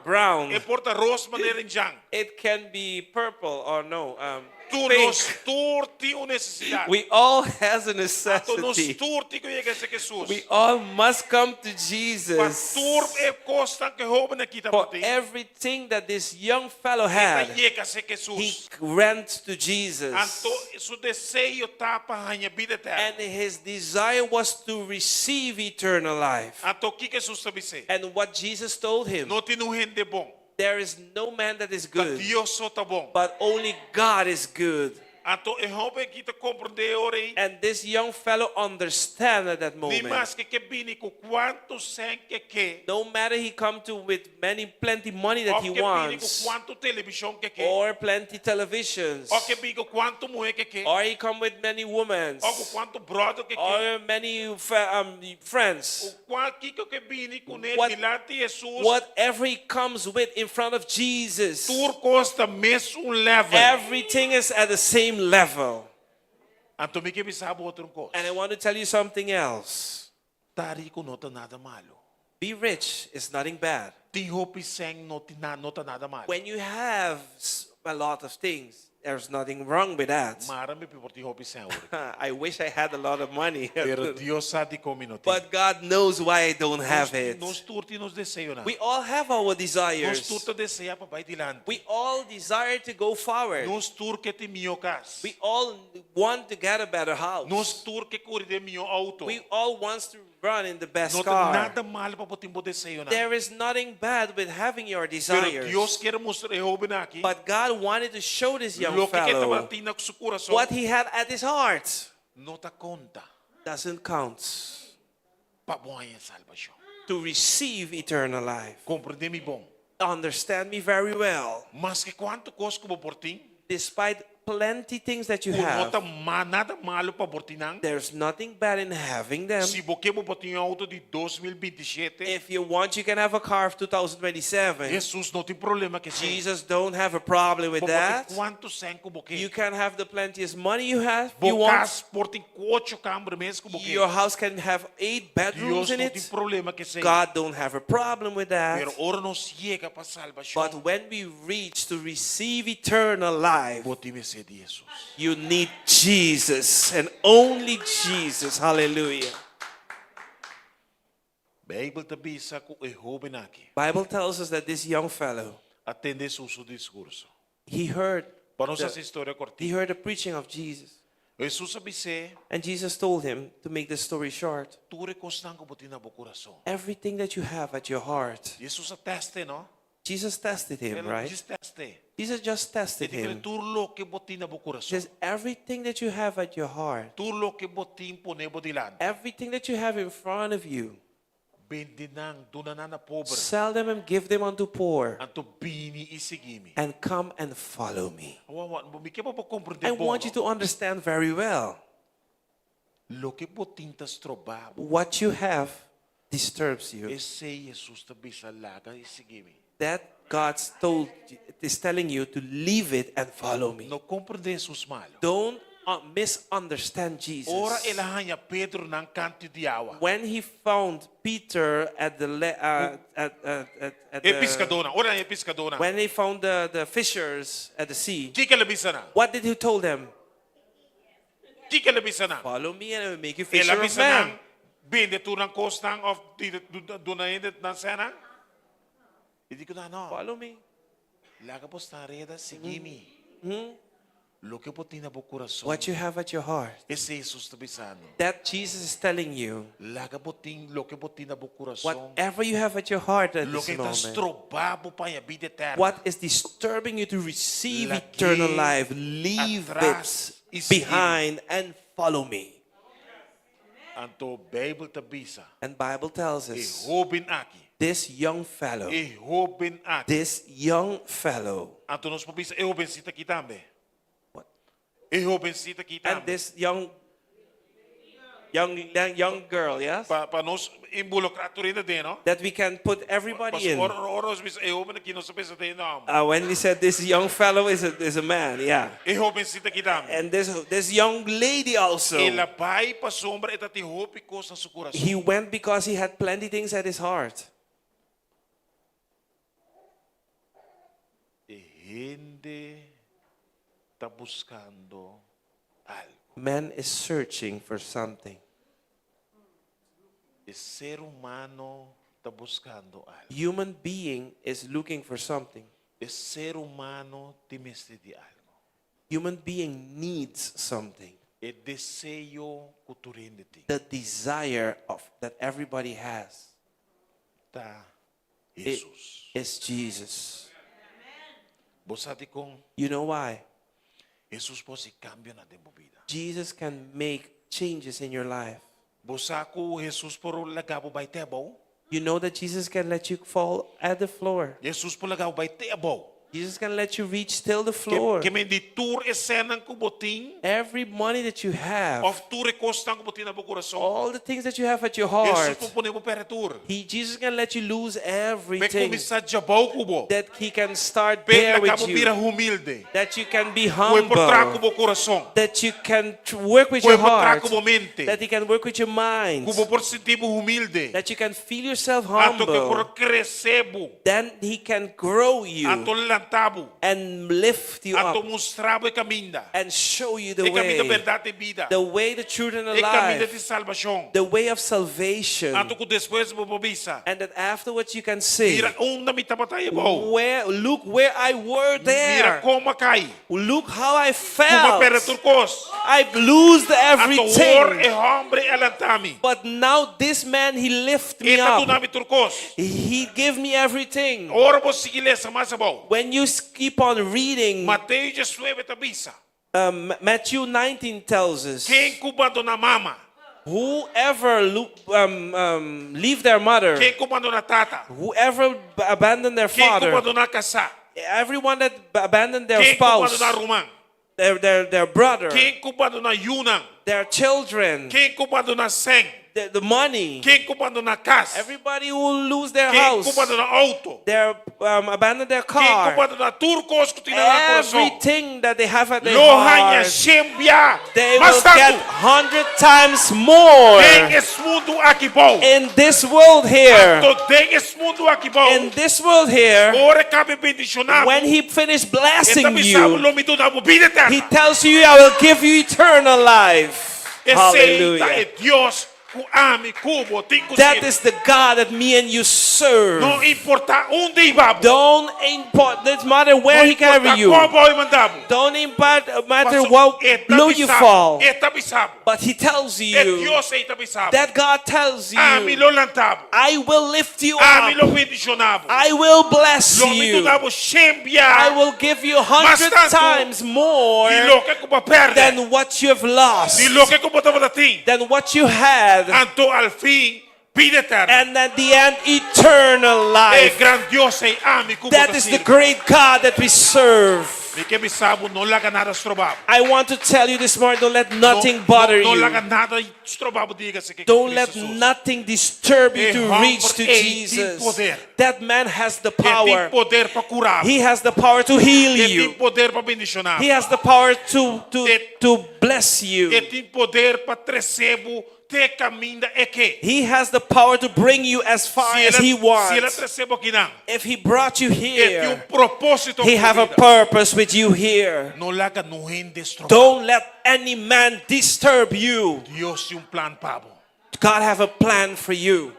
brown. E por ta ros manera indjan. It can be purple or no. Tur Pink. nos tur tin un nesesidat. We all has a Anto nos necessity. tur tin ku yega serka Hesus. We all must come to Pa Jesus tur e kosnan ku e hóben aki for tabatin. everything that this young fellow E ta had. yega serka He Hesus. ran to Jesus. Anto su deseo ta pa haña bida eterno. And his desire was to receive eternal life. Anto kiko Hesus ta bis'é? And what Jesus told him, No tin un hende bon. there is no man that is Ta good, Dios so ta bon. but only God is good. Anto e hóben aki ta komprondé e ora ei. And this young fellow understand at that Ni moment. maske ku e bini ku kuantu sèn ku e ke. No matter he come to with many plenty money that Òf he ku e bini ku wants, kuantu televishon ku e ke. or plenty televisions, Òf ku e bini ku kuantu muhé ku e ke. or he come with many women, Òf ku kuantu brother ku e ke. or many friends. Kua kiko ku e bini kuné dilanti Hesus. Whatever he comes with in front of Jesus, Tur kos ta mesun level. everything is at the same level. Anto mi ke bisa bo otro kos. And I want to tell you something else. Ta riku no ta nada malu. Be rich is nothing bad. Tin hopi sèn no tin na no ta nada malu. When you have a lot of things, there's nothing wrong with that. Mara mi por tin hopi sèn awor. I wish I had a lot of money. Pero Dios sa dikon mi no tin. But God knows why I don't have it. Nos tur tin nos deseonan. We all have our Nos desires. tur ta deseá pa bai dilanti. We all desire to go forward. Nos tur ke tin mihó kas. We all want to get a better house. Nos tur ke kore den mihó outo. We all want to run in the best No ta car. nada malu pa bo tin bo deseonan. There is nothing bad with having your Pero desires. Dios kier a mustra e hóben aki But God wanted to show this young loke ku e fellow tabatin na su kurason what he had at his heart no ta konta doesn't count pa bo haña salbashon. to receive eternal life. Komprendé mi bon. Understand me very well. Maske kuantu kos ku bo por tin, Despite plenty things that you ku no have, ta ma nada malu pa bo tin nan. there's nothing bad in having them. Si bo ke bo por tin un outo di 2027, If you want, you can have a car of 2027. Hesus no tin problema ku esei. Jesus don't have a problem with Bo por tin that. kuantu sèn ku bo ke. You can have the plentiest money you have. You Bo want. kas por tin ocho kamber mes ku bo ke. Your house can have eight bedrooms Dios in no tin it. problema ku esei. God don't have a problem with that. Pero ora nos yega pa salbashon, But when we reach to receive eternal life, bo tin mester di Hesus. you need Jesus and only Jesus. Hallelujah. Beibel ta bisa ku e hóben aki Bible tells us that this young fellow, a tende Hesus su diskurso. he heard Pa nos the, hasi historia he kòrtiku. heard the preaching of Jesus. Hesus a bis'é, And Jesus told him to make the story short. Tur e kosnan ku bo tin na bo kurason. Everything that you have at your heart. Hesus a tèst e, no? Jesus tested him, El right? djis tèst e. Jesus just tested E di him. tur loke bo tin na bo kurason. Says everything that you have at your heart, Tur loke bo tin pone bo dilanti. everything that you have in front of you, Bende nan, duna nan na pober. sell them and give them unto poor, Anto bini i sigui mi. and come and follow me. Awor, mi ke pa bo komprondé I bon, want you no? to understand very well. Loke bo tin ta stroba bo. What you have disturbs you. Esei Hesus ta bisa laga i sigui mi. That God's told is telling you to leave it and follow me. No komprondé Hesus malu. Don't misunderstand Jesus. Ora el a haña Pedro nan kantu di awa. When he found Peter at the le, at, at E the piskadónan, ora e piskadónan. when he found the fishers at the sea, Kiko el a bisa nan? what did he told them? Kiko el a bisa nan? Follow me and I will make you El fisher a of bisa men. nan, bende tur nan kosnan òf duna hende nan sènnan. E di ku nan, no. Follow me. Laga bosnan reda, sigui mi. Loke bo tin na bo kurason. What you have at your heart. Esei Hesus ta bisando. That Jesus is telling you. Laga bo tin loke bo tin na bo kurason. Whatever you have at your heart at this Loke ta moment. stroba bo pa haña bida eterno. What is disturbing you to receive Lag'é eternal life, leave atras it i sigui mi. behind and follow me. Anto Beibel ta bisa. And Bible tells E us hóben aki. this young fellow, E hóben aki. this young fellow, Anto nos por bisa e hóbensita aki tambe. What? E hobencita aki And tambe. this young young young girl, yes? Pa pa nos involucra tur hende aden, no? That we can put everybody in. Ora ora nos bisa e hoben aki nos ta pensa den hende homber. Uh, when we said this young fellow is a, is a man, yeah. E hobencita aki tambe. And this this young lady also. El a bai pasobra e tatin hopi cos na su curason. He went because he had plenty things at his heart. E hende ta buscando algo. Man is searching for something. E ser humano ta buscando algo. Human being is looking for something. E ser humano tin mester di algo. Human being needs something. E deseo cu tur hende tin The desire of that everybody has ta it Jesus. is Jesus. Bo sa dicon? You know why? Jesus por haci cambionan den bo bida. Jesus can make changes in your life. Bo sa cu Jesus por laga bo bay te abou? You know that Jesus can let you fall at the floor. Jesus por laga bo bay te abou. Jesus can let you reach till the floor. Ke men di tur e sennan ku bo tin. Every money that you have. Of tur e kosnan ku bo tin na bo kurason. All the things that you have at your heart. Jesus por pone bo pèrdè tur. He, Jesus can let you lose everything. P'e kuminsá djabou ku bo. That he can start there P'e laga with bo you. bira humilde. That you can be Ku e por humble. traha ku bo kurason. That you can work with Ku e your por traha heart. ku bo mente. That he can work with your mind. Ku bo por sinti bo humilde. That you can feel yourself Anto ku e humble. por krese bo. Then he can grow you. Anto lanta bo. And lift you Anto up. mustra bo e kaminda. And show you the E kaminda way. bèrdat i bida. The way, the truth, and the E kaminda life. di salbashon. The way of salvation. Anto ku despues bo por bisa. And that afterwards you can say, Mira unda mi tabata abou. Where, look where I were Mira there. kon m'a kai. Look how I Ku m'a pèrdè felt. tur kos. I lose Anto awor everything. e hòmber a lanta mi. But now this man, he lift me E ta up. duna mi tur kos. He give me everything. Ora bo sigui lesa mas abou. When you keep on reading, Mateo 19 ta bisa. Um, Matthew 19 tells us, Ken ku bandoná mama. Whoever um, um, leave their mother, Ken ku bandoná tata. Whoever abandon their Ken ku father, bandoná kasá. Everyone that abandoned their Ken ku spouse, bandoná ruman. their, their, their brother, Ken ku bandoná yunan. their children, Ken ku bandoná sèn. the, the money, Ken ku bandoná kas. Everybody will lose their Ken house, ku bandoná outo. their, um, abandon their Ken ku car, bandoná tur kos ku tin na nan kurason. Everything that they have at their Lo haña heart, shen bia they mas will tantu. get 100 times more Den es mundu aki bou. in this world here. Anto den es mundu aki bou. In this world here, Ora e kaba bendishoná bo. when he finished blessing E ta bisa bo you, lo mi duna bo bida eterna. he tells you, I will give you eternal life. Esei ta Hallelujah. e Dios ku ami ku bo tin ku That sirbi. is the God that me and you serve. No importa unda e hiba bo. Don't import, doesn't matter where No he carry importa you. kon abou e manda bo. Don't impart, matter Paso, what e ta low you bisa bo, fall. E ta bisa bo. But he tells E you, Dios ei ta bisa bo. that God tells Ami you, lo lanta bo. I will lift you Ami up. lo bendishoná bo. I will bless Lo mi you. duna bo shen bia. I will give you 100 Mas tantu times more di loke ku bo a pèrdè. than what you have lost, Di loke ku bo tabatin. than what you had, Anto al fin bida eterno. and at the end, eternal E life. gran Dios ei ami ku bo That ta is the sirbi. great God that we serve. Mi ke bisa bo no laga nada stroba bo. I want to tell you this morning, don't let nothing No, bother no, no you. laga nada stroba bo di yega serka Don't Cristo let Jesus. nothing disturb you E to hòmber reach to ei tin Jesus. poder. That man has the E tin power. poder pa kura bo. He has the power to heal E tin you. poder pa bendishoná bo. He has the power to, to, E to bless you. E tin poder pa trese bo te kaminda e ke. He has the power to bring you as far Si as he el a wants. trese bo akinan. If he brought you E tin un here, propósito he ku have a bo bida. purpose with you here. No laga niun hende stroba. Don't let any man disturb you. Dios tin un plan pa bo. God have a plan for you.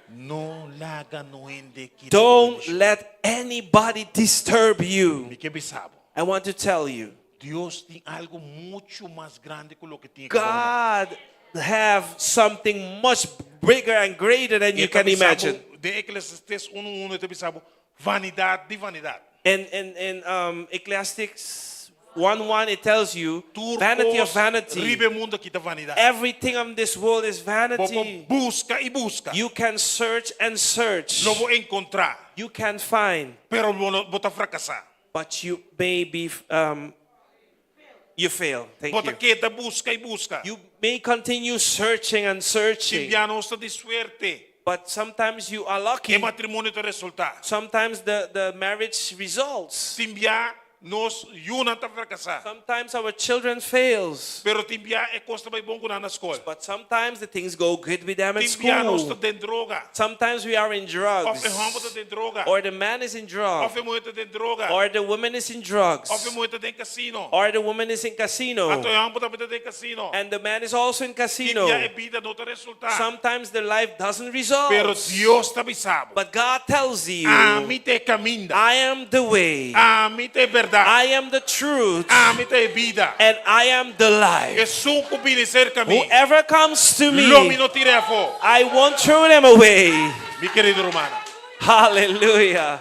No laga niun hende kita Don't let anybody disturb you. Mi ke bisa bo. I want to tell you, Dios tin algu muchu mas grandi ku loke tin. God have something much bigger and greater than you can imagine. Den Eclesiastes 1:1 e ta bisa bo, vanidat di vanidat. In, in, in um, Ecclesiastes 1:1, it tells you, Tur vanity of kos vanity. riba e mundu aki ta vanidat. Everything on this world is Bo por vanity. buska i buska. You can search and search. Lo bo enkontrá, You can find, pero bo, bo ta frakasá. but you may be um, You fail. Thank Bo ta you. keda buska i buska. You may continue searching and Tin searching, bia nos ta di suerte. but sometimes you are E lucky. matrimonio ta resultá. Sometimes the marriage results. Tin bia nos yunan ta frakasá. Sometimes our children fails. Pero tin bia e kos ta bai bon ku nan na skol. But sometimes the things go good with them at Tin bia nos ta school. den droga. Sometimes we are in drugs. Òf e hòmber ta den droga. Or the man is in Òf drugs. e muhé ta den droga. Or the woman is in drugs. Òf e muhé ta den kasino. Or the woman is in casino. Anto e hòmber tambe ta den kasino. And the man is also in Tin casino. bia e bida no ta resultá. Sometimes the life doesn't resolve. Pero Dios ta bisa bo. But God tells you, Ami ta e kaminda. I am the way. Ami ta e bèrdat. I am the truth. Ami ta e bida. And I am the life. Esun ku bini serka mi, Whoever comes to lo mi me, no tir'é afó. I won't throw them away. Mi kerido ruman, Hallelujah.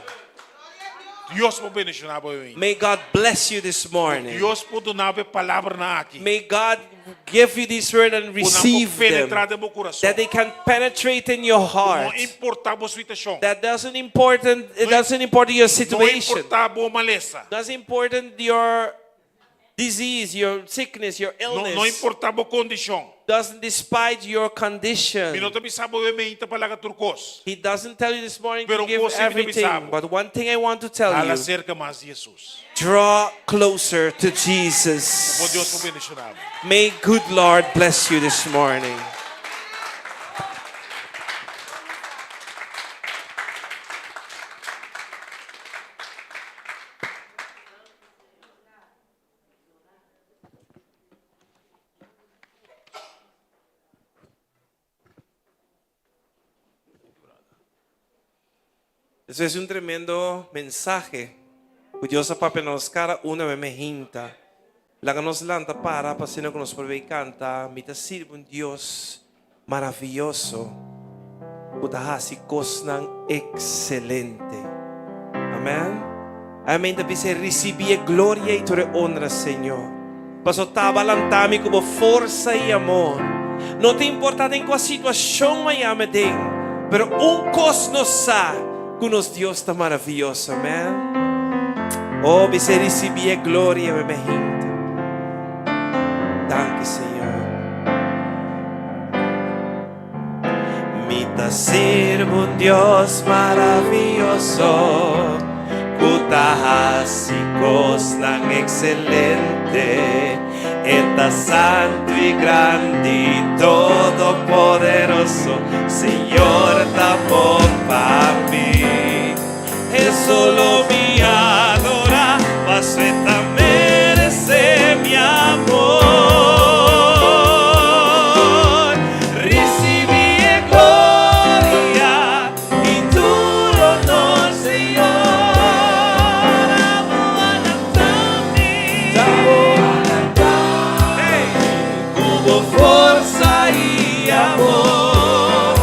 Dios por bendishoná bo awe. May God bless you this morning. Dios por duna bo e palabranan aki. May God give you this word and Ku nan por receive them. penetrá den bo kurason. That they can penetrate in your No heart. importá bo situashon. That doesn't important it doesn't important your No situation. importá bo malesa. Doesn't important your disease, your sickness, your No, illness. no importá bo kondishon. Doesn't despite your condition. Mi no ta bisa bo awe mainta pa laga tur kos. He doesn't tell you this morning Pero to give un kos si mi ta everything. bisa bo. But one thing I want to tell Hala you, serka mas di Hesus. draw closer to Ku Dios Jesus. por bendishoná bo. May good Lord bless you this morning. Eso es un tremendo mensahe ku Dios a papia na nos kada un awe meinta. Laga nos lanta para pa asina ku nos por bay kanta, Mi ta sirbi un Dios maravioso ku ta hasi kosnan ekselente. Amen. Amen ta bisa risibí e gloria i tur e honra, Señor. Paso taba lanta mi ku bo forsa i amor. No ta importa den kua situashon mi yama den, pero un kos nos sa, ku nos Dios ta maravioso. Amen. Oh, bisa risibí e gloria, mi hende. Danki, Señor. Mi ta sirbi un Dios maravioso ku ta hasi kosnan ekselente. E ta santu i grandi, todopoderoso. Señor ta bon pa mi. E so lo mi adorá, paso e ta meresé mi amor. Risibí e gloria i tur honor, Señor. Abo a lanta mi. Hey! Ku bo forsa i amor.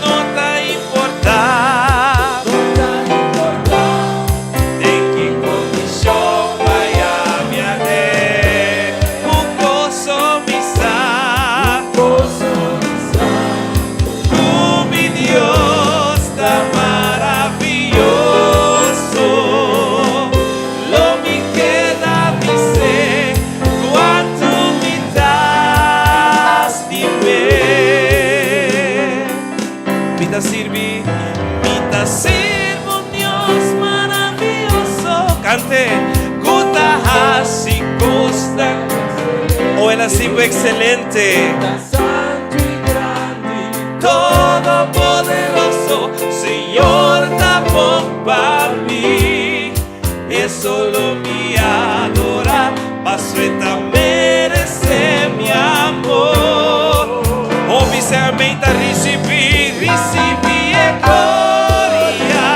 No ta importá. Den ki kondishon m'a haña mi aden. Un kos mi sa. Ku mi Dios ta maravioso. Lo mi keda bis'é kuantu mi ta stim'é. Mi ta sirbi, mi ta sirbi un Dios maravioso. Kant'é, ku ta hasi kosnan. O el a hasi bo ekselente. Todopoderoso, Señor ta bon pa mi. E so lo mi adorá, paso e ta meresé mi amor. Oh, bis'é amèn ta risibí, risibí e gloria.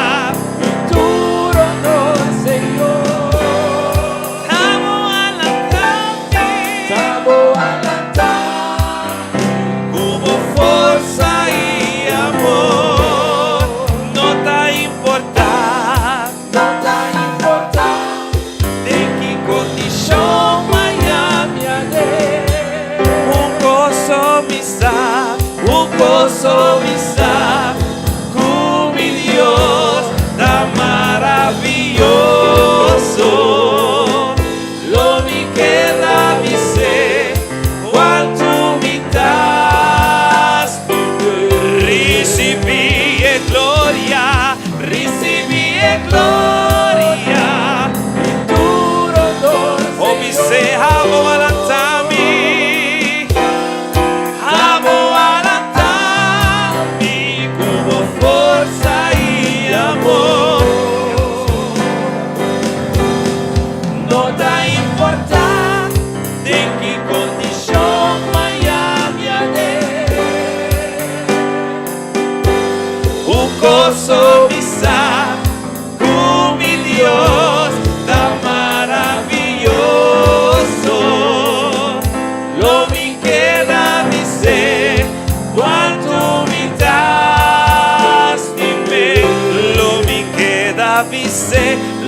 Tur honor, Señor. Abo a lanta mi. T'abo a lanta. Ku bo forsa i amor. No ta importá.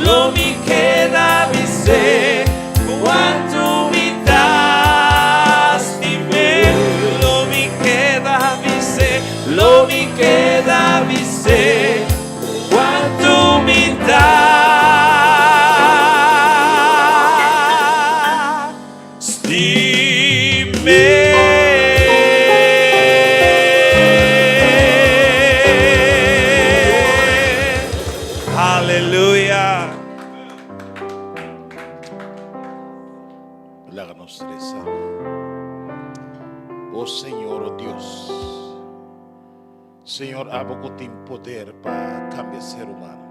Lo mi keda bis'é kuantu mi ta stim'é. Lo mi keda bis'é, lo mi keda bis'é kuantu mi ta stim'é. Hallelujah. Laga nos resa. O Señor, o Dios, Señor, abo ku tin poder pa kambia ser humano.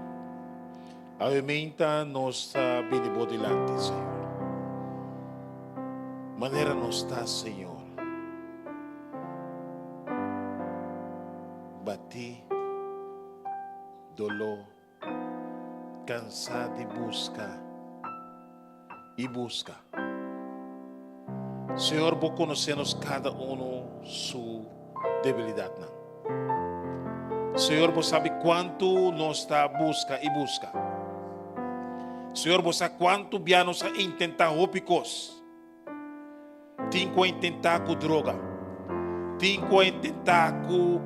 Awe meinta nos ta bini bo dilanti, Señor. Manera nos ta, Señor. Batí. Doló, kansá di buska i buska. Señor, bo konosé nos kada unu su debilidatnan. Señor, bo sabi kuantu nos ta buska i buska. Señor, bo sa kuantu bia nos a intentá hopi kos. Tin ku a intentá ku droga. Tin ku a intentá ku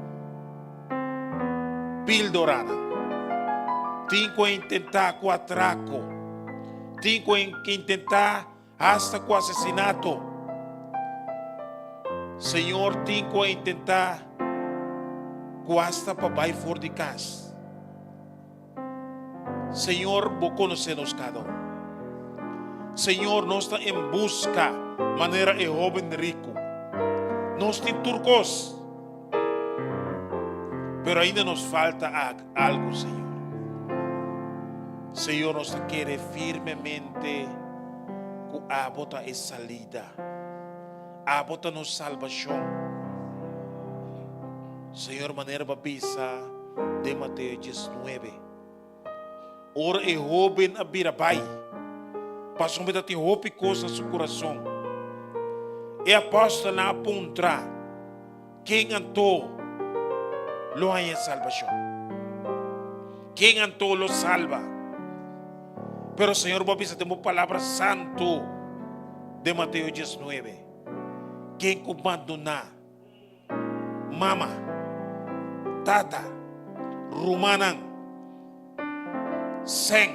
píldoranan. Tin ku a intentá ku atrako. Tin ku a intentá hasta ku asesinato. Señor, tin ku a intentá ku hasta pa bai for di kas. Señor, bo konosé nos kada un. Señor, nos ta en buska manera e hóben riku. Nos tin tur kos, pero ainda nos falta algu, Señor. Señor, nos ta kere firmemente ku abo ta e salida. Abo ta nos salbashon. Señor, manera bo a bisa den Mateo diesnuebe, ora e hóben a bira bai, pasobra ta tin hopi kos na su kurason, e apòstelnan a puntra, Ken anto lo haña e salbashon? Ken anto lo salba? Pero Señor, bo a bisa den bo palabra santu den Mateo diesnuebe, Ken ku bandoná mama, tata, rumannan, sèn,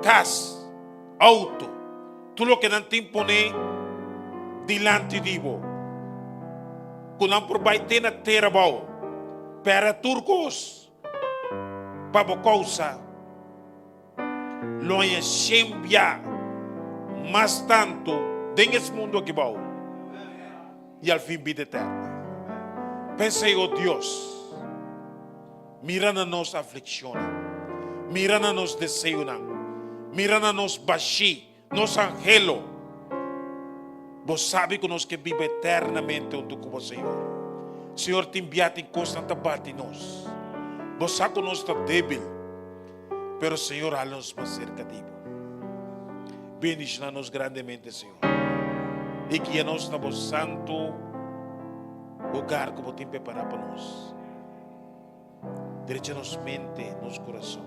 kas, outo, tur loke nan tin pone dilanti di bo, ku nan por bai te na tera abou, pèrdè tur kos pa bo kousa, lo haña shen bia mas tantu den es mundu aki bou i al fin bida eterna. P'esei, o Dios, mira na nos aflikshonnan, mira na nos deseonan, mira na nos bashí, nos anhelo. Bo sabi ku nos ke biba eternamente huntu ku bo, Señor. Señor, tin bia tin kosnan ta bati nos. Bo sa ku nos ta débil. Pero Señor hala nos mas cerca di bo. Bendiciona nos grandemente, Señor. Y guia nos na bo santo hogar cu bo tin prepara pa nos. Drecha nos mente, nos corazon.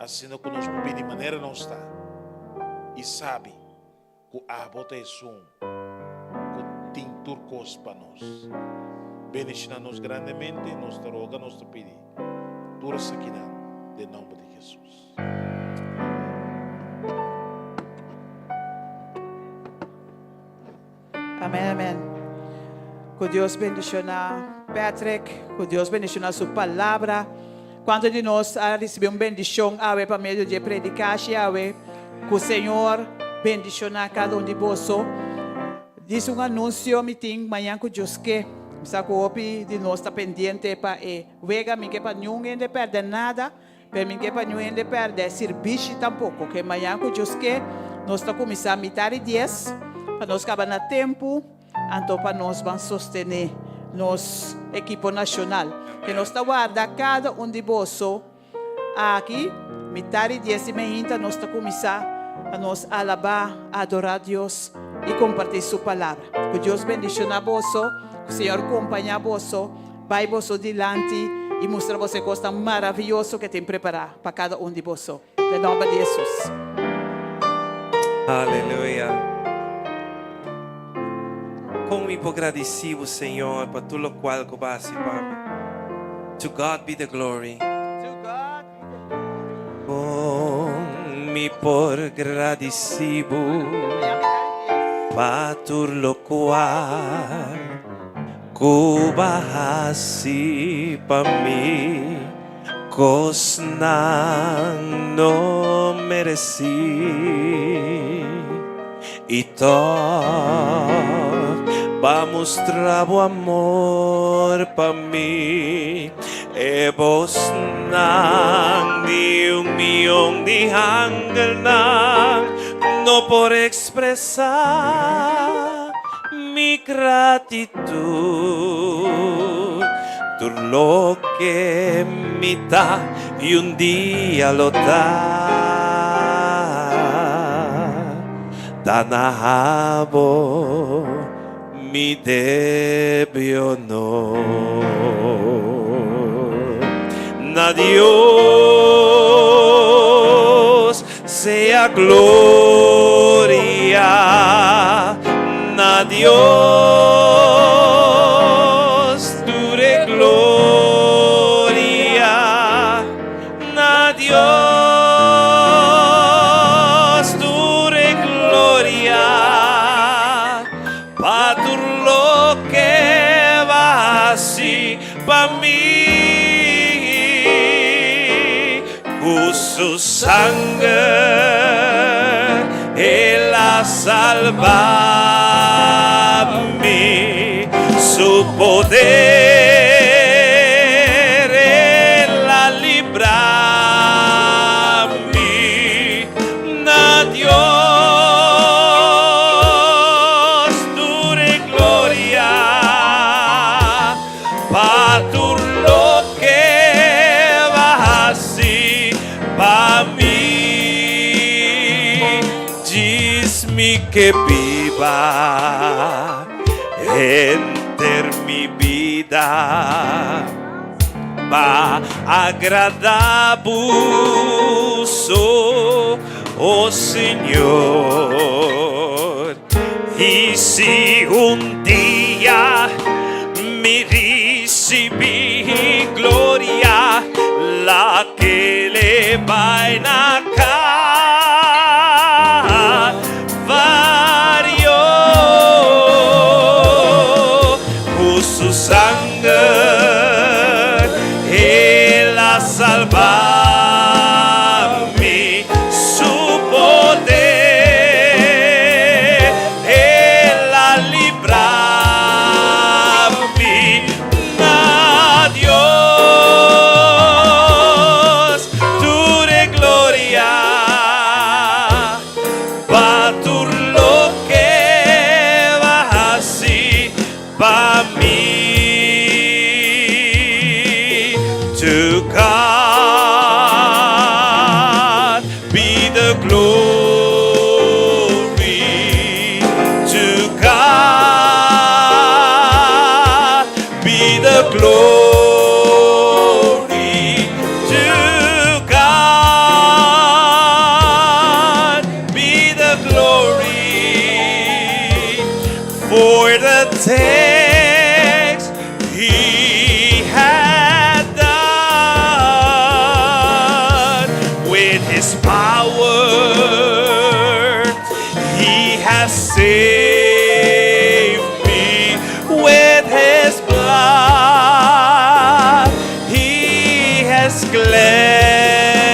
Asina cu nos por bini manera nos ta y sabi Ku abo ta esun ku tin tur kos pa nos. Bendishoná nos grandemente, nos ta roga, nos ta pidi tur esakinan den nomber di Hesus. Amen amen ku Dios bendishoná Patrick ku Dios bendishoná su palabra kuantu di nos a risibí un bendishon awe pa medio di e predikashi awe ku Señor bendishoná kada un di boso dis un anunsio mi tin mañan ku Dios ke mi sa ku hopi di nos ta pendiente pa e wega mi ke pa niun hende pèrdè nada Pero mi ke pa niun hende pèrdè sirbishi tampoko. Ke mañan ku Dios ke, nos ta kuminsá mitar di dies, pa nos kaba na tempu, anto pa nos ban sostené nos ekipo nashonal. Ke nos ta warda kada un di boso aki, mitar di dies di meinta nos ta kuminsá pa nos alabá, adorá Dios i kompartí Su Palabra. Ku Dios bendishoná boso, ku Señor kompañá boso, bai boso dilanti. I mustra boso e kosnan maravioso ku e tin prepará pa kada un di boso. Den nòmber di Hesus. Aleluya. Kon mi por gradisí bo, Señor, pa tur lokual ku bo a hasi pa mi. To God be the glory. To God be the glory. Kon mi por gradisí bo pa tur lokual ku bo a hasi pa mi, kosnan no meresí i tòg b'a mustra bo amor pa mi. E bosnan di un mion di angelnan no por ekspresá mi gratitut. Tur loke mi ta i un dia lo ta, ta na abo mi debe honor. Na Dios sea gloria, na Dios tur e gloria, na Dios tur e gloria, pa tur loke b'a hasi pa mi. Ku su sanger el a salba mi, su poder el a libra mi. Na Dios tur e gloria, pa tur loke b'a hasi pa mi. Djis mi ke biba henter mi bida pa agradá bo so, o Señor. I si un dia mi risibí gloria, lag'é bai na Kalvario. Ku su sanger el a salba mi, su poder el a libra mi. Na Dios tur e gloria, pa tur loke b'a hasi pa mi. To God be the glory. To God be the glory. To God be the glory for the things he had done. With his power he has saved me. With his blood he has cleansed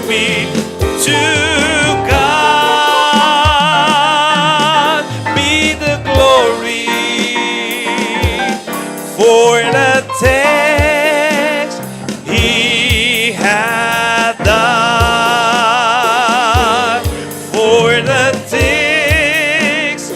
me. To God be the glory for the things he had done, for the things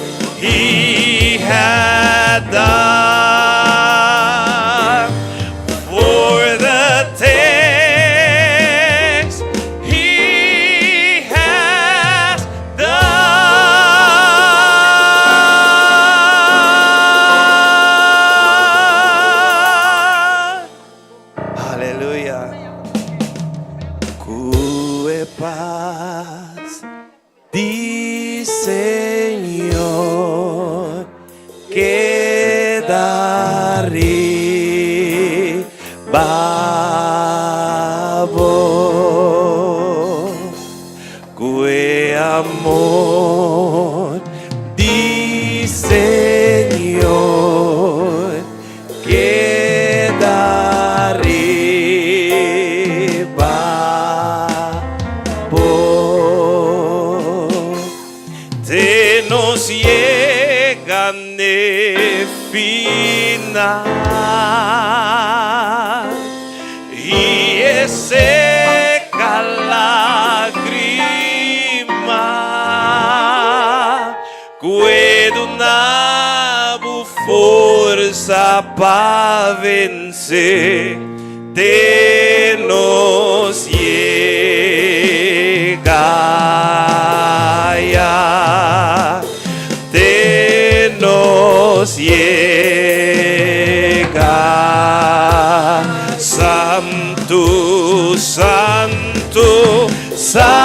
Ku e pas di Señor keda riba bo. Ku e amor di Señor keda riba bo. Te nos yega n'e final i e seka lágrima ku e duna bo forsa pa vense te nos yega ya te nos yega. Santu, Santu, Santu.